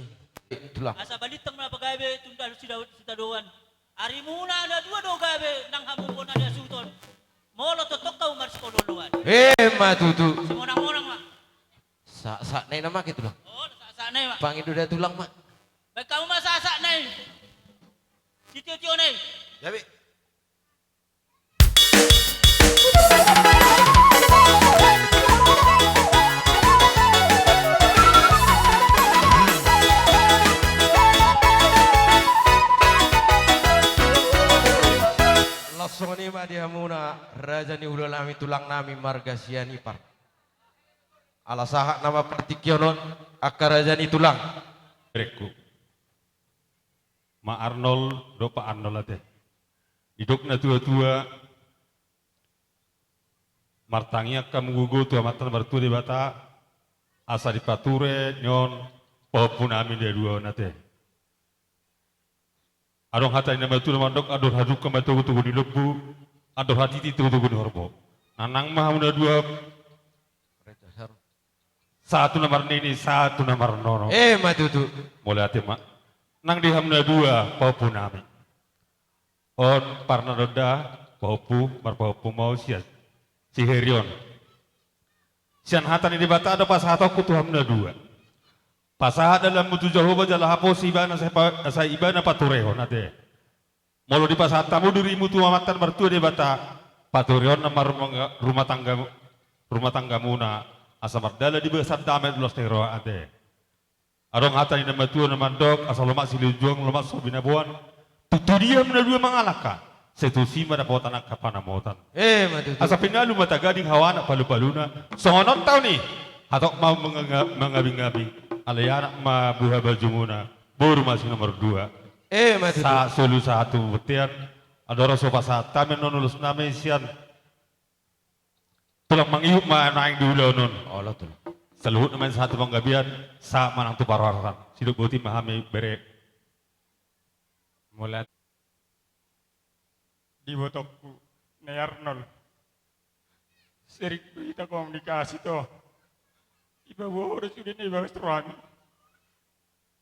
Tulang. Asa balintang ma pagabe tunda sitadoan. Arimuna na dua do gabe nang hamu bona di asuhuton. Molo tongtong hamu marsikololoan. Emma tutu. Simonangmonang ma. Sa, sa nai nama ke tulang. Oh, sa, sa nai ma. Pangido da tulang ma. Baen hamu ma sa, sa nai. Sitiotio nai. Gabe. Laos songon i ma di hamuna raja ni hulahula nami, tulang nami marga Sianipar. Ala sahat nama partingkian on, angka raja ni tulang. Berengku. Ma Arnold dohot Pa Arnold ate. Didok na tuatua, martangiang hamu gogo tu Amanta na martua Debata, asa dipature ni on pahompu nami na dua on ate. Adong hata ni na matua na mandok, andor hadungka ma togutogu ni lombu, andor hatiti togutogu ni horbo. Nanang ma hamu na dua, sahat tu na marnini, sahat tu na marnono. Emma tutu. Mauliate ma. Nang di hamu na dua pahompu nami. On parna do da pahompu, marpahompu ma au sian si Heri on. Sian hata ni Debata do pasahatonku tu hamu na dua. Pasahat dalanmu tu Jahowa jala haposi ibana, sai pa-, sai ibana paturehon ate. Molo dipasahat hamu dirimu tu Amanta na martua Debata, paturehon nama rumah, rumah tangga, rumah tanggamuna, asa mardalan di bagasan dame dohot las ni roha ate. Adong hata ni na matua na mandok, asa lomak silinjuang, lomak so binaboan. Tu dia hamu na dua mangalangka, sai tusi ma dapotan angka panamotan. Emma tutu. Asa pinalu ma tagading hawa anak palupaluna. Songon on taon i, hatop ma manga-, mangabingabing. Alai anak ma buha bajumuna, boru ma si nomor dua. Emma tutu. Sa-, solu sahat tu bontean. Andorang so pasahat hami annon ulos nami sian tulang, mangihut ma naeng di ulaon on. Olo tulang. Saluhutna ma sahat tu panggabean, sahat ma nang tu parhorasan. Sidok boti ma hami bere. Mauliate. Di ibotongku, Nai Arnold. Sering do hita komunikasi, to. Dipaboa ho do sude na di bagas rohami.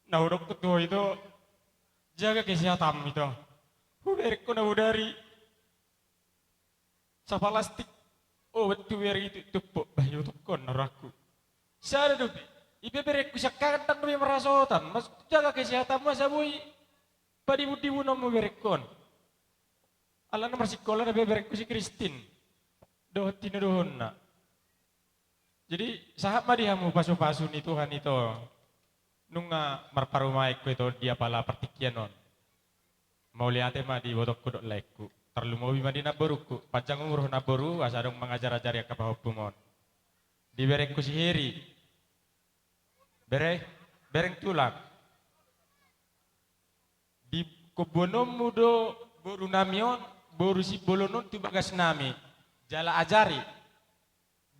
Na hudokkon tu ho, ito, jaga kesehatanmu, ito. Hubereng ho na bodari sapalastik obat, hubereng i tu tumpok. Bah, ibotongku on na rohangku. Sada dope. Ipe berengku sian haha ndang dope marhasohotan. Maksudhu, jaga kesehatanmu asa boi padibundibunonmu berengku on. Alana marsikola dope berengku si Kristin dohot tinodohonna. Jadi, sahat ma di hamu pasupasu ni Tuhan, ito. Nunga marparumaen ho, ito, di apala partingkian on. Mauliate ma di ibotongku dohot laengku. Tarlumobi ma di namborungku. Panjang umur ho, namboru, asa adong mangajarajari angka pahompum on. Di berengku si Heri. Bere, bereng tulang. Dikombohononmu do boru nami on, boru Simbolon on tu bagas nami. Jala ajari.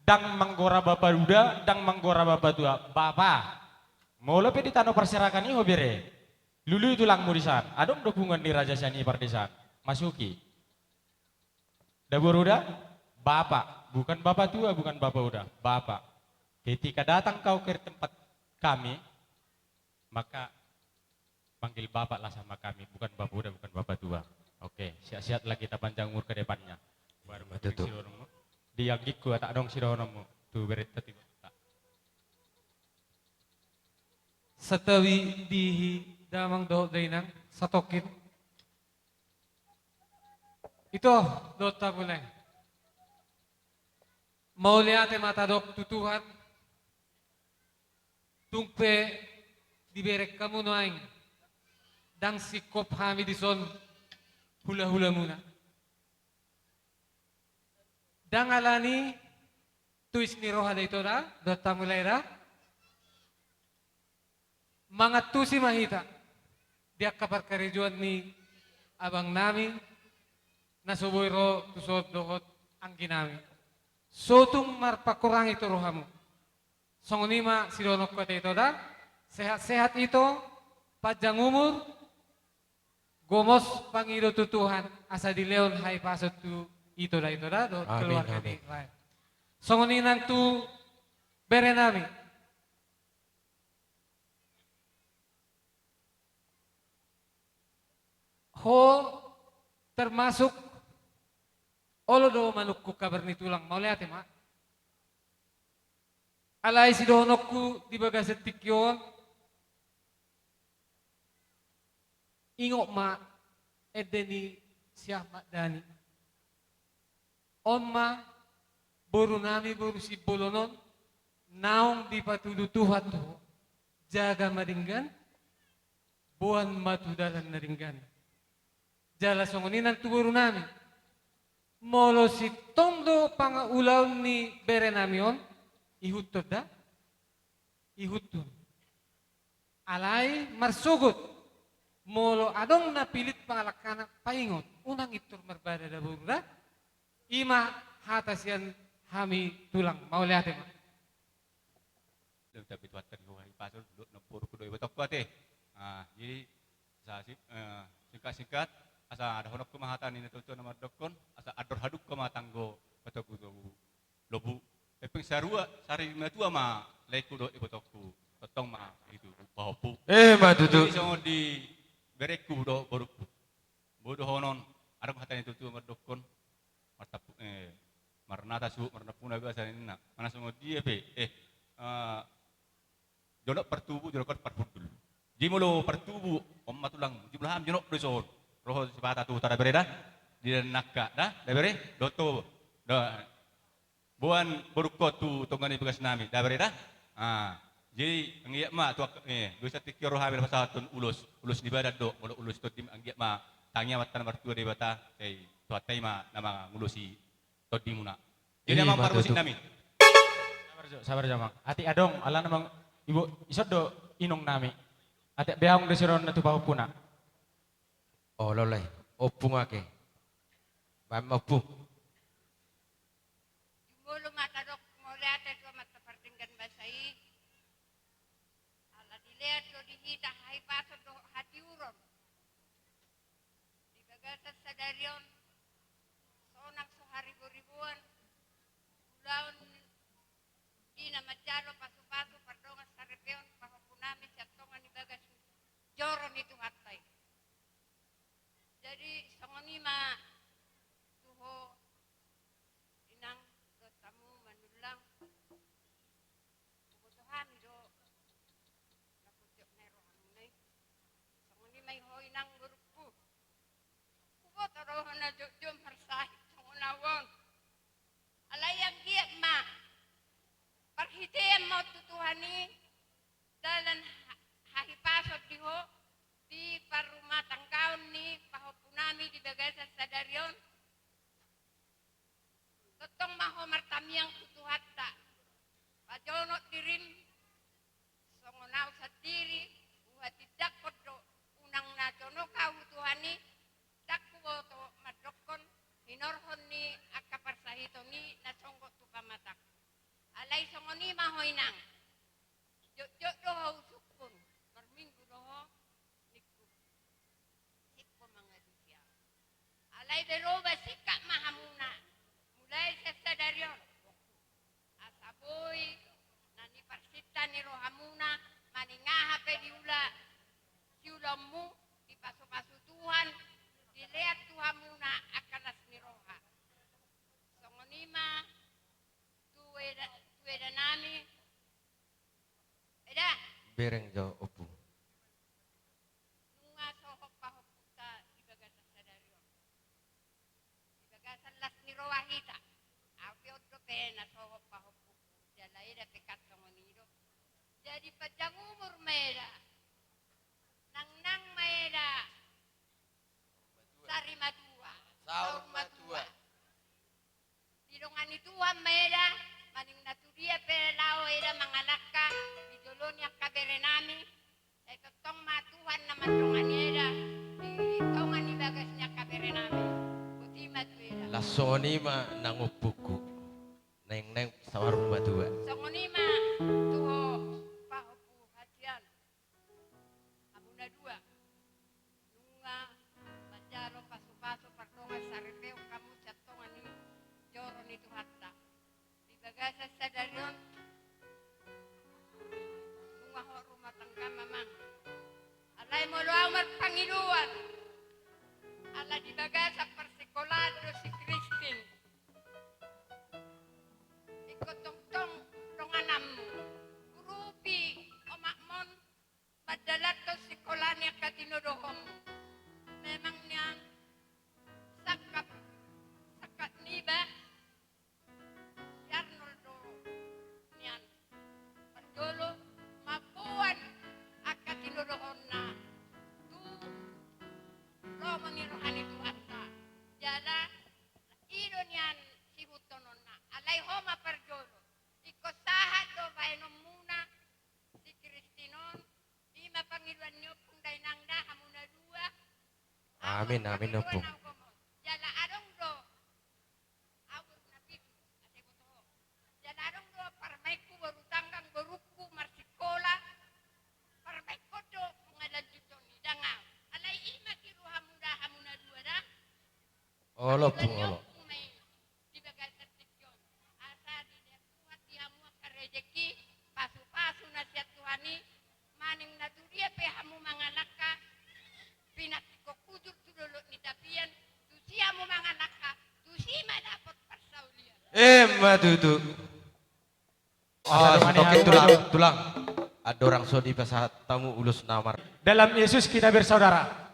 Ndang manggora bapa uda, ndang manggora bapa tua. Bapa. Molo pe di tano parserakan i ho, bere, lului tulangmu disan. Adong do punguan ni raja sian i pardesaan. Masuki. Da boru da, bapa, bukan bapa tua, bukan bapa uda, bapa. Ketika datang kau ke tempat kami, maka panggil bapa lah sama kami, bukan bapa uda, bukan bapa tua. Oke, sehat-sehat lagi, kita panjang umur ke depannya. Baru ma tutu. Di anggingku, atak adong sidohononmu tu berenta tiba. Santabi di damang dohot dainang, satongkin. Ito, dohot hamu lae. Mauliate ma tadok tu Tuhan. Tung pe dibereng hamu nuaeng. Ndang singkop hami dison hulahulamuna. Ndang alani tuis ni roha da, ito da, dohot hamu lae da. Mangantusi ma hita di angka parkarejoan ni abang nami, na so boi ro tuson dohot anggi nami. So tung marpangkurangi tu rohamu. Songon i ma sidohononku, ate, ito da. Sehat-sehat, ito, panjang umur, gomos pangido tu Tuhan, asa dilehon hahipason tu ito da, ito da, dohot keluarga ni lae. Amin, amin. Songon i nang tu bere nami. Ho termasuk olo do manungkun kabar ni tulang, mauliate ma. Alai sidohononku di bagasan tingki on, ingot ma ende ni si Ahmad Dhani. On ma boru nami, boru Simbolon on, naung dipatudu Tuhan tu ho, jaga ma denggan, boan ma tu dalan na denggan. Jala songon i nang tu boru nami. Molo sintong do pangaulaon ni bere nami on, ihuthon da, ihuthon. Alai marsogot, molo adong na pilit pangalangkana, paingot, unang intor marbada da boru da. I ma hata sian hami tulang, mauliate ma. Dong, tapi tu hata ni ho hahipason, dohot namborungku dohot ibotongku, ate. Ah, jadi, asa si-, eh, singkat-singkat, asa dohononku ma hata ni natuatua na mandokkon, asa andor hadungka ma tanggo, patogutogu lombu. Hepeng sarua, sari matua ma laengku dohot ibotongku. Tongtong ma i tu pahompu. Eh, ma tutu. Jadi songon di berengku dohot borungku. Boi dohonon, adong hata ni natuatua mandokkon. Martapu-, eh, marnata suhut, marnampuna basa ninna. Manang songon dia pe, eh, eh, jonok partubu, jonok parhundul. Jadi molo partubu, on ma tulang, jumlah am jonok do dison. Ro ho sipata tu huta da, bere da. Di dan nangka da, da bere, dohot tu. Da. Boan borungkon tu tongga ni bagas nami, da bere da. Ah, jadi anggiat ma tu ak-, eh, dosa tingki on rohami laho pasahathon ulos, ulos ni badan do, molo ulos ni tondi anggiat ma tangi Amanta na martua Debata, eh, Tuhanta i ma na mangulosi tondimuna. Jadi, i ma tutu. Amang parmusik nami. Sabar jo, sabar jo, amang. Atik adong, alana mang, ibo, ison do inong nami. Atik behaong do sidohononna tu pahompuna. Olo lae, ompung ake. Baen ma, Ompu. Jumolo ma tadok mauliate tu Amanta Pardenggan Basa i. Ala dilehon do di hita hahipason dohot hatiuron di bagasan sadari on, sonang so hariboriboan ulaon di na manjalo pasupasu pardongansaripeon pahompunami sian tonga ni bagas ni joro ni Tuhanta i. Jadi songon i ma tu ho, Inang, dohot hamu Manullang. Huboto hami do na potiop na i rohamuna i. Songon i ma i ho, Inang, borungku. Huboto do ho na jotjot marsahit songon ahu on. Alai anggiat ma parhitean ma on tu Tuhan i dalan ha-, hahipason di ho di parrumatanggaon ni pahompunami di bagasan sadari on. Tongtong ma ho martamiang tu Tuhanta. Pajonok dirim, songon ahu sandiri, huhatindangkon do, unang na jonok ahu Tuhan i, ndang huboto mandokkon hinorhon ni angka parsahiton i na songgot tu pamatangku. Alai songon i ma ho, Inang. Jotjot do ho husungkun, marminggu do ho, ningku. Sip ho mangadusi ahu. Alai beroba singkat ma hamuna, mulai sian sadari on. Asa boi na niparsinta ni rohamuna, maningaha pe diula siulaonmu, dipasupasu Tuhan, dilehon tu hamuna angka las ni roha. Songon i ma tu eda, tu edanami. Eda. Bereng jo, Ompu. Nunga sohot pahompunta di bagasan sadari on. Di bagasan las ni roha hita. Ahu pe on dope na sohot pahompungku. Jala eda pe kan songon i do. Jadi panjang umur ma eda. Nangnang ma eda. Sari matua. Saur matua. Didongani Tuhan ma eda, maning na tu dia pe laho eda mangalangka di jolo ni angka berenami, sai tongtong ma Tuhan na mandongani eda di tonga ni bagas ni angka berenami. Boti ma tu eda. Las songon i ma nang ompungku. Naeng naeng saur matua. Songon i ma tu ho pahompu hasian. Hamu na dua, nunga manjalo pasupasu pardongansaripeon hamu sian tonga ni joro ni Tuhanta. Di bagasan sadari on, nunga hot rumah tangga ma amang. Alai molo ahu marpangidoan, ala di bagasan parsikolaan do si Kristin. Ingkon tongtong dongananmu. Urupi omakmon, mandalanhon sikola ni angka tinodohonmu. Memang nian sangkap, sangkap niba si Arnold do nian. Parjolo mamboan angka tinodohonna tu lomo ni roha ni Tuhanta. Jala i do nian sihuthononna. Alai ho ma parjolo. Ingkon sahat do baenonmuna si Kristin on. I ma pangidoan ni ompung, dainang da, hamu na dua. Amin, amin, ompung. Jala adong do, ahu boru na pitu, asa iboto ho. Jala adong do parmaenku boru tanggang, borungku marsikola. Parmaenhon do mangalanjuthon i, ndang ahu. Alai i ma tiru hamu da, hamu na dua da. Olo, ompung, olo. Di bagasan tingki on. Asa dilehon Tuhan di hamu angka rejeki, pasupasu na sian Tuhan i, maning na tu dia pe hamu mangalangka, pinantikhon hujur tu dolok ni tapian, tusi hamu mangalangka, tusi ma dapot parsaulian. Emma tutu. Asa, ah, dongan i, sitoki hamu tulang, tulang. Andorang so dipasahat hamu ulos na mar- Dalam Yesus kita bersaudara.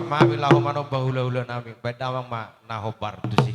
Mami laho manomba hulahula nami, baen damang ma na hombar tusi.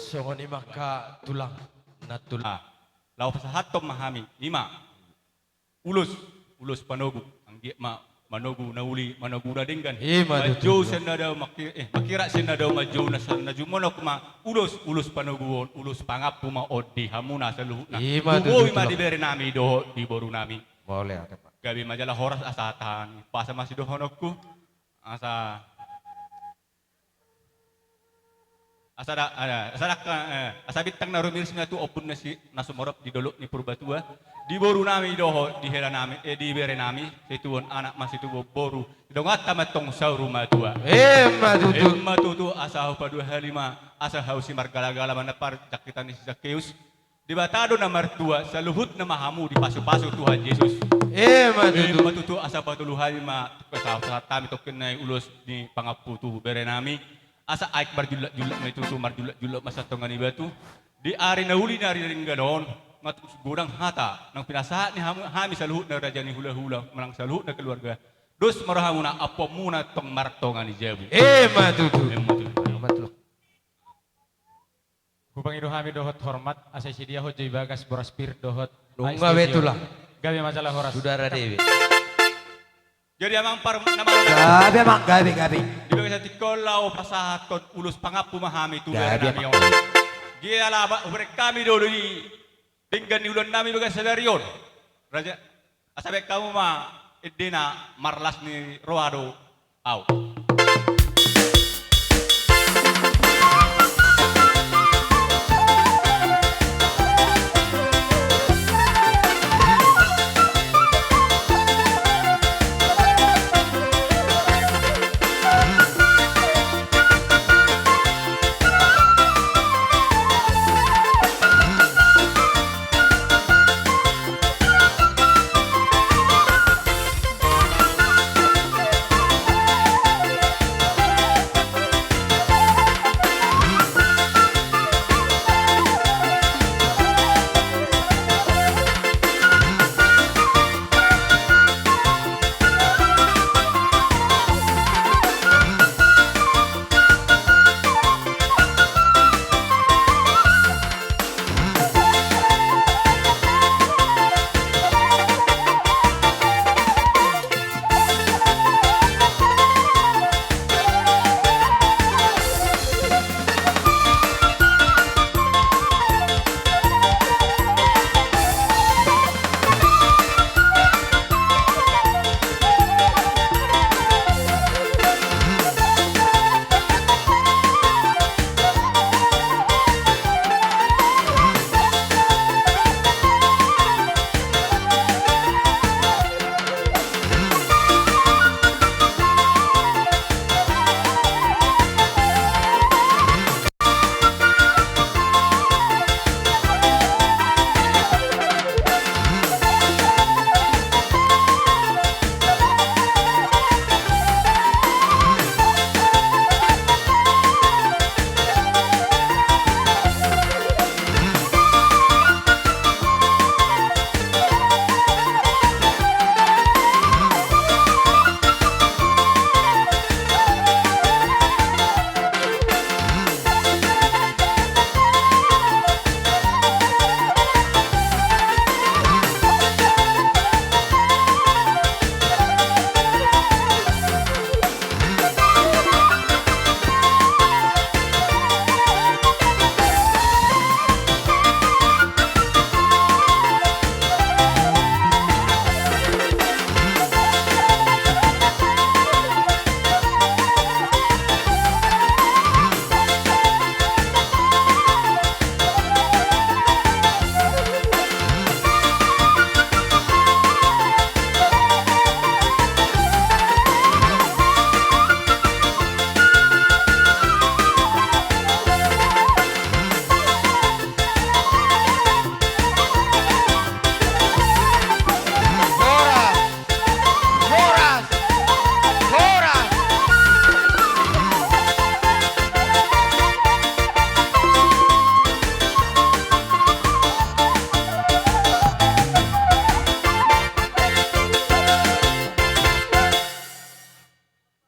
Songon i ma angka tulang, nantulang. Ah, laho pasahathon ma hami, i ma. Ulos, ulos panogu, anggiat ma manogu na uli, manogu na denggan. I ma tutu. Manjou sian na dao mangki-, eh, mangkirak sian na dao manjou na sa-, na jumonok ma ulos, ulos panogu on, ulos pangampu ma on di hamuna saluhutna. I ma tutu. Tutu ma di bere nami dohot di boru nami. Mauliate ma. Gabe ma jala horas asa tahan. Pasa ma sidohononku. Asa Asa da-, a-, asa dangka, eh, asa bintang na rumiris ma tu ombun na si-, na sumorop di dolok ni Purbatua, di boru nami dohot di hela nami, eh, di bere nami, situbuan anak ma situbuan boru, didonganta ma tong saur matua. Emma tutu. Emma tutu, asa hau padua hali ma, asa hau simargalagala ma na parjangkitan ni si Zakkeus. Debata do na martua, saluhutna ma hamu dipasupasu Tuhan Jesus. Emma tutu. Emma tutu, asa patolu hali ma, asa pasahat hami tongkin na i ulos ni pangampu tu bere nami. Asa aek marjullak-jullak ma i tutu, marjullak-jullak ma sian tonga ni batu. Di ari na uli ni ari na denggan on, nga tung godang hata, nang pinasahat ni hamu, hami saluhutna raja ni hula-hula, manang saluhutna keluarga. Dos ma rohamuna, ampuanmuna tong martonga ni jabu. Emma tutu. Emma tutu. Emma tutu. Hupangido hami dohot hormat, asa disediahon jo i bagas boras pir dohot. Nunga be tulang. Gabe ma jala horas. Sudara Dewi. Jadi amang par-, na maro. Gabe amang, gabe, gabe. Di bagasan tingki on laho pasahathon ulos pangampu ma hami tu bere nami on. Gabe amang. Jala ba-, hubereng hami do di denggan ni ulaon nami bagas sadari on. Raja, asa baen hamu ma endena marlas ni roha do. Au.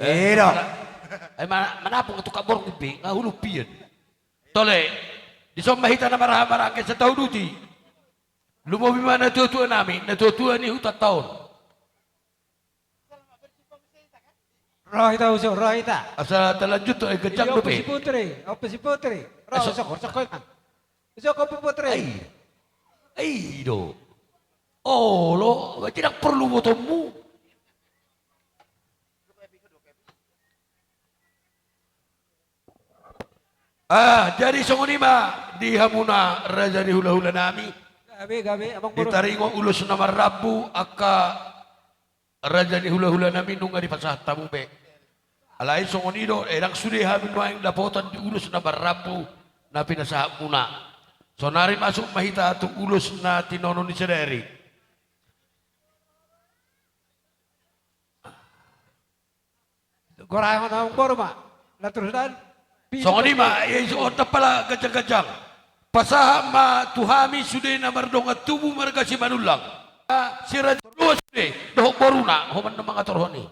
Eh, dok. Eh, ma-, manapung tukang borngin be, nga hulumpian. Tole, dison ma hita na marhaha maranggi, asa tauduti. Lumobi ma natuatua nami, natuatua ni hutanta on. Ro hita, uso, ro hita. Asa talanjut tu, eh, ganjang dope. Ompu si Putri, ompu si Putri. Ro, uso, uso, uso, uso, ompu Putri. Ai. Ai do. Olo, berarti ndang porlu botomu. Ah, jadi songon i ma di hamuna raja ni hulahula nami. Gabe, gabe, amang boru. Ditaringot ulos na marrambu angka raja ni hulahula nami nunga dipasahat hamu be. Alai songon i do, eh, ndang sude hami nuaeng dapotan di ulos na marrambu na pinasahatmuna. Sonari masuk ma hita tu ulos na tinono ni sadari. Goranghon amang boru ma. Latur sudan. Songon i ma, ia isi on tampala ganjang-ganjang. Pasahat ma tu hami sude na mardongan tubu marga Simanullang. Ah, si Raja Dua sude, dohot boruna, homan na mangatorhon i.